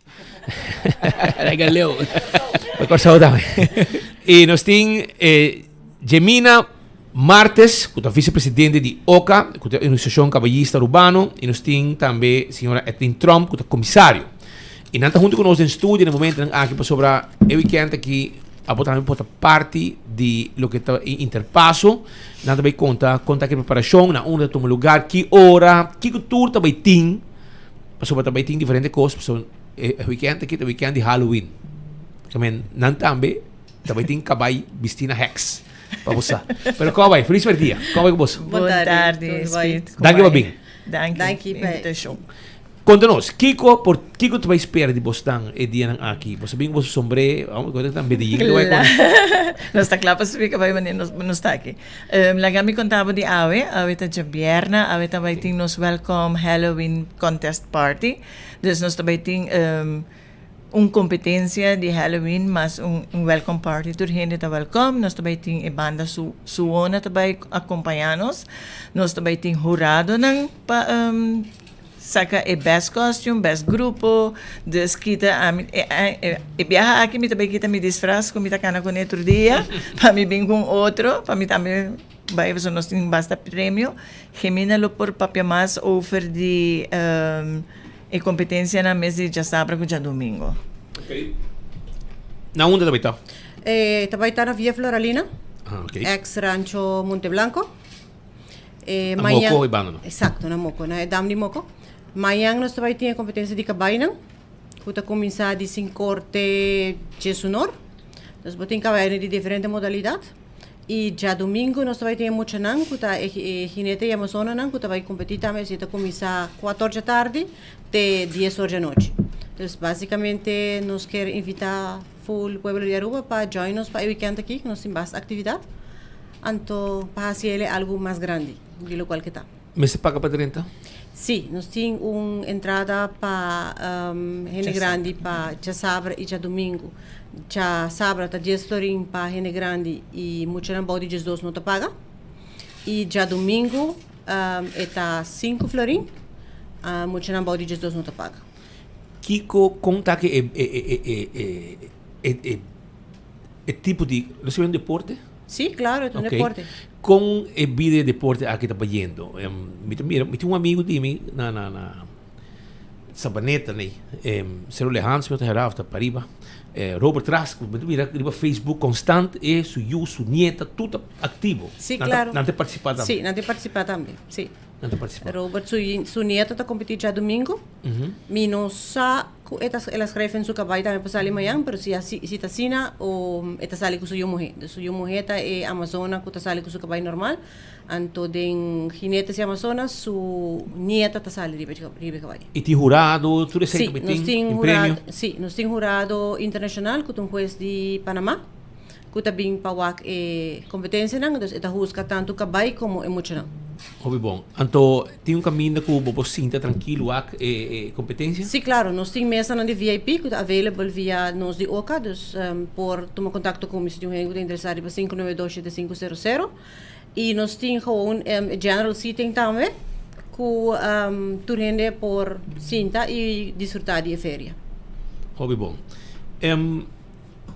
Rega leu. Pa Kòrsou tambe. I nos tin eh, Jemina Martes, ku ta visepresidente di oka, ku ta e organisashon Kabayista Arubano, i nos tin tambe señora Edlin Tromp, ku ta komisario. I nan ta huntu ku nos den studio na e momentonan aki pasobra e wikènt aki abo tambe por ta parti di loke ta e Interpaso. Nan ta bai konta kon ta ki preparashon, na unda ta tuma lugar, ki ora, kiko tur ta bai tin, pasobra ta bai tin diferente kos, pasobra e wikènt aki ta wikènt di Halloween. Tamen nan tambe ta bai tin kabai bisti na heks, pa bo sa. Pero kon a bai? Felis merdia. Kon a bai ku boso? Bon tardi, Speed. Danki pa bin. Danki pa invitashon. Konta nos, kiko por kiko ta bai spera di bosnan e dianan aki? Boso bin ku boso sombré, amo ku ta Medellin ta bai kon. Nos ta kla pa subi kabai manera nos nos ta aki. Laga mi konta bo di awe, awe ta djabièrnè, awe ta bai tin nos welcome Halloween contest party. Dus nos ta bai tin un kompetensia di Halloween mas un welcome party. Tur hende ta welcome, nos ta bai tin e banda su suona ta bai akompañá nos. Nos ta bai tin huradonan pa Saca e best costume, best grupo, dus kita ami e biaha aki mi ta bay kita mi disfraz cu mi ta cana cune tur dia pa mi bin cu un otro pa mi tambe bay pasobra nos tin basta premio. Gemina lo por papia mas over di e competencianan mes di djasabra cu djadomingo. Na unda ta bay ta? E ta bay ta na Villa Floralina, ex Rancho Monte Blanco. Eh, na mañan, Moko ibando no? Exacto, na Moko, na e dam di Moko. Mañan nos ta bai tin e competencia di cabaynan, cu ta cuminsa di sincor te diesunor. Nos bo tin cabaynan di diferente modalidad. Y djadomingo nos ta bai tin e muchanan cu ta e, e jinete y amazonanan cu ta bai competi tambe, así ta cuminsa cuator dja tardi te dies or djanochi. Dus basicamente nos kier invita full pueblo di Aruba pa join nos pa e weekend aki, nos tin basta actividad. Anto pa hasi el e algu mas grandi di lokual ke ta. Mester paga pa drenta? Sí, nos tin un entrada pa hende grandi pa djasabra i djadumingu. Djasabra ta dies florin pa hende grandi i muchanan bou di diesdos no ta paga. I djadumingu e ta sinku florin, muchanan bou di diesdos no ta paga. Kiko kon ta ke e e e tipo di, lo si un deporte? Sí, claro, e ta un Ok. deporte. Kon e bida di deporte aki ta bayendo? Mi ta mira, mi tin un amigo di mi na na na Sabaneta nei, Cerro Lejano si mi no ta hera of ta pariba, Robert Trask, mi ta mira riba Facebook constant e, su yu, su nieta, tur ta activo. Sí, Nan ta claro. nan ta participa tambe. Sí, nan ta participa tambe, sí. Nan ta participa. Robert su su nieto ta competi djadomingo. Mi no sa Ku e ta el a skrefi en su kabai tambe por sali mañan, pero si asi si ta asina o e ta sali ku su yu muhé. Dus su yu muhé ta e amazona ku ta sali ku su kabai normal, anto den jinetes i amazonas su nieta ta sali riba riba e kabai. I tin hurado, tur esei Sí, tambe nos tin, tin tin premio? hurado, sí, nos tin hurado internashonal ku ta un hues di Panamá ku ta bin pa wak e kompetensianan, dus e ta husga tantu kabai komo e muchanan. Hopi bon. Anto tin un kaminda ku bo por sinta trankil wak e e kompetensia? Sí, klaro. Nos tin mesanan di VIP ku ta available via nos di oka. Dus por tuma kontakto ku mi si tin un hende ku ta interesá riba 592 7500. I nos tin gewoon e general seating tambe ku tur hende por sinta i disfrutá di e feria. Hopi bon.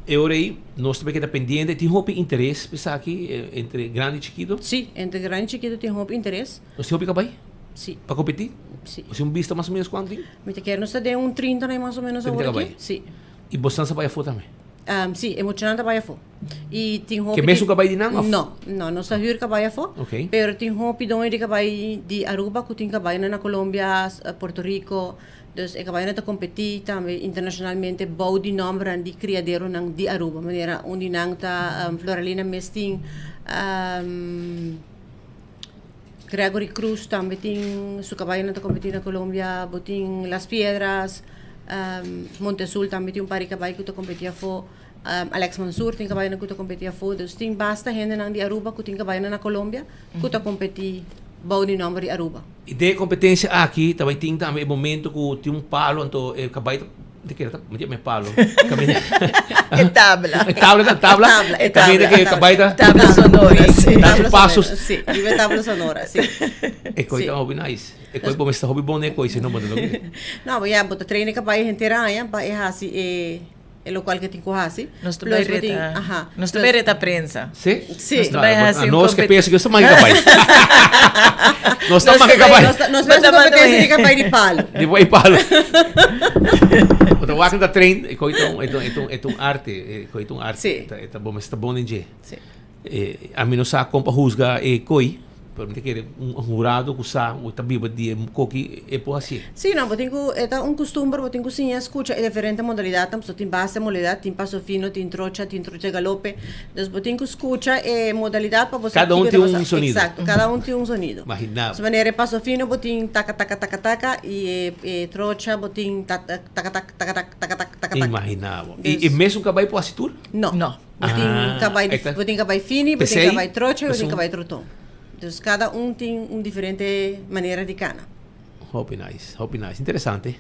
E ora ei nos ta keda pendiente. Tin hopi interes pa esaki entre grandi i chikitu? Sí, entre grandi i chikitu tin hopi interes. Nos tin hopi kabai? Sí. Pa kompetí? Sí. Bo tin un bista mas o menos kuantu tin? Mi ta kere nos ta den un trinta na mas o menos awor 30 aki. kabai? Sí. I bosan sa bai afó tambe? Sí, e muchanan ta bai afó. I tin hopi Ke mesun kabai di nan òf? No, no, nos ta hür kabai afó. Ok. Pero tin hopi doño di kabai di Aruba ku tin kabainan na Colombia, Puerto Rico. Dus e kabayonan ta kompetí tambe internashonalmente bou di nòmbernan di kriaderonan di Aruba. Manera un di nan ta Floralina mes tin, Gregory Cruz tambe tin su kabayonan ta kompetí na Colombia, bo tin Las Piedras, Monte Azul tambe tin un par di kabayo ku ta kompetí afó, Alex Mansur tin kabayonan ku ta kompetí afó. Dus tin basta hendenan di Aruba ku tin kabayonan na Colombia ku ta kompetí bou di nòmber di Aruba. I den e kompetensia aki ta bai tin tambe e momento ku tin un palo anto e kabai ta. Te kere ta mete me palo. Caminda. E tabla. E tabla ta tabla. Tabla, e Caminda tabla, ke kabay ta. Tabla sonora, si. Ta Tabla pasos. sonora, si. Riba e tabla sonora, si. E koi ta hopi nice. E koi bo mester hopi bon den e koi, si no bo no lo kere. No, bo ya bo ta train e kabay henter aña pa e hasi e e lokual ke tin ku hasi. Nos ta bai Plus bo tin, reta, aha. nos ta Plus bai reta prensa. Si? Si. Nos ta bai hasi un Nos ke compet- pensa ke nos ta manke kabay. Nos ta Nos manke ta bai- kabay. Nos ta nos bai hasi kompetensia di kabay di palo. Di bai palo. Bo ta wak ta train, e koi ta un, e ta un, e ta un, e ta un arte, e koi ta un arte. Si. E ta, e ta bo mester ta bon den dje. Si. E, ami no sa kon pa husga e koi, pero mi ta kere un hurado ku sa ku ta biba di e koki e por hasié. Sí, no, bo tin ku, e ta un kustumber, bo tin ku siña skucha e diferente modalidatnan, pasobra tin basta modalidat, tin paso fino, tin trocha, tin trocha galope, dus bo tin ku skucha e modalidat pa bo sa Kada un kiko tin ta un pasa. sonido. Eksakto, kada un tin un sonido. Imagina. So manera e paso fino bo tin taka taka taka taka i e trocha bo tin ta taka tak taka tak taka tak taka tak. Imagina bo. I Dus e mesun kabai por hasi tur? No. No. Bo tin Ah, kabai e ta bo tin kabai fini, bo tin P'esei, kabai trocha i bo tin esun kabai troton. Dus kada un tin un diferente manera di kana. Hopi nice, hopi nice. Interesante.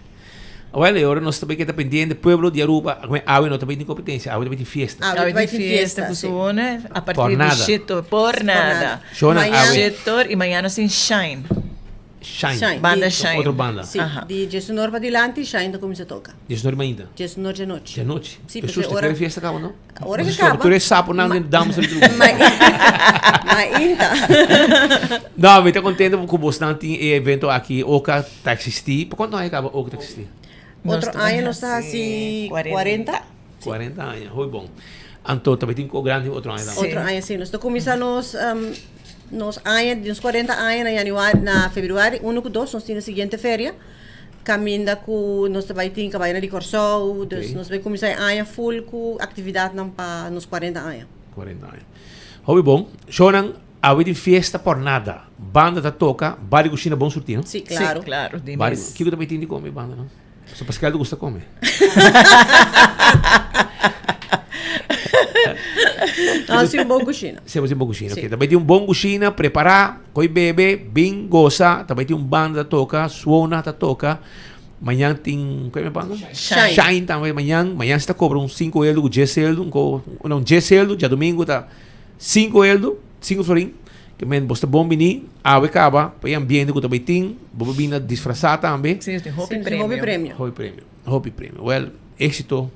Well, e ora nos ta bay keda pendiente. Pueblo di Aruba, awe no ta bay tin competencia, awe ta bay tin fiesta. Awe Awe ta bay tin tin fiesta fiesta, ku si. su wone a Por partir di nada. shito, por nada. Shona, Mañana. awe. Shito i mañana nos tin Shine. Shine. Shine. Banda Di- Shine. Otro banda. Si, Aha. di diesunor pa dilanti Shine ta cuminsa toca. Diesunor mainta. Diesunor djanochi. Djanochi. Si, Pe pasobra susto, ora kere fiesta caba no? Ora que Susto, caba. Tur e saponan den dams riba truco. Mainta. No, mi ta contento cu bosnan tin e evento aki, Oca ta existi. Pa cuanto aña caba Oca ta existi? Otro aña nos ta haci 40. 40 aña, hoy bon. Anto tambe tin co grandi otro aña tambe. Otro aña si, nos ta cuminsa nos nos aña, nos 40 aña na januari, na februari uno cu dos nos tin e siguiente feria. Caminda cu nos ta bay tin cabaynan di Corsou, dus nos bay cuminsa e aña full cu actividadnan pa nos 40 aña. 40 aña. Hopi bon. Shownan, awe tin fiesta por nada. Banda ta toca, bari cushina bon surti, no? Si, claro. Si, claro, di Bari, mes. kico ta bay tin di come banda, no? Pasobra Pascal ta gusta come. No, si un bon cushina. Si, un bon cushina. Si. Ok, ta bay tin un bon cushina prepara. Koy bebe, bin gosa, ta bai tin un banda ta toka, Suona ta toka, mañan tin, koe me banda? Shine. Shine tambe mañan, mañan si ta kobra un sinku eldo ku dies eldo, un ko, no, un dies eldo, djadumingu ta sinku eldo, sinku florin, ke men bos ta bon bini, awe kaba, pa e ambiente ku ta bai tin, bo por bini disfrasá tambe. Si, tin hopi Si, tin hopi premio. premio. Hopi premio, hopi premio. Well, éxito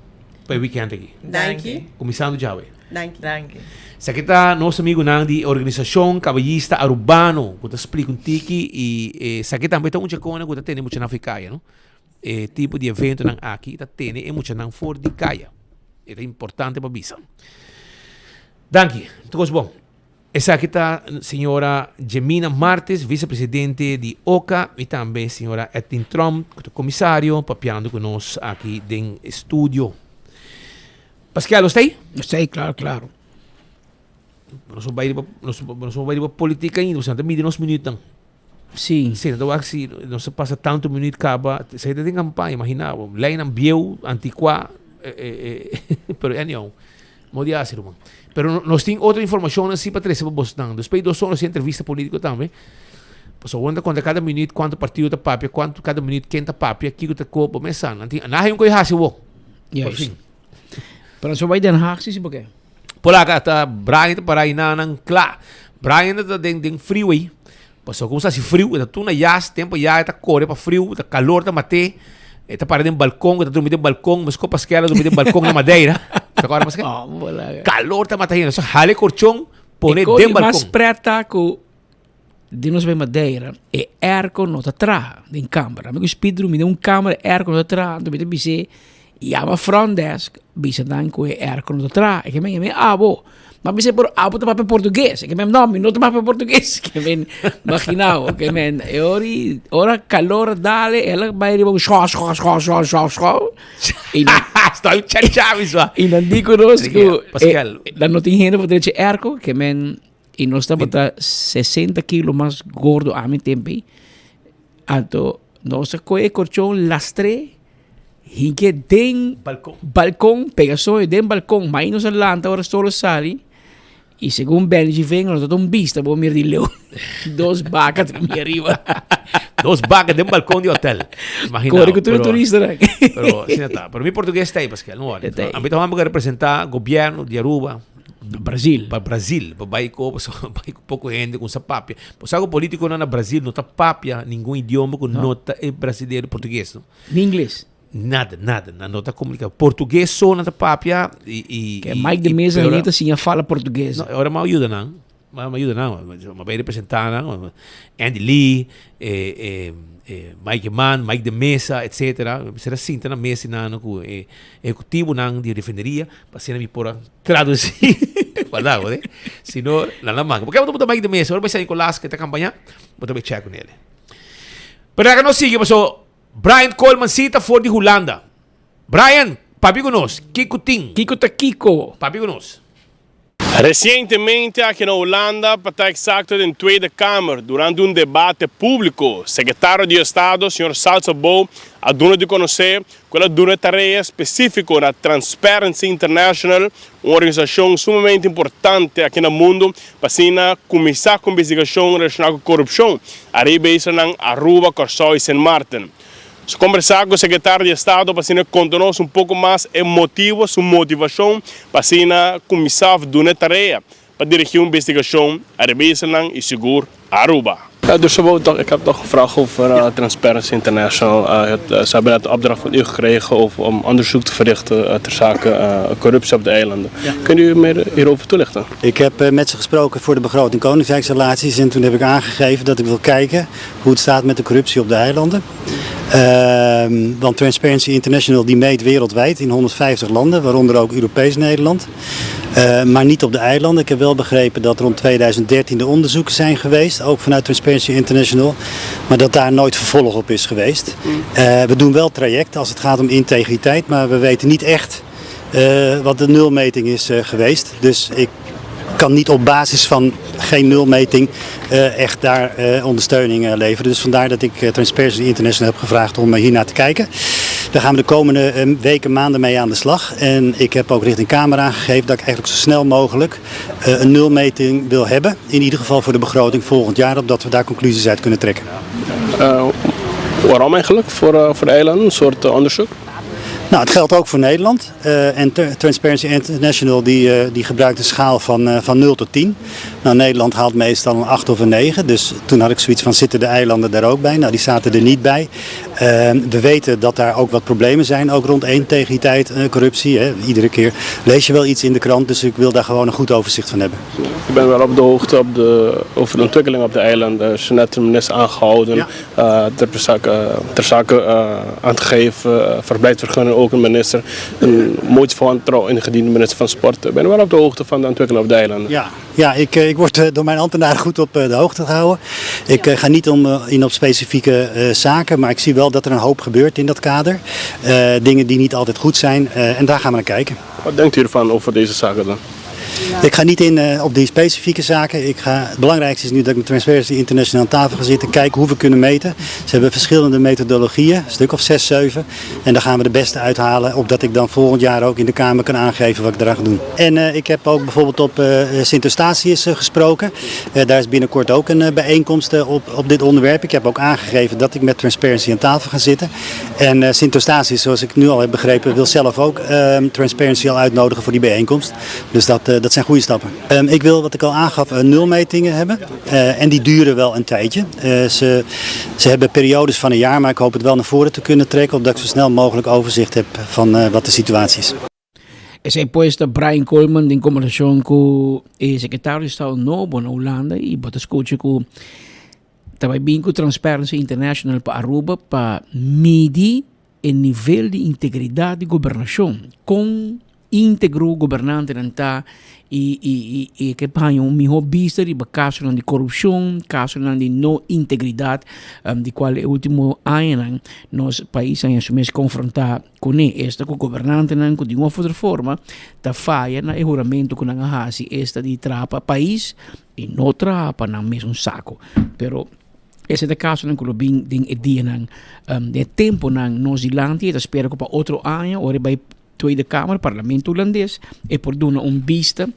pa e weekend aki. Danki. Kuminsando djawe. Danki. Danki. Esaki ta nos amigunan di Organisashon Kaballista Arubano ku ta splika un tiki i esaki tambe ta un chakona ku ta tene muchanan for di kaya no. E tipo di eventonan aki ta tene e muchanan for di kaya. E ta importante pa bisa. Danki. Tur kos bon. Esaki ta señora Jemina Martes, vicepresidente di oca i tambe señora Edlin Tromp ku ta komisario papiando ku nos aki den studio. Pascal, lo stay? Lo stay, claro, claro. Nos bai riba, nos, nos bai riba politica ainda, nos ta midi nos minuutnan. Sí. Sí, nos wak si nos pasa tanto minuut caba, se ta den campaña, imagina bo, leynan bieu, anticuá, eh, eh, eh, pero anyhow, mo di haci ruman. Pero nos tin otro informacion así pa trece pa bosnan. Despues dos horas entrevista politico tambe. Pasobra bo ta conta cada minuut cuanto partido ta papia, cuanto cada minuut ken ta papia, kico ta koop, bo mes sa. Nan tin, nan hay un koe haci bo. Por Juist. fin. Pero so bai Den Haag si si porque. Polaca ta Brian ta para nan kla. Brian ta den den freeway. Paso como sa si friu, ta tu na jas, tempo ya ta corre pa friu, ta calor ta mate. E ta para den balcon, ta drumi den balcon, mes ko Pasquela drumi den balcon na Madeira. Ta acorda Pasquela? Oh, polaca. Calor ta mata hende. So hale corchon, pone E ko den di mas balcon. preta ku di nos bai Madeira, e airco no ta traha den camera. Mi ku Speed drumi den un camera, e airco no ta traha, anto mi ta bis'é yama front desk, bisa nan ku e airco no ta traha. E ke men, e men abo. Ma bis'é pero abo ta papia portugues. E ke men, no, mi no ta papia portugues. Ke men, imagina bo, ke men, e ora, ora calor dale, el a bai riba un sho, sho, sho, sho, sho, sho. I nan, Stoi chacha, mi swa. I nan di ku nos ku, Pascal. nan no tin hende pa drecha airco, ke men, I nos tabata 60 kilo mas gordo ami tempo ei. Anto nos a kohe e korchon lastr'é hink'é den Balkon. balkon, pega soño den balkon. Mai nos a lanta ora sol a sali. Y segun Benji Vinger no ta un bista bo mira di leu. Dos baka ta mi ariba. Dos baka den balkon di hotel. Imagina. Corre cu tur turista nan. Pero asina ta. Pero mi portugues ta ahí, Pascal, no worry. A mi ta hombre que representa gobierno di Aruba. Brasil. Pa Brasil. Pa bai ko, so, bai ku poko hende ku sa papia. Bo sa ku politikonan na Brasil no ta papia ningun idioma ku no ta e brasileiro portugues, no? Ni ingles. Nada, nada. Nan no ta comunica. Portugues so nan ta papia y... y Que Mike de Meza pero, ta siña fala portugues. No, ahora ma ayuda nan. Ma ayuda nan. Ma bay representa nan. Andy Lee, eh, eh, eh, Mike Eman, Mike de Meza, etcétera. Será sinta na mesa nan ku eh, ejecutivo nan di refineria pa asina mi por a traduci. Guarda, eh? Si no, nan la manga. Porque abo Mike de Meza, ora bay San Nicolas que ta campaña, bo ta bay check con ele. Pero acá no sigue, paso Brian Koolman si ta for di Hulanda. Brian, papia ku nos. Kiko tin? Kiko ta kiko? Papia ku nos. Resientemente aki na Hulanda, pa ta eksakto den Tweede Kamer, durante un debate públiko, Sekretario di Estado, señor Salsabou, a duna di konosé ku el a duna e tarea spesífiko na Transparency International, un organisashon sumamente importante aki na mundu, pa asina kuminsá ku investigashon relashoná ku korupshon ariba e islanan Aruba, Kòrsou i Sint Maarten. Nos a kombersá ku Sekretario di Estado pa asina konta nos un poko mas e motibu, su motivashon pa asina kuminsá òf duna e tarea pa dirigí un investigashon ariba e islanan i sigur Aruba. Dus toch, ik heb toch een vraag over Transparency International. Ze hebben net een opdracht van u gekregen over, om onderzoek te verrichten ter zake corruptie op de eilanden. Kunt u meer hierover toelichten? Ik heb met ze gesproken voor de begroting Koninkrijksrelaties en toen heb ik aangegeven dat ik wil kijken hoe het staat met de corruptie op de eilanden. Want Transparency International die meet wereldwijd in 150 landen, waaronder ook Europees Nederland. Eh, maar niet op de eilanden. Ik heb wel begrepen dat rond 2013 de onderzoeken zijn geweest, ook vanuit Transparency International, maar dat daar nooit vervolg op is geweest. Eh, we doen wel trajecten als het gaat om integriteit, maar we weten niet echt eh, wat de nulmeting is geweest. Dus ik kan niet op basis van geen nulmeting echt daar ondersteuning leveren. Dus vandaar dat ik Transparency International heb gevraagd om hier naar te kijken. Daar gaan we de komende weken, maanden mee aan de slag. En ik heb ook richting Kamer aangegeven dat ik eigenlijk zo snel mogelijk een nulmeting wil hebben. In ieder geval voor de begroting volgend jaar, opdat we daar conclusies uit kunnen trekken. Uh, waarom eigenlijk voor, voor de eilanden, een soort onderzoek? Nou, het geldt ook voor Nederland. Uh, en Transparency International die, uh, die gebruikt een schaal van, uh, van 0 tot 10. Nou, Nederland haalt meestal een 8 of een 9. Dus toen had ik zoiets van, zitten de eilanden daar ook bij? Nou, die zaten er niet bij. we weten dat daar ook wat problemen zijn, ook rond integriteit, corruptie. Hè. Iedere keer lees je wel iets in de krant, dus ik wil daar gewoon een goed overzicht van hebben. Ik ben wel op de hoogte op de, over de ontwikkeling op de eilanden. Er is net een minister aangehouden, ja. Ter zake, ter zake aan te geven, verblijfsvergunning ook een minister. Een motie van wantrouwen ingediend, minister van Sport. Ik ben wel op de hoogte van de ontwikkeling op de eilanden. Ja, ja ik, ik word door mijn ambtenaren goed op de hoogte gehouden. Ik ga niet om, in op specifieke zaken, maar ik zie wel dat er een hoop gebeurt in dat kader. Dingen die niet altijd goed zijn en daar gaan we naar kijken. Wat denkt u ervan over deze zaken dan? Ik ga niet in uh, op die specifieke zaken. Ik ga, het belangrijkste is nu dat ik met Transparency International aan tafel ga zitten. Kijken hoe we kunnen meten. Ze hebben verschillende methodologieën, een stuk of 6, 7. En daar gaan we de beste uithalen. Opdat ik dan volgend jaar ook in de Kamer kan aangeven wat ik eraan ga doen. En uh, ik heb ook bijvoorbeeld op uh, Sint Eustatius gesproken. daar is binnenkort ook een bijeenkomst op, op dit onderwerp. Ik heb ook aangegeven dat ik met Transparency aan tafel ga zitten. En Sint Eustatius, zoals ik nu al heb begrepen, wil zelf ook Transparency al uitnodigen voor die bijeenkomst. Dus dat, dat zijn goede stappen. Um, ik wil, wat ik al aangaf, nulmetingen hebben. Uh, en die duren wel een tijdje. Uh, ze, ze hebben periodes van een jaar, maar ik hoop het wel naar voren te kunnen trekken, opdat ik zo snel mogelijk overzicht heb van uh, wat de situatie is. Esei pues ta Brian Koolman den kombersashon ku e sekretario di Estado nobo na Hulanda i bo ta skucha ku ta bai bin ku Transparency International pa Aruba pa midi e nivel di integridat di gobernashon, kon íntegro gobernantenan ta i i i ke haña un mihó bista riba kasonan di korupshon, kasonan di no integridat di kual e último añanan nos pais a haña su mes konfrontá kuné. Esta ku gobernantenan ku di un òf otro forma ta faya na e huramentu ku nan a hasi, esta di traha pa pais i no traha pa nan mes un sako. Pero Esei ta kasonan ku lo bin den e dianan, den e temponan nos dilanti. E ta spera ku pa otro aña ora e bai Tweede Kamer, Parlamento Hulandes, e por duna un bista.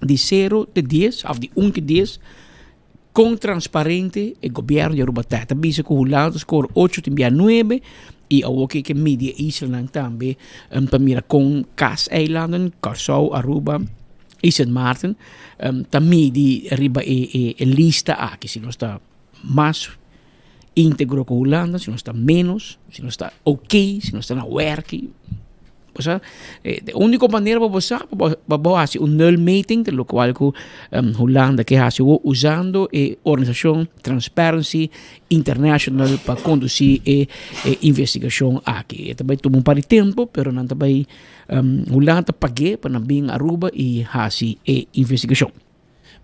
Di sero te dies of di un te dies kon transparente e gobierno di Aruba ta. Ta bisa ku Hulanda ta score ocho tin bia nuebe i awor ke ke midi e islanan tambe pa mira kon kas eilanden, Kòrsou, Aruba i Sint Maarten ta midi riba e e lista aki si nos ta mas íntegro ku Hulanda, si nos ta ménos, si nos ta oké, si nos ta na wèrki. Bo sa, e úniko manera pa bo sa, pa bo hasi un nulmeting, ta lokual ku Hulanda ke hasi awor usando e organisashon Transparency International pa kondusí e investigashon aki. E ta bai tuma un par di tempu, pero nan ta bai, Hulanda ta pag'é pa nan bin Aruba i hasi e investigashon.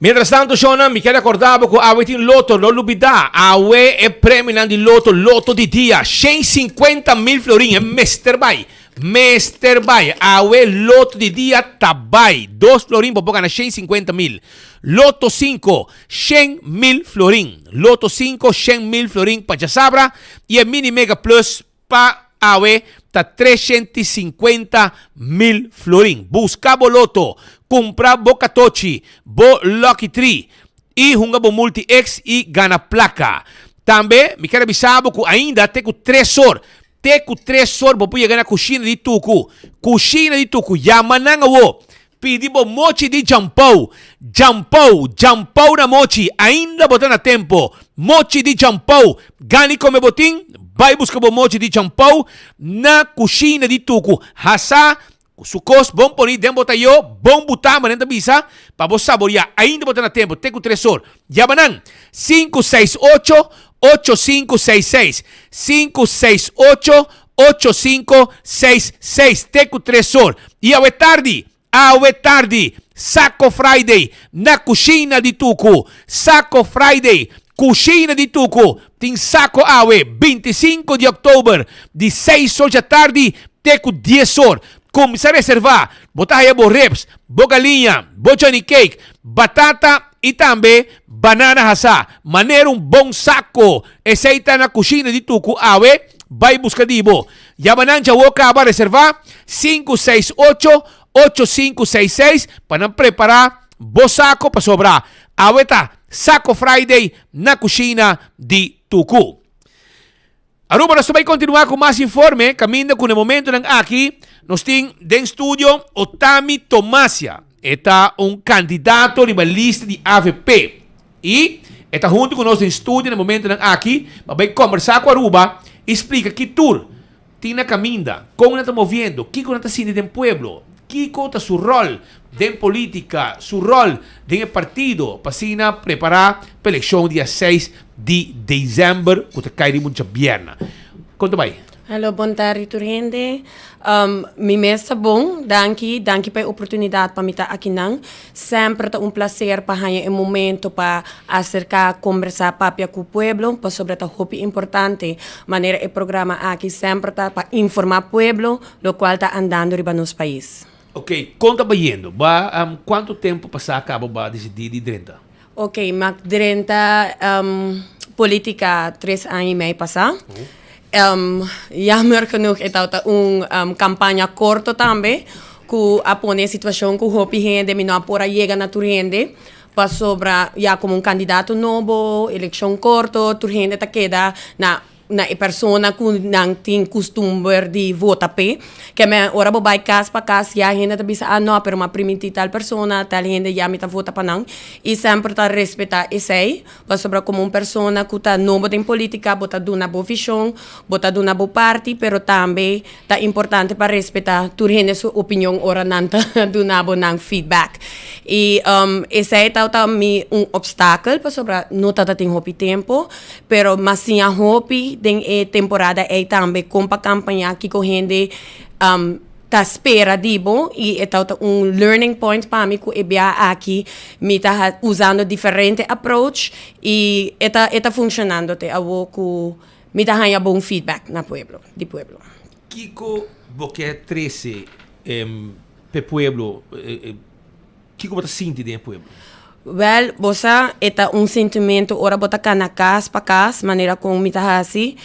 Mientras tanto shownan mi kier recorda bo cu awe tin loto, no lubida awe e premionan di loto, loto di dia, 150 mil florin, e mester bay, mester bay, awe loto di dia ta bay, dos florin bo por gana 150 mil, loto cinco, 100 mil florin, loto cinco, 100 mil florin pa djasabra y e mini mega plus Pa awe ta 350 mil florin. Buska bo loto, kumpra bo katochi, bo lucky tree i hunga bo multi X i gana plaka. Tambe mi kier a bisa bo ku ainda te ku tres or, te ku tres or bo por yega na kushina di Tuku. Kushina di Tuku, yama nan awo. Pidi bo mochi di djampou. Djampou, djampou na mochi. Ainda bo ta na tempo. Mochi di djampou. Gani kome bo tin, bai buska bo mochi di djampou na kushina di Tuku. Hasa ku su kos bon poni den bo tayo, bon butá manera ta bisa, pa bo saboriá. Ainda bo ta na tempo, te ku tres or. Yama nan, 568 8566. 568 8566 te ku tres or. I awe tardi, awe tardi, Saco Friday na Kushina di Tuku. Saco Friday, Kushina di Tuku. Tin saco awe, 25 di òktober, di seis or djatardi te ku dies or. Kuminsá reservá, bo ta haya bo ribs, bo galiña, bo johnny cake, batata i tambe banana hasá. Manera un bon saco. Esei ta na Kushina di Tuku awe. Bai buska di bo. Yama nan djawo kaba reservá 568 8566 pa nan prepará bo sako pasobra awe ta Sako Friday na kushina di Tuku. Aruba nos ta bai kontinuá ku mas informe kaminda ku na e momentonan aki nos tin den studio Otami Tomasia. E ta un kandidato riba lista di avp. I e ta huntu ku nos den studio na e momentonan aki pa bai kombersá ku Aruba i splika ki tur tin na kaminda, kon nan ta moviendo, kiko nan ta sinti den pueblo, kiko ta su ròl den politika, su ròl den e partido pa asina prepará pa elekshon dia seis di desèmber ku ta kai riba un djabièrnè. Kon ta bai? Hallo, bon tardi tur hende. Mi mes ta bon, danki. Danki pa e oportunidat pa mi ta akinan. Semper ta un placer pa haña e momento pa acerca, combersa, papia cu pueblo, pasobra ta hopi importante manera e programa aki semper ta pa informa pueblo locual ta andando riba nos pais. Ok, con ta bayendo? Ba cuanto tempo pasa caba bo a dicidi di drenta? Ok, mi a drenta politica tres aña y mei pasa. Jammer genoeg e tabata un campaña corto tambe cu a pone e situacion cu hopi hende mi no a por a yega na tur hende pasobra ya como un candidato nobo, eleccion corto, tur hende ta keda na na e persona cu nan tin custumber di vota p'e. Keme ora bo bai cas pa cas ya hende ta bisa, ah no, pero m'a primintí tal persona, tal hende ya mi ta vota pa nan. I semper ta respetá esei, pasobra como un persona cu ta nobo den politica bo ta duna bo vision, bo ta duna bo parti, pero tambe ta importante pa respetá tur hende su opinion ora nan ta duna bo nan feedback. I esei tabata mi un obstakel pasobra no tabata tin hopi tempo. Pero m'a siña hopi den e temporada ei tambe kon pa kampañá kiko hende ta spera di bo i e tabata un learning point pa mi ku e bia aki mi ta usando diferente approach i e ta e ta funshonando te awo ku mi ta haña bon feedback na pueblo di pueblo. Kiko bo ke trese p'e pueblo? Kiko bo ta sinti den e pueblo? Wèl, bo sa, e ta un sintimentu ora bo ta kana kas pa kas, manera kon mi ta hasi.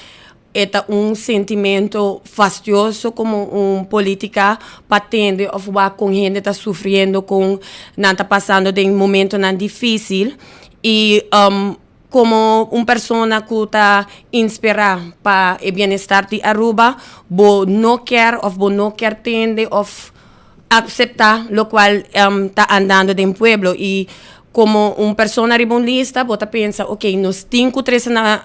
E ta un sentimento fastioso como un politica pa tende of wak con hende ta sufriendo con nan ta pasando den momentonan dificil y como un persona cu ta inspira pa e bienestar di Aruba bo no kier of bo no kier tende of acepta locual ta andando den pueblo y como un persona riba un lista bo ta pensa ok nos tin cu trece na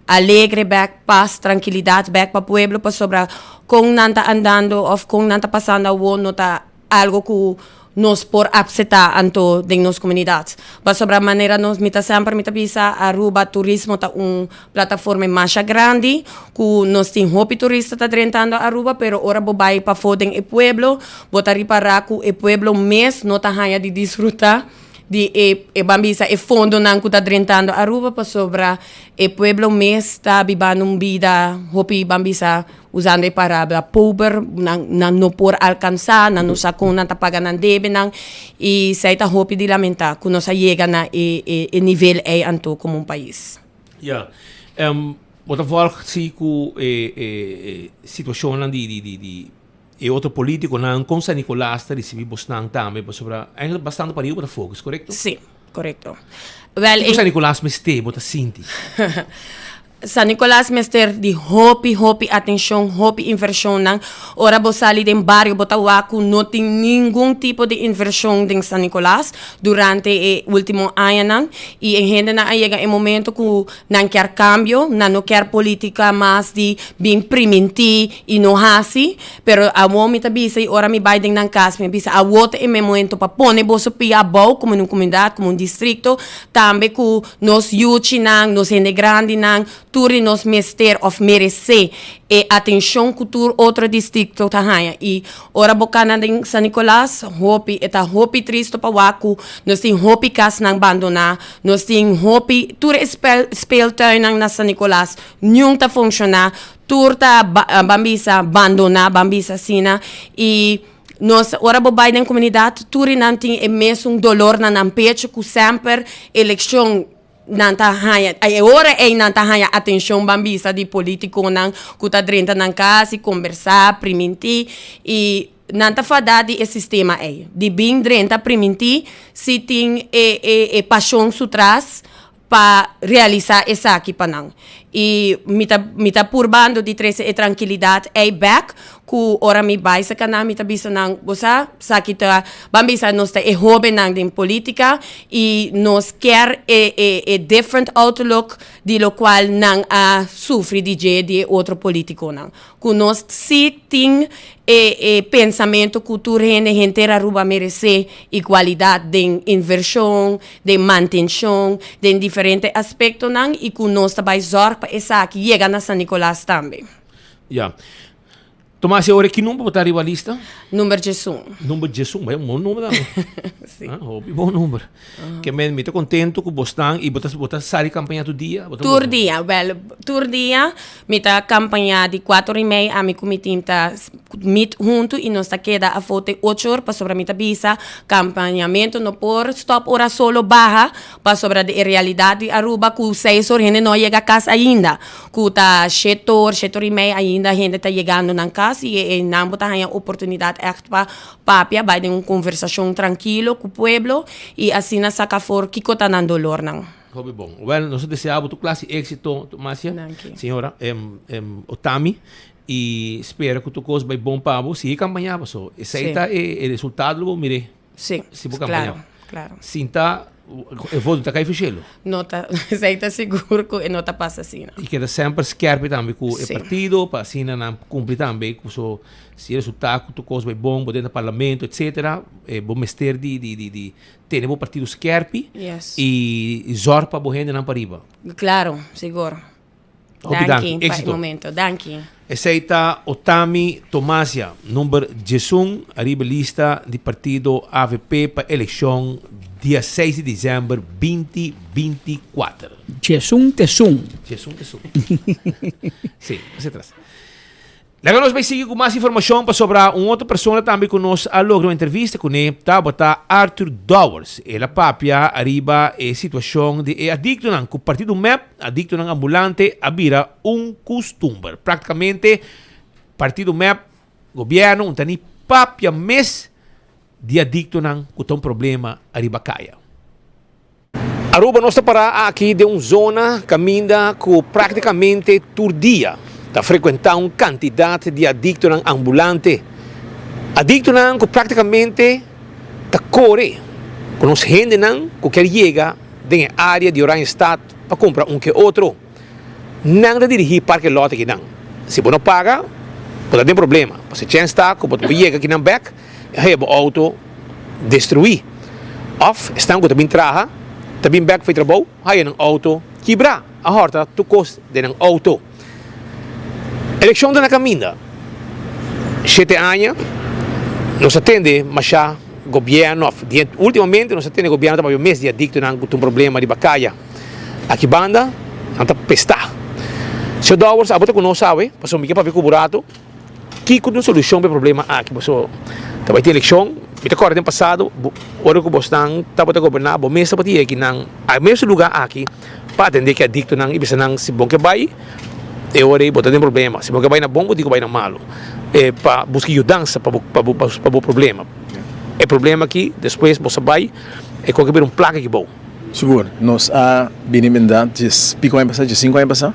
alegre bek paz trankilidad bek pa pueblo pasobra con nan ta andando of con nan ta pasando awo no ta algo cu nos por acepta anto den nos comunidad pasobra manera nos mi ta semper mi ta bisa Aruba turismo ta un Plataforma e masha grandi ku nos tin hopi turista ta drentando Aruba pero ora bo bai pafó den e pueblo bo ta ripará ku e pueblo mes no ta haña di disfrutá di e e ban bisa e fondonan ku ta drentando Aruba pasobra e pueblo mes ta bibando un bida hopi ban bisa usando e palabra pober nan nan no por alkansá nan no sa kon nan ta paga nan debenan i esei ta hopi di lamentá ku nos a yega na e e nivel ei anto komo un pais. Ja. Um, bo ta volg si ku e, e, e situacionnan di, di, di, di e otro politiconan kon San Nicolas ta ricibi bosnan tambe pasobra eigenlijk bastante pariu bo ta focus, correcto? Sí, correcto. Wel, Kiko San Nicolas mester bo ta sinti? San Nicolas mester di hopi hopi atencion, hopi inversionnan. Ora bo sali den bario bo ta wak cu no tin ningun tipo di inversion den San Nicolas. Durante e ultimo añanan y e hendenan a yega e momento cu nan kier cambio, nan no kier politica mas di bin priminti y no haci, pero awo mi ta bisa y ora mi bay den nan cas mi a bisa awo ta e momento pa pone boso pia abou como un comunidad, como un districto, tambe cu nos yuchinan, nos hende grandinan, Tur di nos mester of meresé e atencion cu tur otro districto ta haña. Y ora bo cana den San Nicolas, hopi, e ta hopi tristo pa wak cu nos tin hopi casnan bandona, nos tin hopi, tur e spel, speeltuinnan na San Nicolas, niun ta funciona, tur ta, ban bisa, bandona, ban bisa asina. Y nos, ora bo bay den comunidad, tur di nan tin e mesun dolor na nan pecho cu semper eleccion, Nan ta haña, e ora ei nan ta haña atenshon ban bisa di politikonan ku ta drenta nan kas i kombersá, primintí, i nan ta fadá di e sistema ei, di bin drenta primintí si tin e e e pashon su tras pa realisá esaki pa nan. I mi ta mi ta purbando di trese e trankilidat ei bèk ku ora mi bai saka nan mi ta bisa nan, bo sa, esaki ta, ban bisa nos ta e hóbennan den polítika i nos kier e e e different outlook di lokual nan a sufri di dje di e otro polítikonan. Ku nos si tin e e pensamentu ku tur hende henter Aruba meresé igualidat den invershon, den mantenshon, den diferente aspektonan i ku nos ta bai zòrg pa esaki yega na San Nicolas tambe. Ya. Tomas, e ora ki number bo ta riba lista? Number djesun. Number djesun, bai un bon number tambe. Si. Ah, hopi bon number. Ke men mi ta contento ku bo stan i bo ta bo ta sali campaña tur dia? Bo ta Tur dia, wel, tur dia mi ta campaña di cuatro y mei ami ku mi team ta meet huntu i nos ta keda afó te ocho or pasobra mi ta bisa campañamento no por stop ora solo baha pasobra di e realidad di Aruba ku seis or hende no a yega cas ainda ku ta shete or shete or y mei ainda hende ta yegando nan cas y einan bo ta haña oportunidad echt pa papia bai den un conversacion trankilo ku pueblo y asina saca afor kiko ta nan dolornan. Hopi bon. Wel, nos ta desea bo tur clase éxito, Marcia. Danki. Señora Otami. I spera ku tur kos bai bon pa bo. Sigui kampañá paso esei ta e resultado lo bo mir'é. Sí, Si bo kampañá. claro, claro. Sin ta e voto ta kai fishelo. No ta, esei ta sigur ku e no ta pasa asina. I keda semper skerpi tambe ku e partido pa asina nan kumpli tambe ku so si e resultá ku tur kos bai bon bo den parlamento etcetera bo mester di di di di tene bo partido skerpi i zòrg pa bo hendenan pariba. Claro, sigur. Hopi danki. Danki pa e Éxito. momento. Danki. Esei ta Otami Tomasia, number 11 ariba lista di partido avp pa elekshon dia seis di december binti binti kuater. Djesun tesun. Djesun tesun. Sí, pasa atras. Laga nos bai sigui ku mas informashon pasobra un otro persona tambe ku nos a logra un entrevista kuné tabata Arthur Dowers. El a papia ariba e situashon di e adiktonan ku partido mep, adiktonan ambulante, a bira un kustumber. Praktikamente partido mep, gobièrnu, un ta ni papia mes di adiktonan ku ta un problema ariba kaya. Aruba nos ta pará aki den un zona kaminda ku práktikamente tur dia ta frekuentá un kantidat di adiktonan ambulante. Adiktonan ku práktikamente ta kore ku nos hendenan ku kier yega den e área di Oranjestad pa kumpra un ke otro. Nan ta dirigí parke lòt akinan. Si bo no paga, bo ta den problema. Pasobra chèns ta ku bo ta por yega akinan bèk i haña bo outo destruí. Òf esnan ku ta bin traha ta bin bèk for e trabou, haña nan outo kibrá, a hòrta tur kos den nan outo. Elekshon ta na kaminda. Shete aña nos a tende mashá gobièrnu òf últimamente nos a tende gobièrnu ta papia mes di adiktonan ku tin problema riba kaya. Aki banda nan ta pestá. Señor Dowers, abo ta ku nos awe, pasobra mi ke papia ku bo rato. Kiko ta un solushon pa e problema aki? Pasobra ta bai tin elekshon, mi ta kòrda den pasado, ora ku bosnan tabata goberná, bo mes tabata yega kinan a e mesun lugá aki pa atendé ku e adiktonan i bisa nan si bo ke bai e ora ei bo ta den problema, si bo ke bai na bon bo tin ku bai na malu pa buska yudansa pa bo pa bo problema. E problema aki despues bo sa bai e koke bira un plaka aki bou. Sigur, nos a bini bendad djes pico aña pasa, djes cinco aña pasa,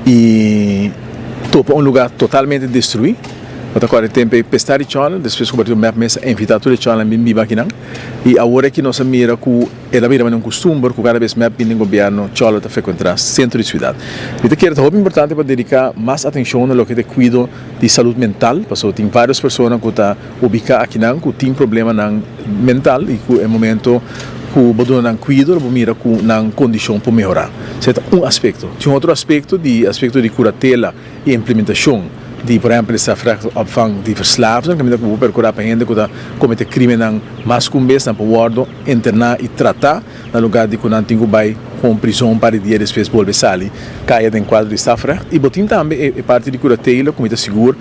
y topa un lugar totalmente destrui. Bo ta corda e tempo ei pesta di chòlnan, despues cu partido mep mes a invita tur e chòlnan bin biba akinan. Y awor aki nos a mira cu el a bira manera un custumber cu cada bes mep bini den gobierno chòlnan ta frecuentra centro di ciudad. Mi ta kere ta hopi importante pa dedica mas atencion na loke ta e cuido di salud mental, pasobra tin varios persona cu ta ubica akinan cu tin problemanan mental y cu e momento cu bo duna nan cuido lo bo mira cu nan condicion por mehora. Esey ta un aspecto. Tin otro aspecto di aspecto di curatela y implementacion di por ehempel e strafrechtopvang di verslaafden caminda cu bo por percura pa hende cu ta comete crimennan mas cu un bes nan por wordo interna y trata na lugar di cu nan tin cu bay gewoon prison un par di dia despues bolbe sali caya den cuadro di strafrecht. Y bo tin tambe e parti di curatela cu mi ta sigur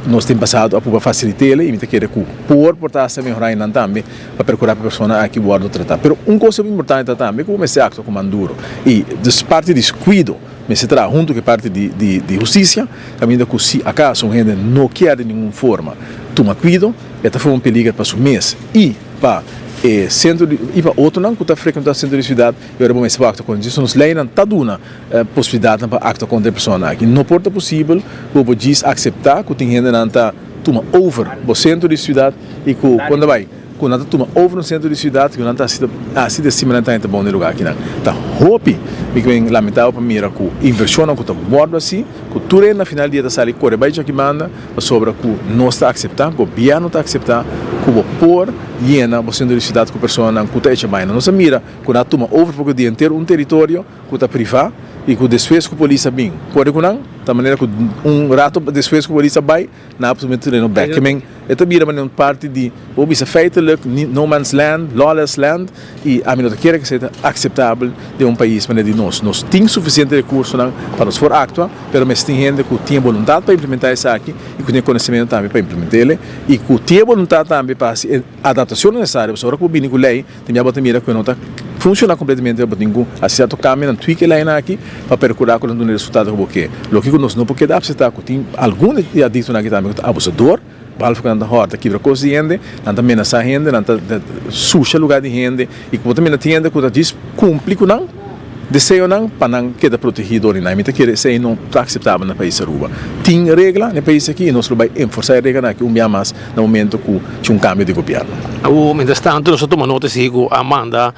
Nos den pasado a pruba fasilit'el i mi ta kere ku por por ta hasta mehorá einan tambe pa perkurá pa e persona aki wòrdu tratá. Pero un kos hopi importante ta tambe ku bo mester aktua ku man duro i dus parti di kuido mester traha huntu ku e parti di di di hustisia kaminda ku si akaso un hende no kier di ningun forma tuma kuido e ta forma un peliger pa su mes i pa e sentro di i pa otronan ku ta frekuentá sentro di siudat i ora bo mester por aktua kontra nos leinan ta duna posibilidatnan pa aktua kontra e personanan aki. No por ta posibel ku bo djis akseptá ku tin hendenan ta tuma over bo sentro di siudat i ku kon ta bai ku nan ta tuma over un sentro di siudat i ku nan ta hasi hasi di asina nan ta henter bon den lugá akinan. Ta hopi mi ke ben lamentabel pa mira ku invershonnan ku ta wòrdu hasi ku tur hende na final di dia ta sali kore bai djaki banda pasobra ku nos ta akseptá, gobièrnu ta akseptá ku bo por yena bo sentro di siudat ku personanan ku ta echa baina. Nos a mira ku nan a tuma over poko dia henter un teritorio. ku ta privá i ku despues ku polis a bin kore ku nan ta manera ku un rato despues ku polis a bai nan a tuma e tereno bek. Ke men e ta bira manera un parti di bo bisa feitelijk no man's land, lawless land i ami no ta kere ku esei ta akseptabel den un pais manera di nos. Nos tin sufisiente rekursonan pa nos por aktua pero mester tin hende ku tin e boluntat pa implementá esaki i ku tin e konosementu tambe pa implement'el i ku tin e boluntat tambe pa hasi e adaptashonnan nesesario pasobra ora ku bo bini ku lei Tin bia bo ta mira ku e no ta funshoná kompletamente, bo tin ku hasi sierto kambionan, tweak e leinan aki pa perkurá ku nan duna e resultado ku bo ke. Loke ku nos no por keda apseptá ku tin algun di e adiktonan aki tambe ku ta abusador, behalve ku nan ta hòrta kibra kos di hende, nan ta menasá hende, nan ta susha lugá di hende i ku bo ta mira tin hende ku ta djis kumpli ku nan. Deseonan pa nan keda protegí dor di nan. Mi ta kere esei no ta akseptabel na pais Aruba. Tin regla na e pais aki i nos lo bai enforsá e reglanan aki un bia mas na momento ku tin un kambio di gobièrnu. Awo, mientras tanto nos a tuma nota si ku a manda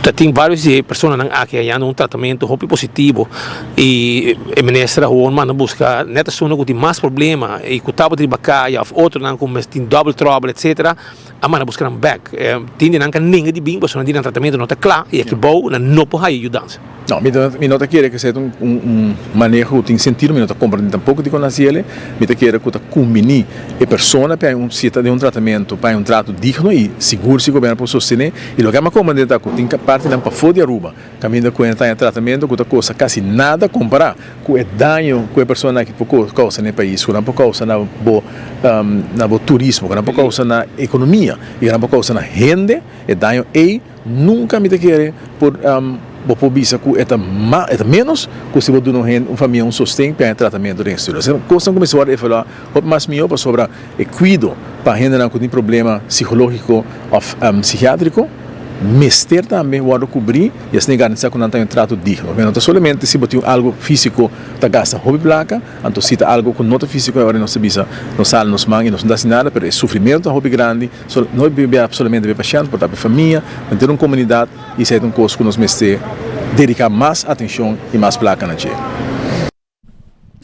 ta tin varios di e personanan aki hañando un tratamentu hopi positivo i e minister a hoor manda buska net esunnan ku tin mas problema i ku tabata riba kaya òf otronan ku mes tin double trouble etcetera. A manda buska nan bek. Tin di nan ka nenga di bin pasobra nan di nan tratamentu no ta kla i aki bou nan no por haya yudansa. No, mi ta mi no ta kere ku esei ta un un maneho ku tin sentido, mi no ta komprendé tampoko dikon nan hasi el'e. Mi ta kere ku ta kumbiní e persona pa un si e ta den un tratamentu pa un trato digno i sigur si gobièrnu por sostené. I loke ami a komprendé ta ku tin partinan pafó di Aruba kaminda ku e ta haña tratamentu ku ta kosta kasi nada kompará ku e daño ku e persona aki por kousa na e pais, ku nan por kousa na bo na bo turismo, ku nan por kousa na ekonomia i ku nan por kousa na hende, e daño ei nunka mi ta kere por bo por bisa ku e ta ma e ta ménos ku si bo duna un hende un famia un sosten pa e tratamentu den estudio. Asina kosnan ku mester wòrdu evaluá hopi mas mihó pasobra e kuido pa hendenan ku tin problema sikológiko òf sikiátriko mester tambe wòrdu kubrí i asina garantisa ku nan ta un trato digno. No ta solamente si bo tin algu físiko ta gasta hopi plaka, anto si ta algu ku no ta físiko e ora nos ta bisa nos sali nos man i nos no ta hasi nada, pero e sufrimentu ta hopi grandi, no ta solamente pa e pashènt, por ta pa e famia, pa henter un komunidat i esei ta un kos ku nos mester dediká mas atenshon i mas plaka na dje.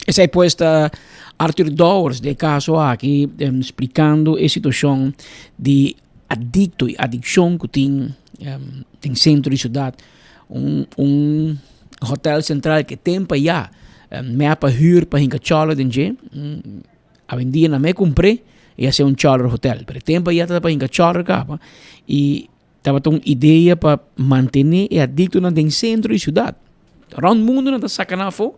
Esei pues ta Arthur Dowers den e caso aki splicando e situacion di adicto y adiccion cu tin den centro di ciudad. Un un hotel central ke tin pa ya mea pa huur pa hinca choler den dje. Awendia nan mea cumpre y haci un choler hotel. Pero e tempo ya tabata pa hinca choler caba y Tabata un idea pa mantené e adiktonan den sentro di siudat. Rònt mundu nan ta saka nan afó,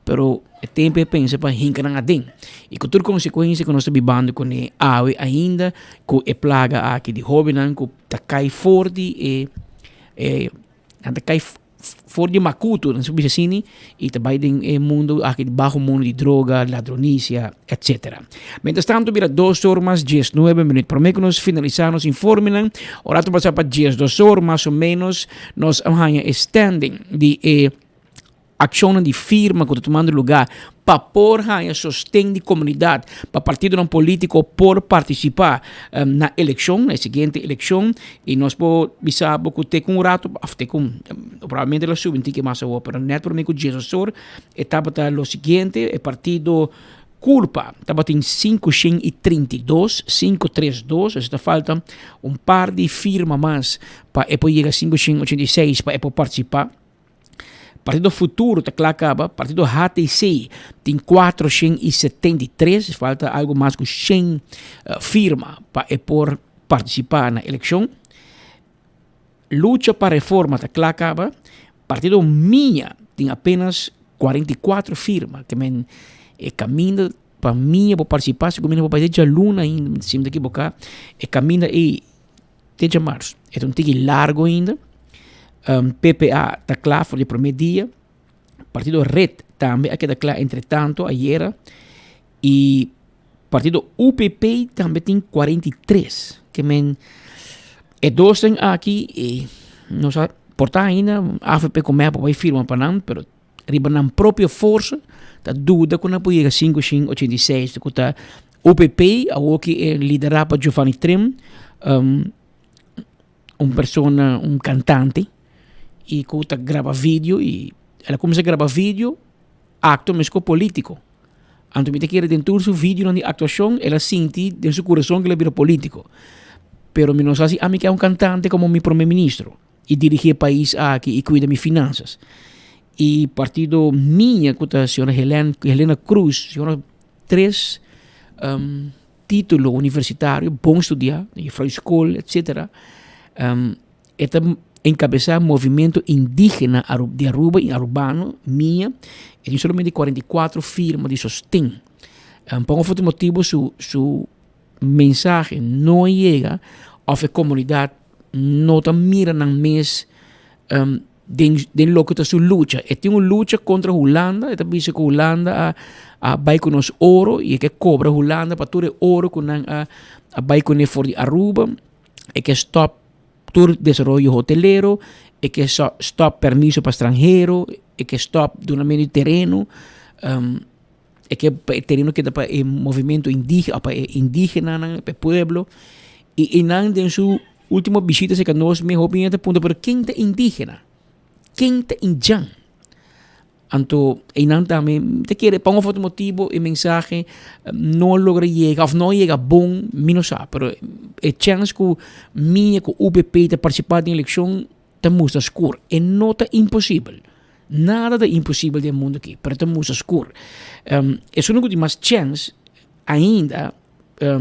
pero e tempu e pensa pa hinka nan aden. I ku tur konsekuensia ku nos ta bibando kuné awe ainda ku e plaga aki di hóbennan ku ta kai for di e e nan ta kai For di makutu, nan bisa asini, i ta bai den e mundu aki di baho mundu di droga, ladronisia, etcetera. Mientras tanto bira dos or mas diesnuebe minuut. Prome ku nos finalisá nos informenan, ora ta pasa pa diesdos or mas o menos, nos a haña e standing di e akshonnan di firma ku ta tumando lugá pa por haña sosten di komunidat pa partidonan polítiko por partisipá na elekshon, na e siguiente elekshon, i nos por bisa bo ku te ku un rato òf te ku probablemente lo subi un tiki mas awor, pero nèt promé ku diesosor e tabata lo siguiente, e partido Curpa tabatin 532, 532, esei ta falta un par di firma mas pa e por yega 586 pa e por partisipá. Partido Futuro ta kla kaba, partido HTC tin 473, falta algo mas ku 100 firma pa e por partisipá na elekshon. Lucha pa Reforma ta kla kaba, partido Mia tin apenas 44 firma, ke men e kaminda pa Mia por partisipá, si ku mi no por bai te djaluna ainda, mi ta sinti ekiboká, e kaminda ei te djamars. E ta un tiki largo ainda. PPA ta kla for di prome dia. Partido Red tambe a keda kla entretanto ayera. I partido UPP tambe tin 43. Ke men e dosnan aki e no sa por ta ainda AFP ku MEP a bai firma pa nan pero riba nan propio forsa ta duda ku nan por yega 586 ku ta UPP awor ki e lidera pa Giovanni Trim un persona un kantante i ku ta graba video i el a kuminsá graba video akto mes ku politiko anto mi ta kere den tur su videonan di aktuashon el a sinti den su kurason ku el a bira politiko pero mi no sa si ami ke un kantante komo mi prome ministro. I dirigi e pais aki i kuida mi finansas. I partido Mia ku ta señora Helen, Helena Cruz, señora tres um, título universitario, bon studiá, juffrouw school, etcétera. Um, e ta encabezá movimiento indígena di Aruba i arubano, Mia, e tin solamente 44 firma di sosten. Um, pa un of otro motibo su, su mensahe no a yega of e comunidad no ta mira nan mes um, den, den loke ta su lucha. E tin un lucha contra Hulanda, e ta bisa ku Hulanda a, a bai ku nos oro i e ke kobra Hulanda pa tur e oro ku nan a, a bai kuné for di Aruba. E ke stop tur desaroyo hotelero, e ke stop permiso pa stranhero, e ke stop dunamento di tereno. Um, E ke pa e tereno keda pa e movimento indigena, pa e indigenanan, pa e pueblo. I einan den su ultimo bishita serka nos mi hopi hende ta puntra, pero ken ta indigena? Ken ta indjan? Anto einan tambe mi ta kere pa un of otro motibo e mensahe no a logra yega of no a yega bon, mi no sa, pero e chèns ku mi ku UPP ta partisipá den elekshon ta mustra skur. E no ta imposibel, nada ta imposibel den e mundu aki, pero ta mustra skur. Esun ku tin mas chèns ainda,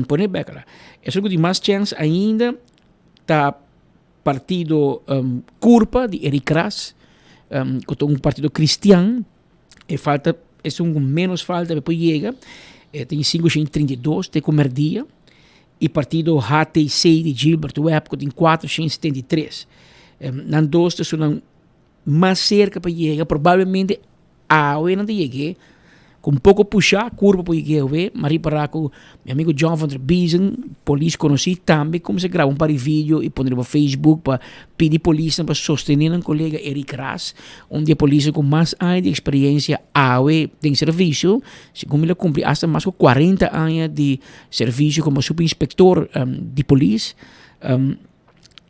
pone bek ala, esun ku tin mas chèns ainda ta Partido Curpa di Eric Ras, cu ta un partido cristian, e falta esun cu menos falta pa por yega, e tin 532 te cu merdia, y partido HTC di Gilbert Webb cu tin 473. Nan dos ta esunnan mas cerca pa yega, probablemente awe nan ta yeg'é, ku un poko pushá kurpa por yeg'é awe, m'a ripará ku mi amigu John van der Biezen, polis konosí, tambe kuminsá graba un par di video i pone riba Facebook pa pidi polisnan pa sostené nan kolega Eric Ras, un di e polisnan ku mas aña di eksperiencia awe den servisio, segun mi lo kumpli asta mas ku kuarenta aña di servisio komo supinspektor di polis.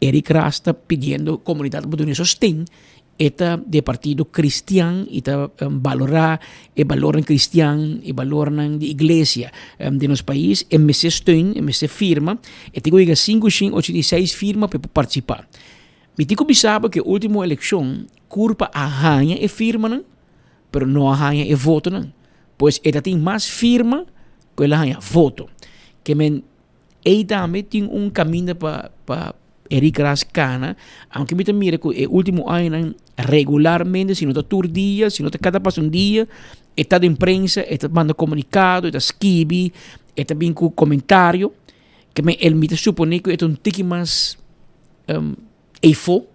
Eric Ras ta pidiendo komunidat pa duna e sosten, e ta di e partido kristian i ta balorá e balornan kristian, e balornan di iglesia di nos pais, e mester steun, e mester firma, e tin ku yega 586 firma pa e por partisipá. Mi tin ku bisa bo ku e último elekshon Curpa a haña e firmanan, pero no a haña e votonan. Pues e ta tin mas firma ku el a haña voto. Ke men Ei tambe tin un kaminda pa pa Eric Ras kana, aunke mi ta mira ku e último añanan regularmente, si no ta tur dia, si no ta kada pas un dia, e ta den prensa, e ta manda komunikado, e ta skibi, e ta bin ku komentario, ke men el mi ta suponé ku e ta un tiki mas eifó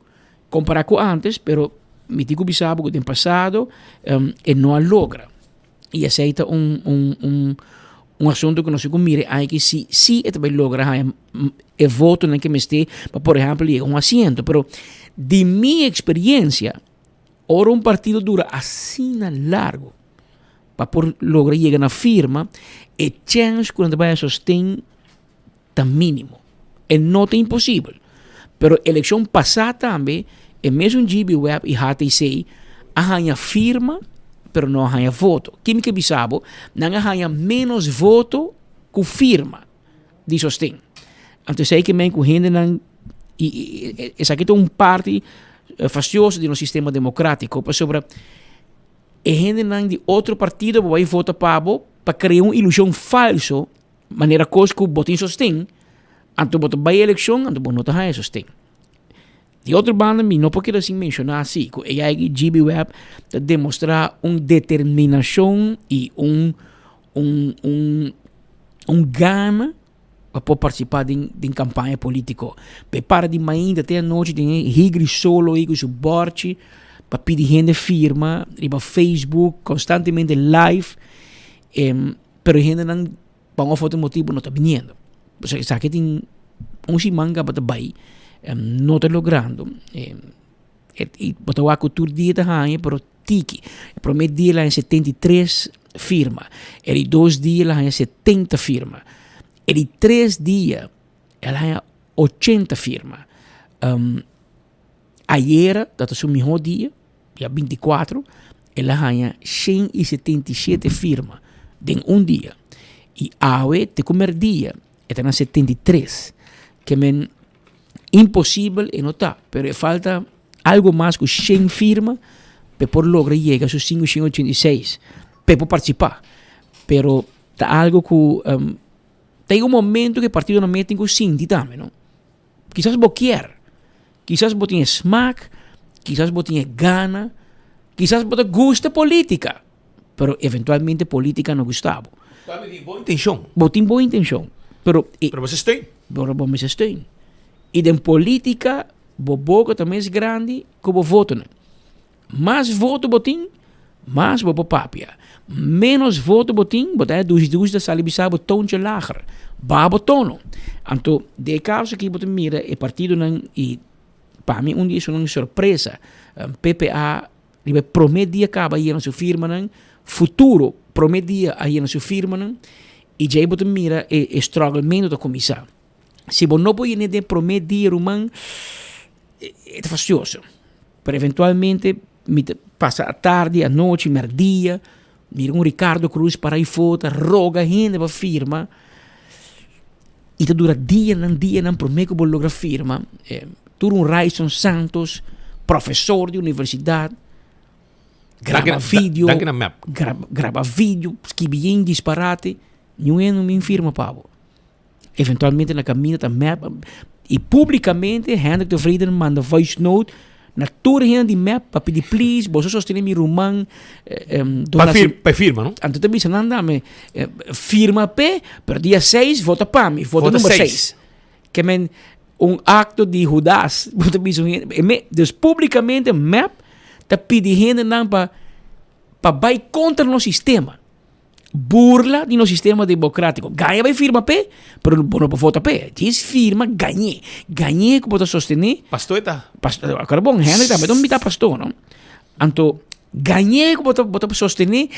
kompará ku ántes, pero mi tin ku bisa bo ku den pasado e no a logra. I esei ta un un un un asuntu ku nos tin ku mira e aña aki si si e ta bai logra haña e votonan ke mester pa por ehèmpel yega un asiento. Pero di mi eksperiensia ora un partido dura asina largu pa por logra yega na firma e chèns ku nan ta bai a sosten ta mínimo. E no ta imposibel. Pero elekshon pasá tambe e mesun GB Webb i HTC a haña firma pero no a haña voto. Ki mi ke bisa bo? Nan a haña ménos voto ku firma di sosten. Anto esei ke men ku hendenan i esaki ta un parti fastioso di nos sistema demokratiko pasobra e hendenan di otro partido bo bai vota pa bo pa krea un ilushon falso Manera kos ku bo tin sosten, anto bo ta bai elekshon, anto bo no ta haña sosten. Di otro banda mi no por keda sin menshoná si ku e aki GB Webb ta demostrá un determinashon i un un un un gana pa por partisipá den den kampaña polítiko. Pa e para di mainta te anochi den e higri solo ei ku su bòrchi pa pidi hende firma riba Facebook konstantemente live. Pero e hendenan pa un of otro motibu no ta biniendo. Pasobra esaki tin un siman kaba ta bai, no ta logrando. I bo ta wak ku tur dia ta haña pero tiki. E promé dia el a haña 73 firma, e di dos dia el a haña 70 firma, e di tres dia el a haña 80 firma. Ayera ta su mihó dia. Dia 24, el a haña 177 firma den un dia. I awe te ku merdia e ta na 73. Ke men imposibel e no ta, pero e falta algo mas ku 100 firma p'e por logra yega su 586 p'e por partisipá. Pero ta algo ku ta yega un momento ku e partidonan mes tin ku sinti tambe no. Kisas bo kier, kisas bo tin e smak, kisas bo tin e gana, kisas bo ta gusta politica, pero eventualmente politica no gusta bo. Tambe tin bon intencion. Bo tin bon intencion, pero e. Pero bo mester steun. Pero bo mester steun. Y den politica bo boca ta mes grandi cu bo votonan. Mas voto bo tin, mas bo por papia. Menos voto bo tin, bo ta haña dushi dushi ta sali bisa bo toontje lager. Baha bo tono. Anto, den e kaso aki bo ta mira e partidonan i pa mi un di esunnan sorpresa, PPA riba e prome dia kaba a yena su firmanan, Futuro prome dia a yena su firmanan i djei bo ta mira e struggelmento ta kuminsá. Si bo no por yena den e prome dia ruman, e ta fastioso. Pero eventualmente. Mi ta pasa atardi, anochi, merdia, mira un Ricardo Cruz para ei foto, roga hende pa firma. I ta dura dianan, dianan promé ku bo logra firma. Tur un Ryson Santos, profesor di universidat, graba video, Danki na mep. Graba, graba video, skibi yen disparate, niun hende no bin firma pa bo. Eventualmente na kaminda ta mep i publikamente Hendrik Tevreden manda voice note na tur hende di mep pa pidi please boso sostene mi ruman Pa fir pa firma no? Anto ta bisa nan dame firma p'e pero dia seis vota pa mi vota Vota number seis. seis. Ke men un acto di Judas bo ta bisa un hende e me dus publikamente mep ta pidi hendenan pa pa bai kontra nos sistema. Burla di nos sistema democrático. Gaña bai firma p'e, pero bo no por vota p'e. Djis firma gañ'é. Gañ'é ku bo ta sostené. Pastor e ta. Pastor, akora bon, Henry tambe ta un mitad pastor, no? Anto, gañ'é ku bo ta, bo ta sostené,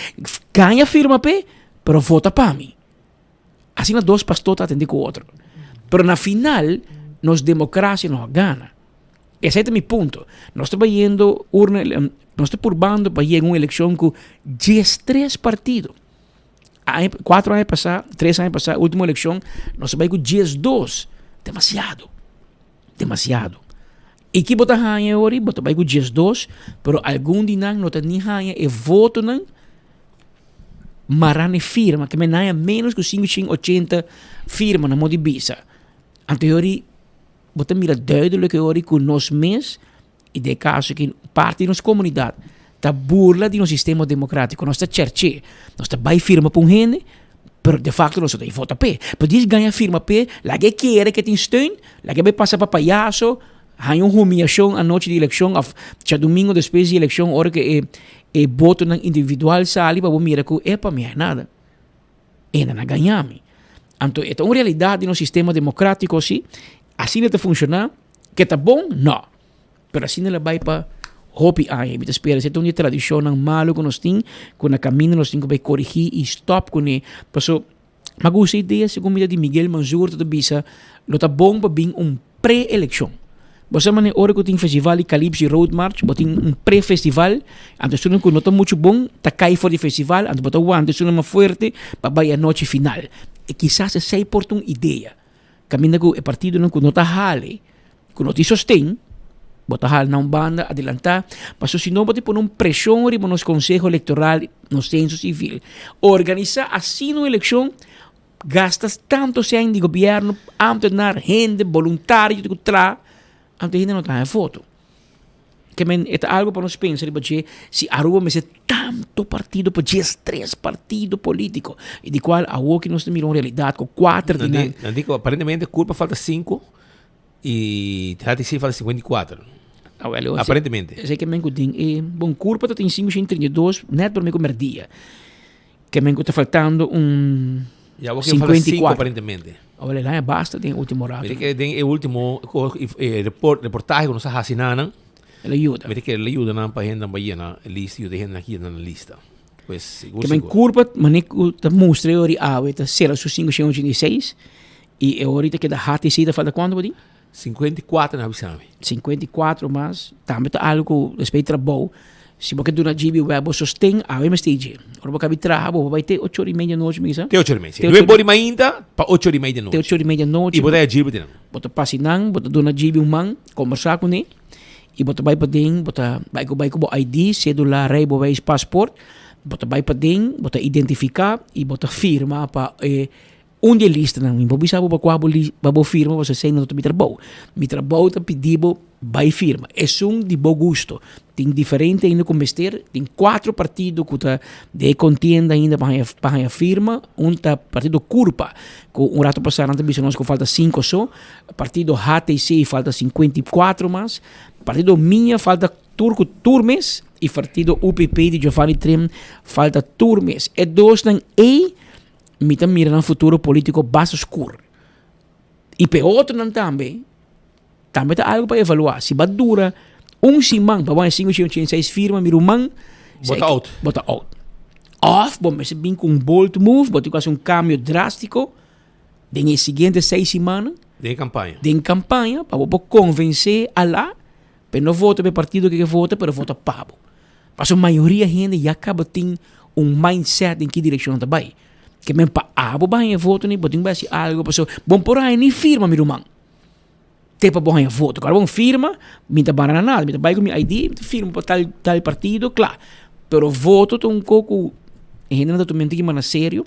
gaña firma p'e, pero vota pa mi. Asina dos pastor ta atendé ku otro. Pero na final, nos democracia no a gana. Esei ta mi punto. Nos ta bayendo urna, nos ta purbando pa yega un elekshon ku diestres partido. Aña, kuatro aña pasá, tres aña pasá, último elekshon, nos a bai ku diesdos. Demasiado. Demasiado. I ki bo ta haña awor? Bo ta bai ku diesdos, pero algun di nan no ta ni haña e votonan mará na e firma, ke men haña ménos ku sinku shen ochenta firma na modo di bisa. Anto yori Bo ta mira duidelijk e ora ku nos mes, i den e kaso aki parti di nos komunidat, ta burla di nos sistema demokratiko. Nos ta chèrch'é, nos ta bai firma pa un hende, pero de fakto nos no ta bai vota p'e. Pero dis gaña firma p'e, laga e kere ku e tin steun, laga e bai pasa pa payaso, haña un humiashon anochi di elekshon òf djadumingu despues di elekshon ora ku e e botonan individual sali pa bo mira ku epa mi haña nada. E nan a gaña mi. Anto e ta un realidat di nos sistema demokratiko si, asina ta funshoná, ke ta bon? No. Pero asina el a bai pa hopi aña. Mi ta spera si ta un di e tradishonnan malu ku nos tin, ku na kaminda nos tin ku bai korigí i stòp kuné. Paso, mi a gusta e idea segun mi ta di Miguel Manzur ta bisa, lo ta bon pa bin un pre-elekshon. Bo sa manera ora ku tin festival di Calypso i Road March, bo tin un pre-festival, anto esunnan ku no ta muchu bon ta kai for di festival, anto bo ta wanta esunnan mas fuerte pa bai anochi final. E kisas esei por ta un idea. Kaminda ku e partidonan ku no ta hali, ku no tin sosten, bo ta hala na un banda adelantá, pasobra si no bo ta pone un preshon riba nos konseho elektoral, nos senso sivil. Organisá asina un elekshon Gasta tanto sèn di gobièrnu, ámtenar, hende, boluntario ku traha, anto hende no ta haña voto. Ke men e ta algu pa nos pensa riba dje, si Aruba mester tanto partido pa djes tres partido polítiko, i di kual awoki nos ta mira un realidat ku kuater di nan. Nan di ku aparentemente Curpa falta sinku i HTC falta 54. Awel, Aparentemente. Esei ke men ku tin e bon Curpa ta tin 532 nèt promé ku mèrdia. Ke men ku ta faltando un Ya bo ke falta 5 aparentemente. Awel el haña basta den e ultimo rato. Mira ke den e ultimo report reportahe ku nos a hasi nanan. El a yuda. Mira ke el a yuda nan pa hendenan bai yena lista yuda hendenan aki yena nan lista. Pues sigur Ke men sigur. kurpa mane ku ta mustra e ori awe ta sera su 586 i e ori ta keda HTC ta falta kuantu bo di? 54 nan a bisa mi. 54 mas tambe ta algo ku despues di trabou si bo ke duna GB web bo sosten awe mester dje. Ora bo kabi traha bo bai te ocho ora y media nochi mi kisa. Te ocho ora y media si. Nuebe ora di mainta pa ocho ora y media nochi. Te ocho ora y media nochi. Y bo ta haya GB den. Bo ta pasa nan bo ta duna GB un man kombersa kuné y bo ta bai paden bo ta bai ku bai ku bo ID, cedula, rijbewijs, paspoort bo ta bai paden bo ta identifica y bo ta firma pa e Un di e listanan, mi por bisa bo pa kua bo li pa bo firma pasobra esei no ta mi trabou. Mi trabou ta pidi bo bai firma. Esun di bo gusto. Tin diferente ainda ku mester, tin kuatro partido ku ta den e kontienda ainda pa haña pa haña firma. Un ta partido Curpa ku un rato pasá nan ta bisa nos ku falta sinku so. Partido HTC falta 54 mas. Partido Mia falta tur ku tur mes i partido UPP di Giovanni Trim falta tur mes. E dosnan ei Mi ta mira nan futuro politico basta oscur. Y p'e otronan tambe, tambe ta algo pa evalua. Si ba dura un siman pa bo haña 586 firma, mi ruman, Bo ta out. Bo ta out. Of bo mester bin cu un bold move, bo tin cu haci un cambio drastico den e siguiente seis simannan. Den e campaña. Den campaña pa bo por convence ala, p'e no vota p'e partido ke ke vota, pero vota pa bo. Pasobra mayoria hende ya kaba tin un mindset den ki direkshon nan ta bai. Ke men pa abo bai haña voto ni bo tin ku bai hasi algu pasobra bo no por haña ni firma mi ruman te pa bo haña voto. Ora bo firma mi ta bara na nada, mi ta bai ku mi ID mi ta firma pa tal tal partido kla. Pero voto ta un kos ku e hendenan ta tuma un tiki mas na serio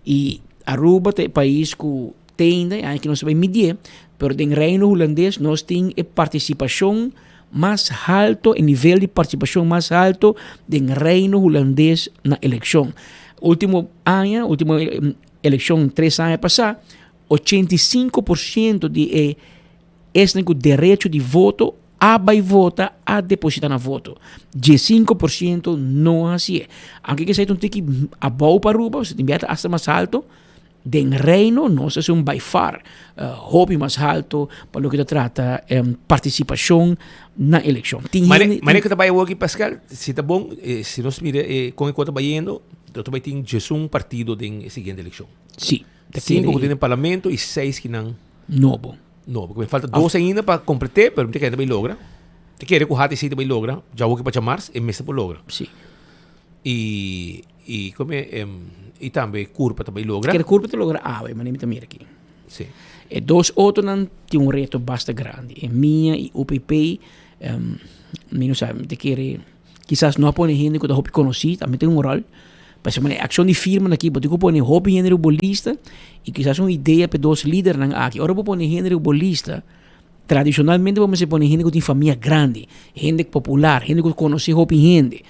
i Aruba ta e pais ku tende aña ki nos ta bai midié pero den Reino Hulandes nos tin e partisipashon mas halto, e nivel di partisipashon mas halto den Reino Hulandes na elekshon. Ultimo aña, ultimo elekshon tres aña pasá, 85% di e esnan ku derecho di voto a bai vota, a depositá nan voto. 15% no a hasié. Aunke esei ta un tiki abou pa Aruba, pasobra tin bia ta asta mas halto. Den Reino nos es un by far hopi mas halto pa loke ta trata participacion na eleccion. Tin hende. Manera ku ta bai awor aki Pascal, si ta bon, si nos mira kon e kos ta bayendo, nos ta bai tin diesun partido den e siguiente eleccion. Si. Sinku ku tin den parlamento i seis kinan. Nobo. Nobo. Ku falta dos ainda pa komplet'é, pero mi ta kere ta bai logra. Ta kere ku HTC ta bai logra djawoki pa djamars e mester por logra. Si. I i come i tambe Curpa ta bay logra. Kere Curpa ta logra awe, manera mi ta mira aki. Si. E dos otronan tin un reto basta grandi. E mia i UPP, mi no sa, mi ta kere kisas no a pone hende ku ta hopi konosí, tambe tin un ròl. Pasobra e akshon di firma aki bo tin ku pone hopi hende riba bo lista i kisas un idea pa e dos lidernan aki. Ora bo pone hende riba bo lista, tradishonalmente bo mester pone hende ku tin famia grandi, hende popular, hende ku konosé hopi hende.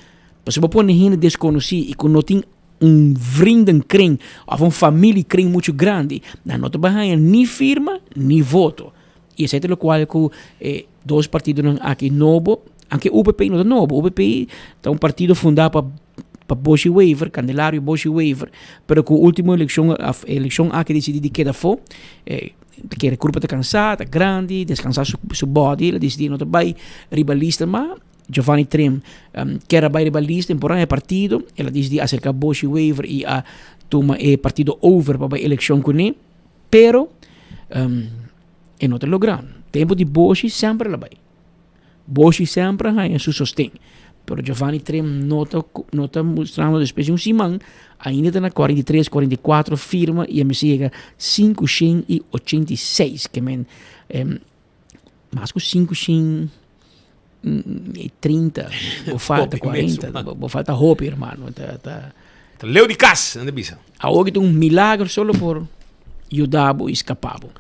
Pasobra bo pone hende deskonosí i ku no tin un vriendenkring òf un familiekring muchu grandi, nan no ta bai haña ni firma ni voto. I esei ta lokual ku e dos partidonan aki nobo, anke UPP no ta nobo, UPP ta un partido fundá pa pa Boshy Wever, Candelario Boshy Wever, pero ku último elekshon elekshon aki disidí di keda afó, ta kere kurpa ta kansá, ta grandi, deskansá su su body, el a disidí no ta bai riba lista mas. Giovanni Trim kier a bai riba lista en por e partido, el a dicidi acerca Boshy Wever y a tuma e partido over pa bai eleccion cune, pero e no ta logra. Tempo di Boshy semper el a bai. Boshy semper a haya su sosten, pero Giovanni Trim no ta no ta mustrando despues di un siman ainda ta na 43, 44 firma y a mester yega 586 ke men Mas ku sinku shin i trinta, bo falta kuarenta, bo falta hopi hermano. Ta, ta, Ta leu di kas, nan ta bisa. Awor ki ta un milagro solo por yuda bo i skapa bo.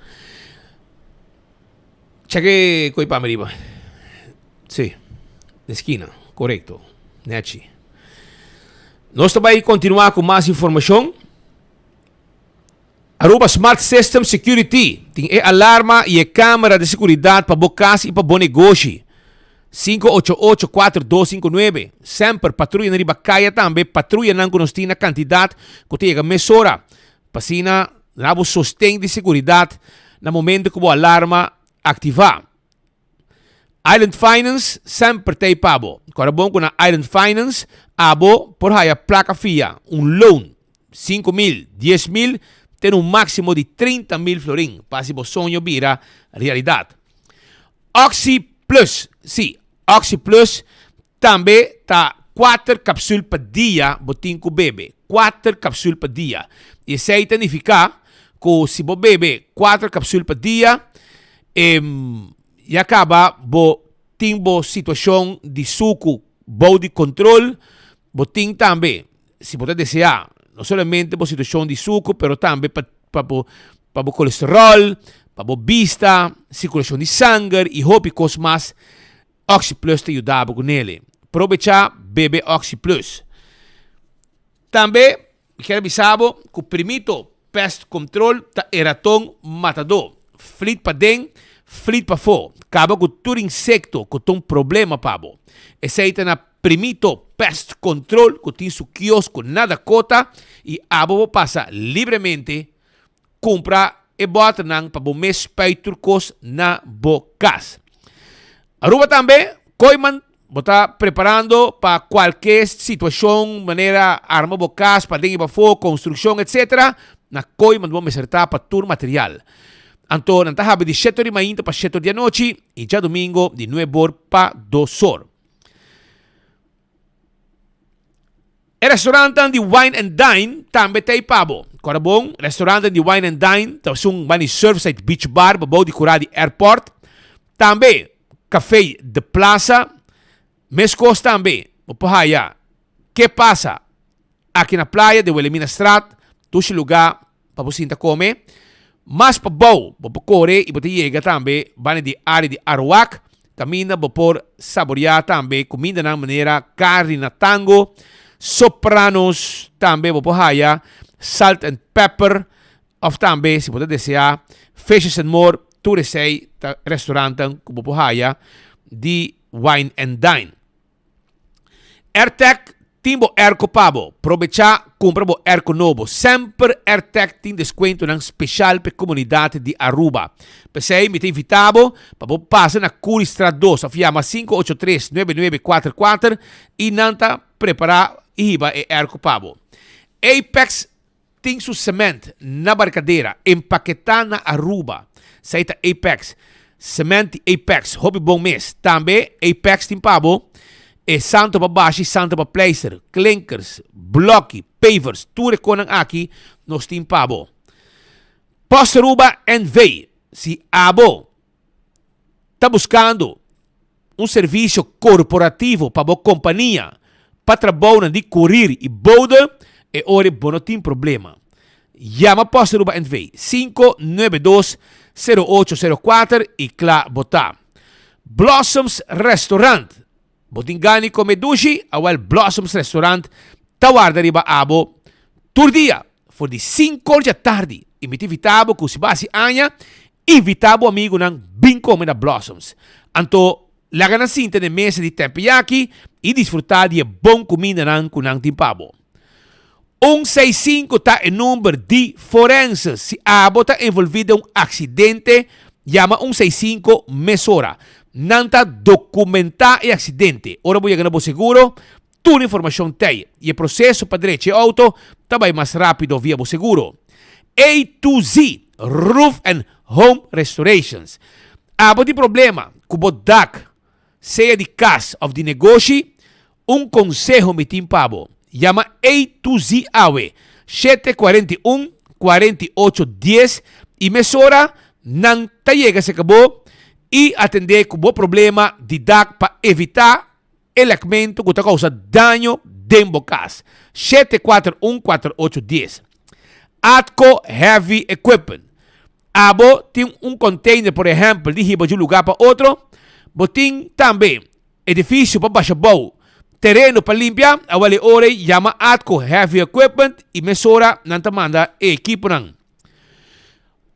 Cheke koi pa mi riba. Si, na eskina, korekto, nechi. Nos ta bai kontinuá ku mas informashon. Aruba Smart System Security tin e alarma y e camera di seguridad pa bo cas y pa bo negoshi. 588-4259 Semper patruyanan riba caya tambe patruyanan cu nos tin na cantidad cu ta yega mesora pa asina na bo sosten di seguridad na momento cu bo alarma activa. Island Finance semper ta ei pa bo. Kòrda bon ku na Island Finance abo por haya plaka fia, un loan, 5000, 10000 te na un máksimo di 30000 florin pa hasi bo soño bira realidat. Oxi Plus, sí, Oxi Plus tambe ta kuater kapsul pa dia bo tin ku bebe, kuater kapsul pa dia. I esei ta nifiká ku si bo bebe kuater kapsul pa dia, E ya kaba bo tin bo situashon di suku bou di kontrol, bo tin tambe, si bo ta deseá, no solamente bo situashon di suku, pero tambe pa pa bo pa bo kolesteròl, pa bo bista, sirkulashon di sanger i hopi kos mas, OxyPlus ta yuda bo ku nele. Probechá bebe OxyPlus. Tambe Mi kier bisa bo ku Primito Pest Control ta e raton matadó. Flit paden, flit pafó. Kaba ku tur insekto ku ta un problema pa bo. Esei ta na Primito Pest Control ku tin su kiosko na Dakota i abo por pasa libremente Kumpra e bòternan pa bo mes spuit tur kos na bo kas. Aruba tambe, Kooiman, bo ta preparando pa kualke situashon manera arma bo kas paden i pafó, konstrukshon etc. Na Kooiman bo mester ta pa tur material. Anto nan ta habri di shete or di mainta pa shete or di anochi i djadumingo di nuebe or pa dos or. E restaurantnan di Wine and Dine tambe ta ei pa bo. Kòrda bon, restaurantnan di Wine and Dine ta esun bani Surfside Beach Bar bou di kurá di airport. Tambe Café The Plaza. Meskos tambe bo por haya Ke Pasa aki na playa di Wilhelminastraat, dushi lugá pa bo sinta kome. Mas pa bou bo por kore i bo ta yega tambe banda di área di Aruak, kaminda bo por saboriá tambe kumindanan manera karni na tango, sopranos, tambe bo por haya salt and pepper òf tambe si bo ta deseá fishes and more, tur esei ta restorantan ku bo por haya di Wine and Dine. Airtag tin bo airco pa bo. Probecha cumpra bo airco nobo. Semper Airtag tin descuentonan special p'e comunidad di Aruba. P'esey mi ta invita bo pa bo pasa na Curiestraat dos of yama 583 9944 y nan ta prepara y hiba e airco pa bo. Apex Tin su cement na Barcadera, empaketá na Aruba. Esei ta Apex. Cement di Apex, hopi bon mes. Tambe Apex tin pa bo e santo pa bashi, santo pa pleister, klinkers, blokki, pavers, tur e konan aki nos tin pa bo. Post Aruba NV. Si abo ta buskando un servisio korporativo pa bo kompania pa trabounan di kurir i bode, e ora bo no tin problema. Yama Post Aruba NV. 592 0804 i kla bo ta. Blossoms Restaurant. Bo tin gana di kome dushi? Awel Blossoms Restaurant ta warda riba abo tur dia for di sinkor dja tardi i mi ta invita bo ku si bo hasi aña invita bo amigunan bin kome na Blossoms. Anto laga nan sinta na e mesa di teppiyaki i disfruta di e bon kumindanan ku nan tin pa bo. Un seis sinku ta e number di forense. Si abo ta envolví den un aksidente, yama un seis sinku mesora. Nan ta dokumentá e aksidente. Ora bo yega na bo seguro, tur informashon t'ei i e proseso pa drecha e outo ta bai mas rápido via bo seguro. A to Z Roof and Home Restorations. Abo tin problema ku bo dak, sea di kas òf di negoshi? Un konseho mi tin pa bo, yama A to Z awe, 741 48 10 i mesora nan ta yega serka bo i atendé ku bo problema di dak pa evitá e lèkmentu ku ta kousa daño den bo kas. 741 48 10. Atco Heavy Equipment. Abo tin un container por ehèmpel di hiba di un lugá pa otro? Bo tin tambe Edifisio pa basha bou, tereno pa limpia, awel e ora ei yama Atco Heavy Equipment i mesora nan ta manda e ekiponan.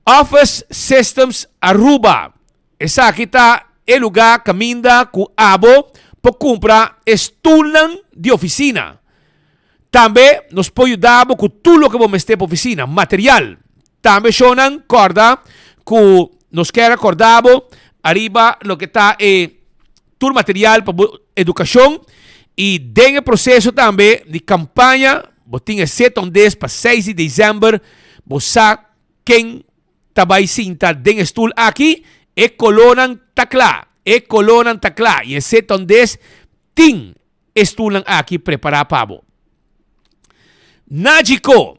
Office Systems Aruba, Esaki ta e lugá kaminda ku abo por kumpra e stulnan di ofisina. Tambe nos por yuda bo ku tur loke bo mester pa ofisina, material. Tambe shownan kòrda ku nos kier a kòrda bo ariba loke ta e tur material pa bo edukashon i den e proseso tambe di kampaña bo tin e setondes pa seis di desèmber bo sa ken ta bai sinta den e stul aki, e kolónan ta kla, e kolónan ta kla i e setondes tin e stulnan aki prepará pa bo. Nagico,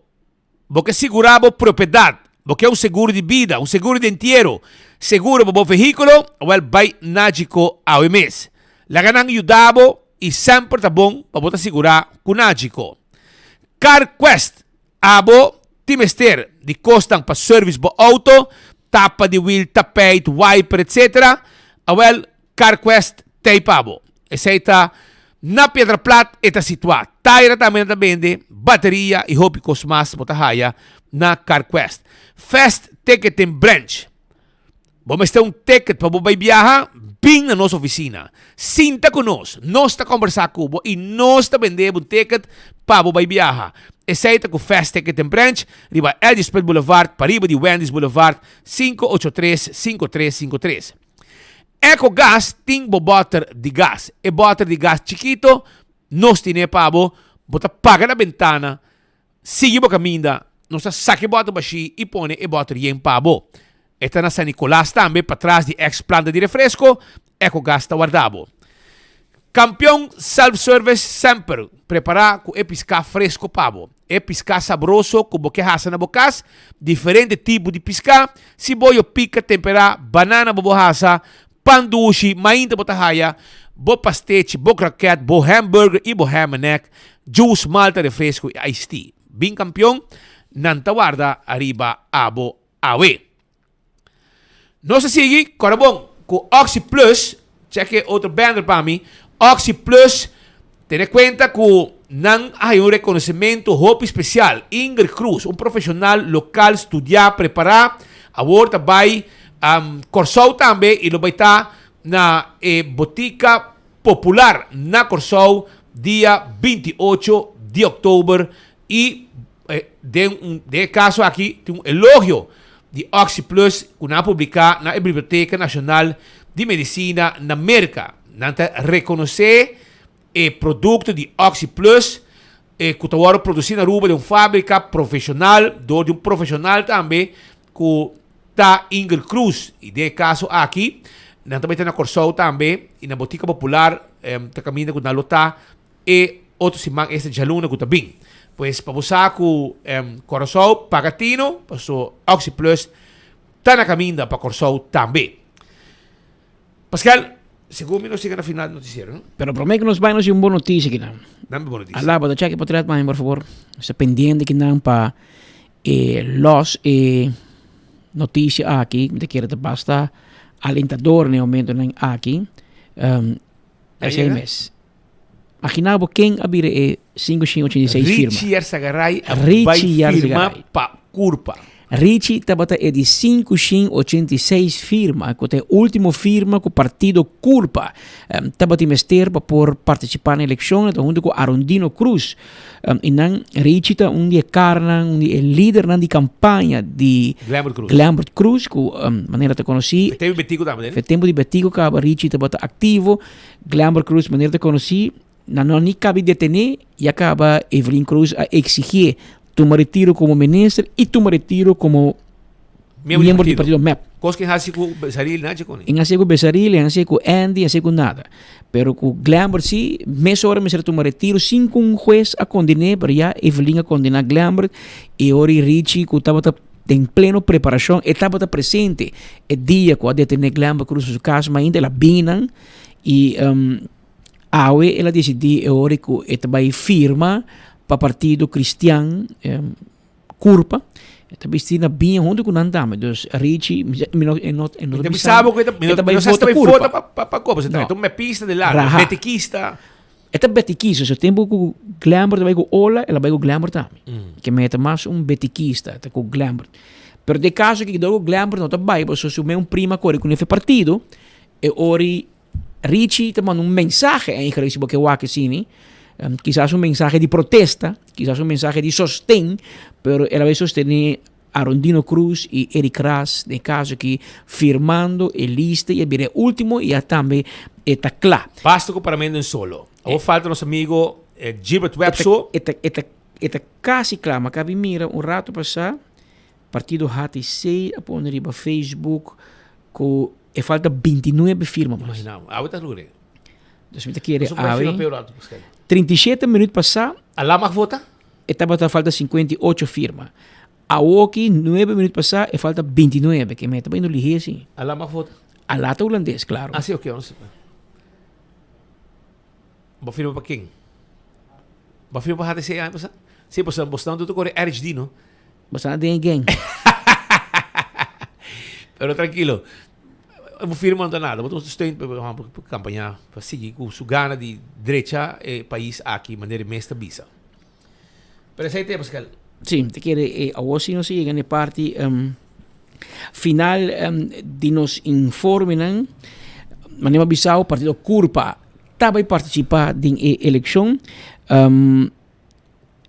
Bo ke sigurá bo propiedat, bo ke un seguro di bida, un seguro di entiero, seguro pa bo vehíkulo, awèl bai Nagico awe mes. Laga nan yuda bo i semper ta bon pa bo ta sigurá ku Nagico. CarQuest, Abo tin mester di kosnan pa service bo outo, tapa di wiel, tapijt, wiper, etc. Awèl CarQuest t'ei pa bo. Esei ta na Piedra Plat e ta situá. Taira tambe nan ta bende, bateria i hopi kos mas bo ta haya na CarQuest. Fast Ticketing Branch. Bo mester un ticket pa bo bai biaha? Bin na nos ofisina. Sinta ku nos. Nos ta kombersá ku bo i nos ta bende bo un ticket pa bo bai biaha. Esei ta ku Fast Ticketing Branch riba Eddie Smith Boulevard pariba di Wendy's Boulevard, 583 5353. Ecogas tin bo bòter di gas. E bòter di gas chikito nos tine pa bo. Bo ta paga na bentana, sigui bo kaminda, nos ta saka e bòter bashí i pone e bòter yen pa bo. E ta na San Nicolas tambe, patras di ex planta di refresco, Ecogas ta warda bo. Kampion Self Service semper prepará ku e piská fresko pa bo. E piská sabroso ku bo ke hasa na bo kas, diferente tipo di piská, siboyo pika temperá, banana bo bo hasa, pan dushi, mainta bo ta haya bo pastechi, bo kroket, bo hamburger i bo ham and egg, juice, malta, refresco i iced tea. Bin Kampion, nan ta warda ariba abo awe. Nos a sigui, kòrda bon, ku Oxi Plus, check e otro banner pa mi, Oxi Plus, tene kuenta ku nan a haña un rekonosementu hopi spesial. Ingrid Cruz, un profeshonal lokal studiá, prepará, awor ta bai Kòrsou tambe i lo bai ta na e Botika Popular na Kòrsou dia 28 di òktober i Den un den e kaso aki tin un elogio di OxyPlus ku nan a publiká na e Biblioteka Nashonal di Medisina na Merka. Nan ta rekonosé e produkto di OxyPlus ku ta wòrdu produsí na Aruba den un fábrika profeshonal dor di un profeshonal tambe ku ta Ingrid Cruz. I den e kaso aki nan ta bai ta na Kòrsou tambe i na Botika Popular ta kaminda ku nan lo ta E otro siman esta djaluna ku ta bin. Pues pa bo sa ku Kòrsou paga tino paso Oxi Plus ta na kaminda pa Kòrsou tambe. Pascal, segun mi nos yega na final di notisiero, no? Pero promé ku nos bai nos tin un bon notisia kinan. Dame bon notisia. Alá, bo ta chèk e potret pa mi por fabor. Nos ta pendiente kinan pa e lòs e notisia aki. Mi ta kere ta basta alentador na e momentonan aki. Esei mes. Imagina bo ken a bira e 586 firma. Richie Yarzagaray a bai firma pa Curpa. Richie tabata e di 586 firma, ku ta e ultimo firma ku partido Curpa tabatin mester pa por partisipa na elekshon, e ta huntu ku Arondino Cruz. I nan Richie ta un di e karnan, un di e lidernan di kampaña di Glembert Cruz. Glembert Cruz, ku manera ta konosí. Fe tempu di Betico tambe, Fe tempu di Betico kaba Richie tabata aktivo. Glenbert Cruz manera ta konosí, nan no ni kabi detené, ya kaba Evelyn Cruz a eksigié tuma retiro komo minister i tuma retiro komo miembro di partido mep. Kos ke hasi ku Besaril na chikoni? En hasi ku Besaril, en hasi ku Andy, en hasi ku nada. Pero ku Glenbert si, mesora mester tuma retiro sin ku un hues a kondené, pero ya Evelyn a kondená Glenbert i ora i Richie ku tabata den pleno preparashon, e tabata presente e dia ku a detené Glenbert Cruz na su kas, mainta el a bini nan i awe el a disidí e ora ku e ta bai firma pa Partido Kristian Curpa, e ta bisti na biña huntu ku nan tambe, dus Richie mi no e no e no ta bisa bo ku e ta bai vota pa Curpa, e ta un mepista di largo, betikista. E ta betikista, so tempu ku Glenbert a bai ku Ola, el a bai ku Glenbert tambe. Ke men e ta mas un betikista, e ta ku Glenbert. Pero den kaso aki dor ku Glenbert no ta bai, pasobra su men un prima kore ku nefe partido, e ori Richie ta manda un mensahe eigenlijk si bo ke wak asini, kisas un mensahe di protesta, kisas un mensahe di sosten, pero el a bai sostene Arondino Cruz y Eric Ras den caso aki firmando e lista y a bira e ultimo y a tambe e ta cla. Basta cu paramento en solo. Awor falta nos amigo Gilbert Webb so. E ta, e ta, e ta casi cla. Ma cabi mira un rato pasa partido HTC a pone riba Facebook cu e falta 29 firma mas. Imagina bo. Awe ta lure. Dus mi ta kere awe. 37 minuut pasa. Ala mag vota? E tabata falta 58 firma. Awoki, nuebe minuut pasá, e falta 29. Ke meta bai no lihé si. Ala mag vota? Ala ta hulandes, klaro. Ah, si, oké. No Bo firma pa ken? Bo firma pa HTC aña pasá? Si, bo bo staan tutu kore RHD, no? Bo staan den e gang. Pero trankilo. Bo firma no ta nada. Bo ta steun pa kampaña pa sigui ku su gana di drecha e pais aki manera e mes ta bisa. Pero esei te, Pascal. Sí, te kere eh, awor si nos yega na e parti um, final um, di nos informenan. Manera bisao, Partido Curpa tabay participa den e eleccion. Um,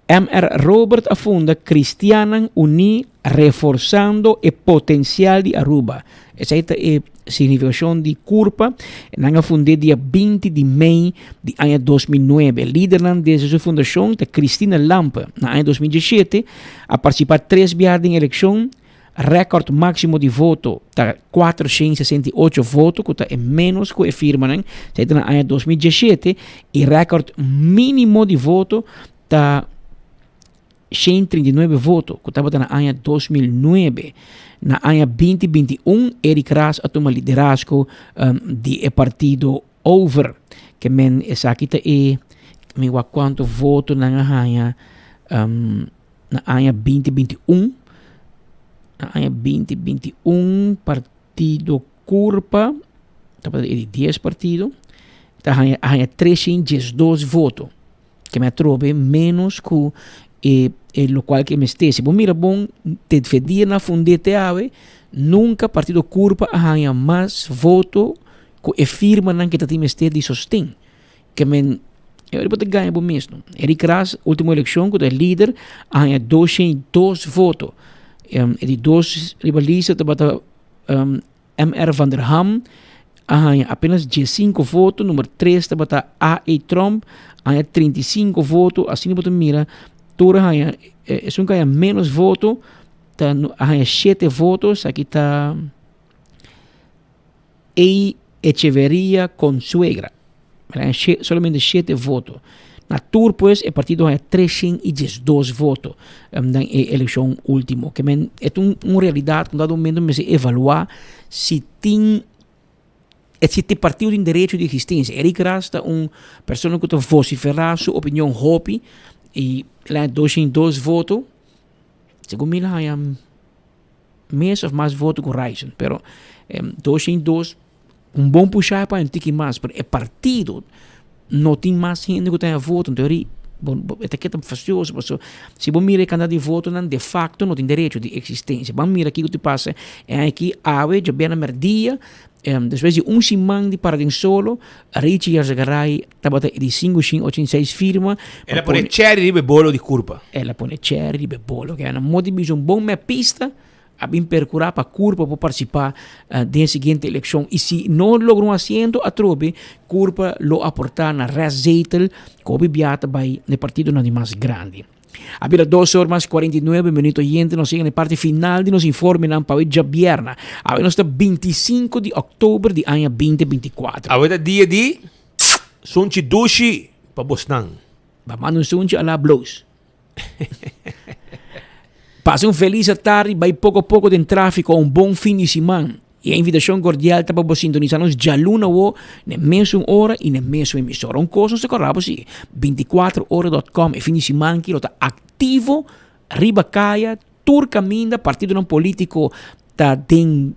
MR. Robert a funda Cristianan Uní reforsando e potencial di Aruba. Esei ta e significacion di Curpa. Nan a fund'é dia 20 di mei di aña 2009. Lidernan desde su fundacion ta Cristina Lampe. Na aña 2017 a participa tres biaha den eleccion. Rèkòrt máksimo di voto ta 468 voto ku ta e ménos ku e firmanan, esei ta na aña 2017, i rèkòrt mínimo di voto ta 139 voto ku tabata na aña 2009. Na aña 2021 Eric Ras a tuma liderazgo di e partido over. Ke men esaki ta e mi wak kuantu voto nan a haña na aña 2021. Na aña 2021 partido Curpa tabata e di 10 partido ta haña a haña 312 voto. Ke men atrobe menos ku e e lokual ke mester. Si bo mira bon te dia nan fund'é te awe nunka partido Curpa a haña mas voto ku e firmanan ke ta tin mester di sosten. Ke men e ora bo ta gaña bo mes no. Eric Ras ultimo elekshon ku ta e lider a haña 202 voto. E di dos riba lista tabata MR van der Ham a haña apenas 15 voto, number 3 tabata A.E. Tromp a haña 35 voto, asina bo ta mira tur a haña, esun ku a haña menos voto ta a haña 7 voto, esaki ta E. Echeverria Consuegra. El a haña solamente 7 voto. Na tur pues e partido haña 312 voto den e elekshon último. Ke men e ta un realidat ku dado momento mester evaluá si tin si e partido tin derecho di eksistensia. Eric Ras ta un persona ku ta vosiferá su opinion hopi i el a haña 202 voto. Segun mi el a haña mes of mas voto ku Ryson, pero 202 un bon pushá pa un tiki mas, pero e partido no tin mas hende ku ta haña voto, enton ri bo e ta keda fastioso pasobra si bo mira e kantidat di votonan de fakto no tin derecho di eksistensia. Ban mira kiko ta pasa e aña aki awe djabièrnè mèrdia despues di un siman di para den solo Richie Yarzagaray tabata e di sinku shin ochenta i seis firma. El a pone cherry riba e bolo di Curpa. El a pone cherry riba e bolo. Ke nan moti bisa un bon mepista a bin percura pa Curpa por participa den e siguiente eleccion. Y si no logra un asiento atrobe, Curpa lo aporta na restzetel cu hopi bia ta bay na e partidonan di mas grandi. A bira dos or mas 49 minuut oyente nos yega na e parti final di nos informenan pa awe djabierna. Awe nos ta 25 di oktober di aña 2024. Awe ta dia di sunchi dushi pa bosnan. Ba manda un sunchi a la bloos. Pasa un feliz atardi, bai poco poco den trafico, un bon fin di siman. E invitacion cordial ta pa bo sintonisa nos djaluna awo n'e mesun ora y n'e mesun emisora. Un cos nos ta corda bo si, 24ora.com e fin di siman aki lo ta activo riba caya, tur caminda partidonan politico ta den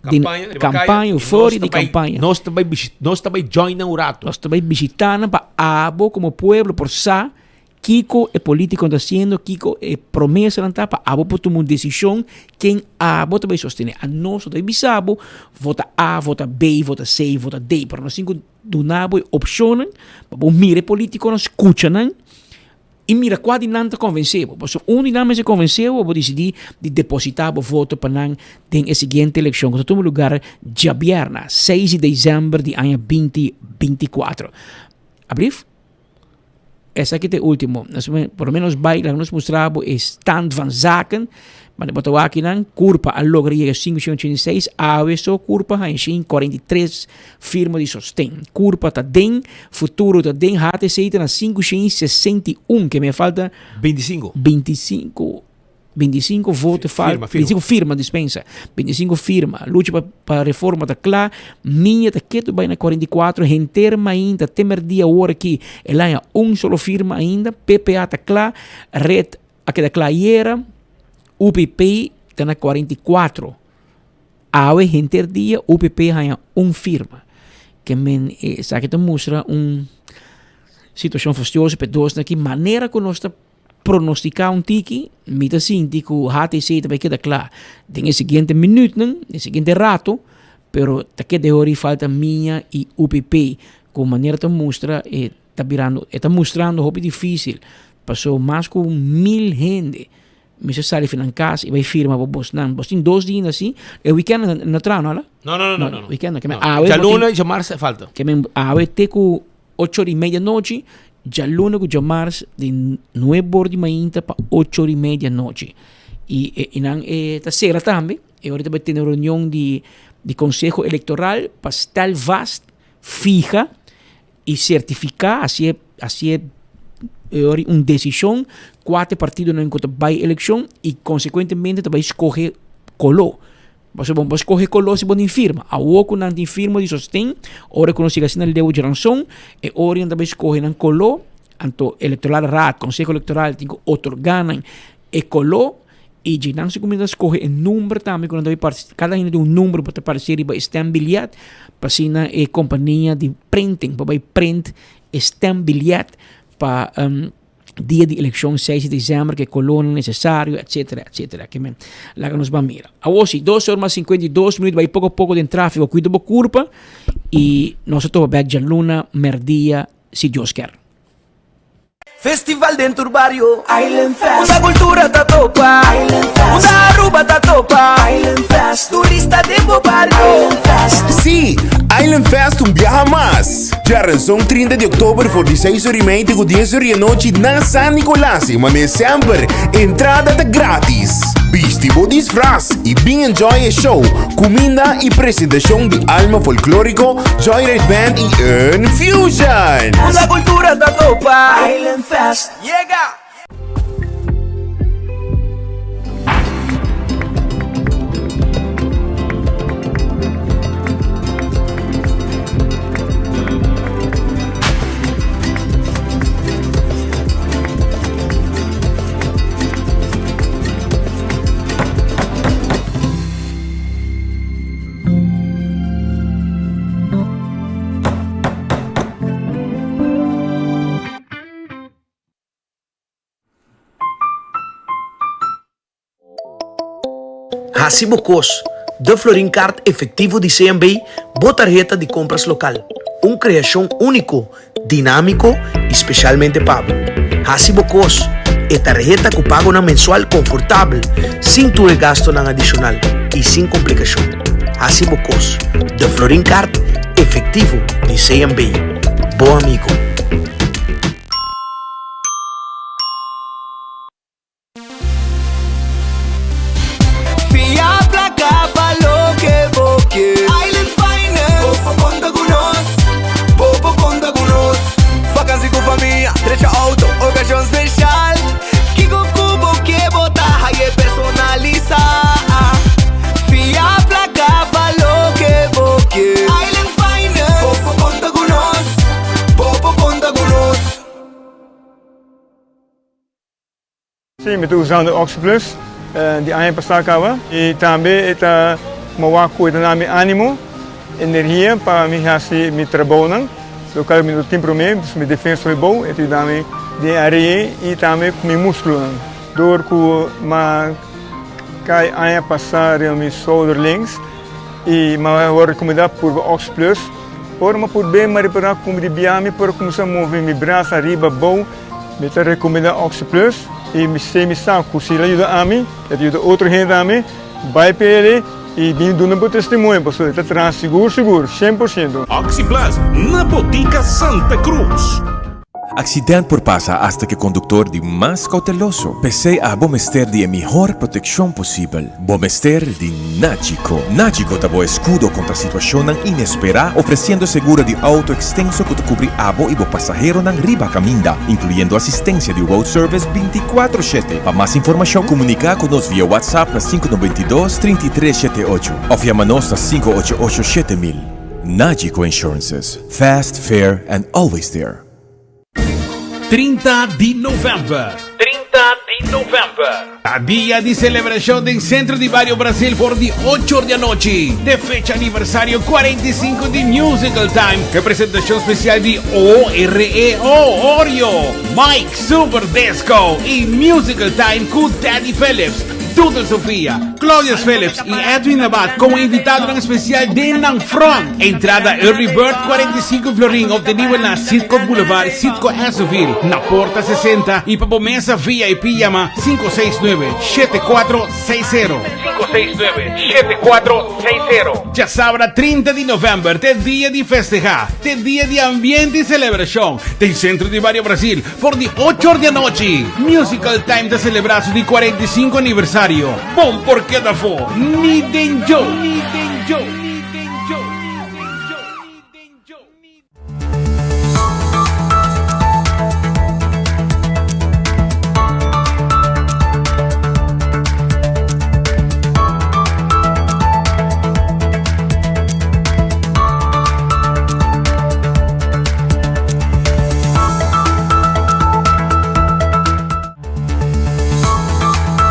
den Campaña, riba campaña, caya, y euforia nos ta di bai- campaña. Nos ta bai bishit- nos ta bai join nan un rato. Nos ta bai bishita nan pa abo como pueblo por sa Kiko e politikonan ta hasiendo, kiko e promesanan ta pa abo por tuma un desishon ken abo ta bai sostené. Anos no ta bai bisa bo vota A, vota B, vota C, vota D, pero nos tin ku duna bo e opshonnan pa bo mira e politikonan, skucha nan i mira kua di nan ta konvensé bo. Pasobra un di nan mester konvensé bo, bo disidí di depositá bo voto pa nan den e siguiente elekshon ku ta tuma lugar djabièrnè seis di desèmber di aña 2024. Ablief? Esaki ta e ultimo. Nos por lo menos bai laga nos mustra bo e stand van zaken. Ma bo ta wak akinan, Curpa a logra yega 586, awe so Curpa haña 143 firma di sosten. Curpa ta den, Futuro ta den, HTC ta na 561, ke me falta 25. 25. 25 voto fal, Firma, firma. 25 firma dispensa. 25 firma. Lucha pa, pa reforma ta kla. Minya ta ketu bai na 44. Henter mainta te merdia ora ki el haña un solo firma ainda. PPA ta kla. Red a keda kla ayera. UPP ta na 44. Awe henter dia UPP haña un firma. Ke men esaki ta mustra un situacion fastioso pe dos na ki manera ku nos ta pronostica un tiki, mi ta sinti cu HTC ta bay keda cla den e siguiente minuutnan, den e siguiente rato, pero ta keda e hora y falta mia y UPP cu manera ta mustra e ta birando, e ta mustrando hopi dificil, paso mas cu mil hende mester sali fi nan cas y bay firma pa bosnan. Bos tin dos dia asi, e weekend no traha no ala? No, no, no, no, no. Weekend no, No. Djaluna y djamars falta. Ke men awe te cu Ocho ora y media nochi, djaluna ku djamars di nuebe or di mainta pa ocho ora y media nochi. Y y nan e ta cera tambe. E ora ta bai tene reunion di di conseho electoral pa stel vast, fija y certifica hacié hacié e ora un decision cua ta e partidonan cu ta bai eleccion y consecuentemente ta bai scoge colo. Pasobra bo no por scoge colo si bo no tin firma. Awor cu nan tin firma di sosten, ora cu nos yega asina leu djaranson, e ora nan ta bai scoge nan colo, anto electoral raad, conseho electoral tin cu otorga nan e colo y dje nan si cuminsa scoge e number tambe cu nan ta bai parti, cada hende tin un number cu ta parece riba e stembiljet, pa asina e compania di printing por bai print e stembiljet pa dia di eleccion seis di december cu e colornan necesario etcetera etcetera ke men laga nos ban mira. Awor si dos or mas 52 minuut bai poco poco den trafico cuida bo curpa y nos ta topa bek djaluna merdia si Dios kier. Festival den tur bario Island Fest Unda cultura ta topa Island Fest Unda Aruba ta topa Island Fest Turista den bo bario Island Fest Sí, Island Fest un biaha mas! Djaranson 30 di oktober for di seis ora i mei te ku dies ora di anochi na San Nicolas i manera semper entrada ta gratis. Bisti bo disfraz i bin enjoy e show, kuminda i presentashon di Alma Folklorico, Joyride Band i Infusion! Unda cultura ta topa Island Fest yega! Hasi bo kos, De Florin Card Efectivo di CMB, bo tarheta di compras local. Un creacion unico, dinamico y specialmente pa bo. Hasi bo kos, e tarheta cu pagonan mensual confortabel, sin tur e gastonan adicional y sin complicacion. Hasi bo kos, De Florin Card Efectivo di CMB, bo amigo. Fia placa pa loke bo ke. Island Finance. Bo por conta cu nos. Bo por conta cu nos. Vakantie cu famia, drecha auto, ocasion special. Kico cu bo ke bo ta haye personalisa. Fia placa pa loke bo ke. Island Finance. Bo por conta cu nos. Bo por conta cu nos. Sí, mi ta usando OxyPlus di aña pasá kaba i tambe e ta mowa ku e ta na mi ánimo, energia pa mi hasi mi trabounan, lokal mi no tin promé, pues mi defensa hopi bou, e ta yuda mi den e área ei i tambe ku mi múskulonan. Dor ku m'a kai aña pasá riba mi shoulder links i m'a wòrdu rekomendá purba OxyPlus, ora m'a purb'é m'a ripará ku mi di bia mi por kuminsá move mi brasa ariba abou. Mi ta recomenda OxyPlus y mi sé mi sa cu si el a yuda ami, el ta yuda otro hende tambe, bay pa el y bin duna bo testimonio pasobra el ta traha sigur sigur, 100%. OxyPlus na Botica Santa Cruz. Accident por pasa hasta cu e conductor di mas cauteloso. P'esey abo mester di e mihor proteccion posibel. Bo mester di Nagico. Nagico ta bo escudo contra situacionnan inespera, ofreciendo seguro di auto extenso cu ta cubri abo y bo pasaheronan riba caminda, incluyendo asistencia di road service binticuatro shete. Pa mas informacion, comunica cu nos via WhatsApp na sinku noventa i dos, trinta i tres shete ocho of yama nos na sinku ocho ocho 7000. Nagico Insurances, fast, fair and always there. 30 di november. 30 di november. Ta dia di celebracion den Centro di Bario Brasil for di 8 or di anochi. De fecha aniversario 45 di Musical Time. Cu presentacion special di OREO, Oreo, Mike Super Disco y Musical Time cu Daddy Phillips, Doodle Sofia, Claudius Phillips y Edwin Abad como invitadonan especial den nan front. Entrada Early Bird 45 florin obtenibel na Citgo Boulevard, Citgo Essoville, na Porta 60 y pa bo mesa VIP yama 569. 569 7460. 569 7460. Djasabra 30 di novèmber t'e dia di festehá, t'e dia di ambiente i selebrashon den Sentro di Bario Brasil for di ocho or di anochi. Musical Time ta selebrá su di 45 aniversario. Bon por keda afó, ni den djo! Ni den djo!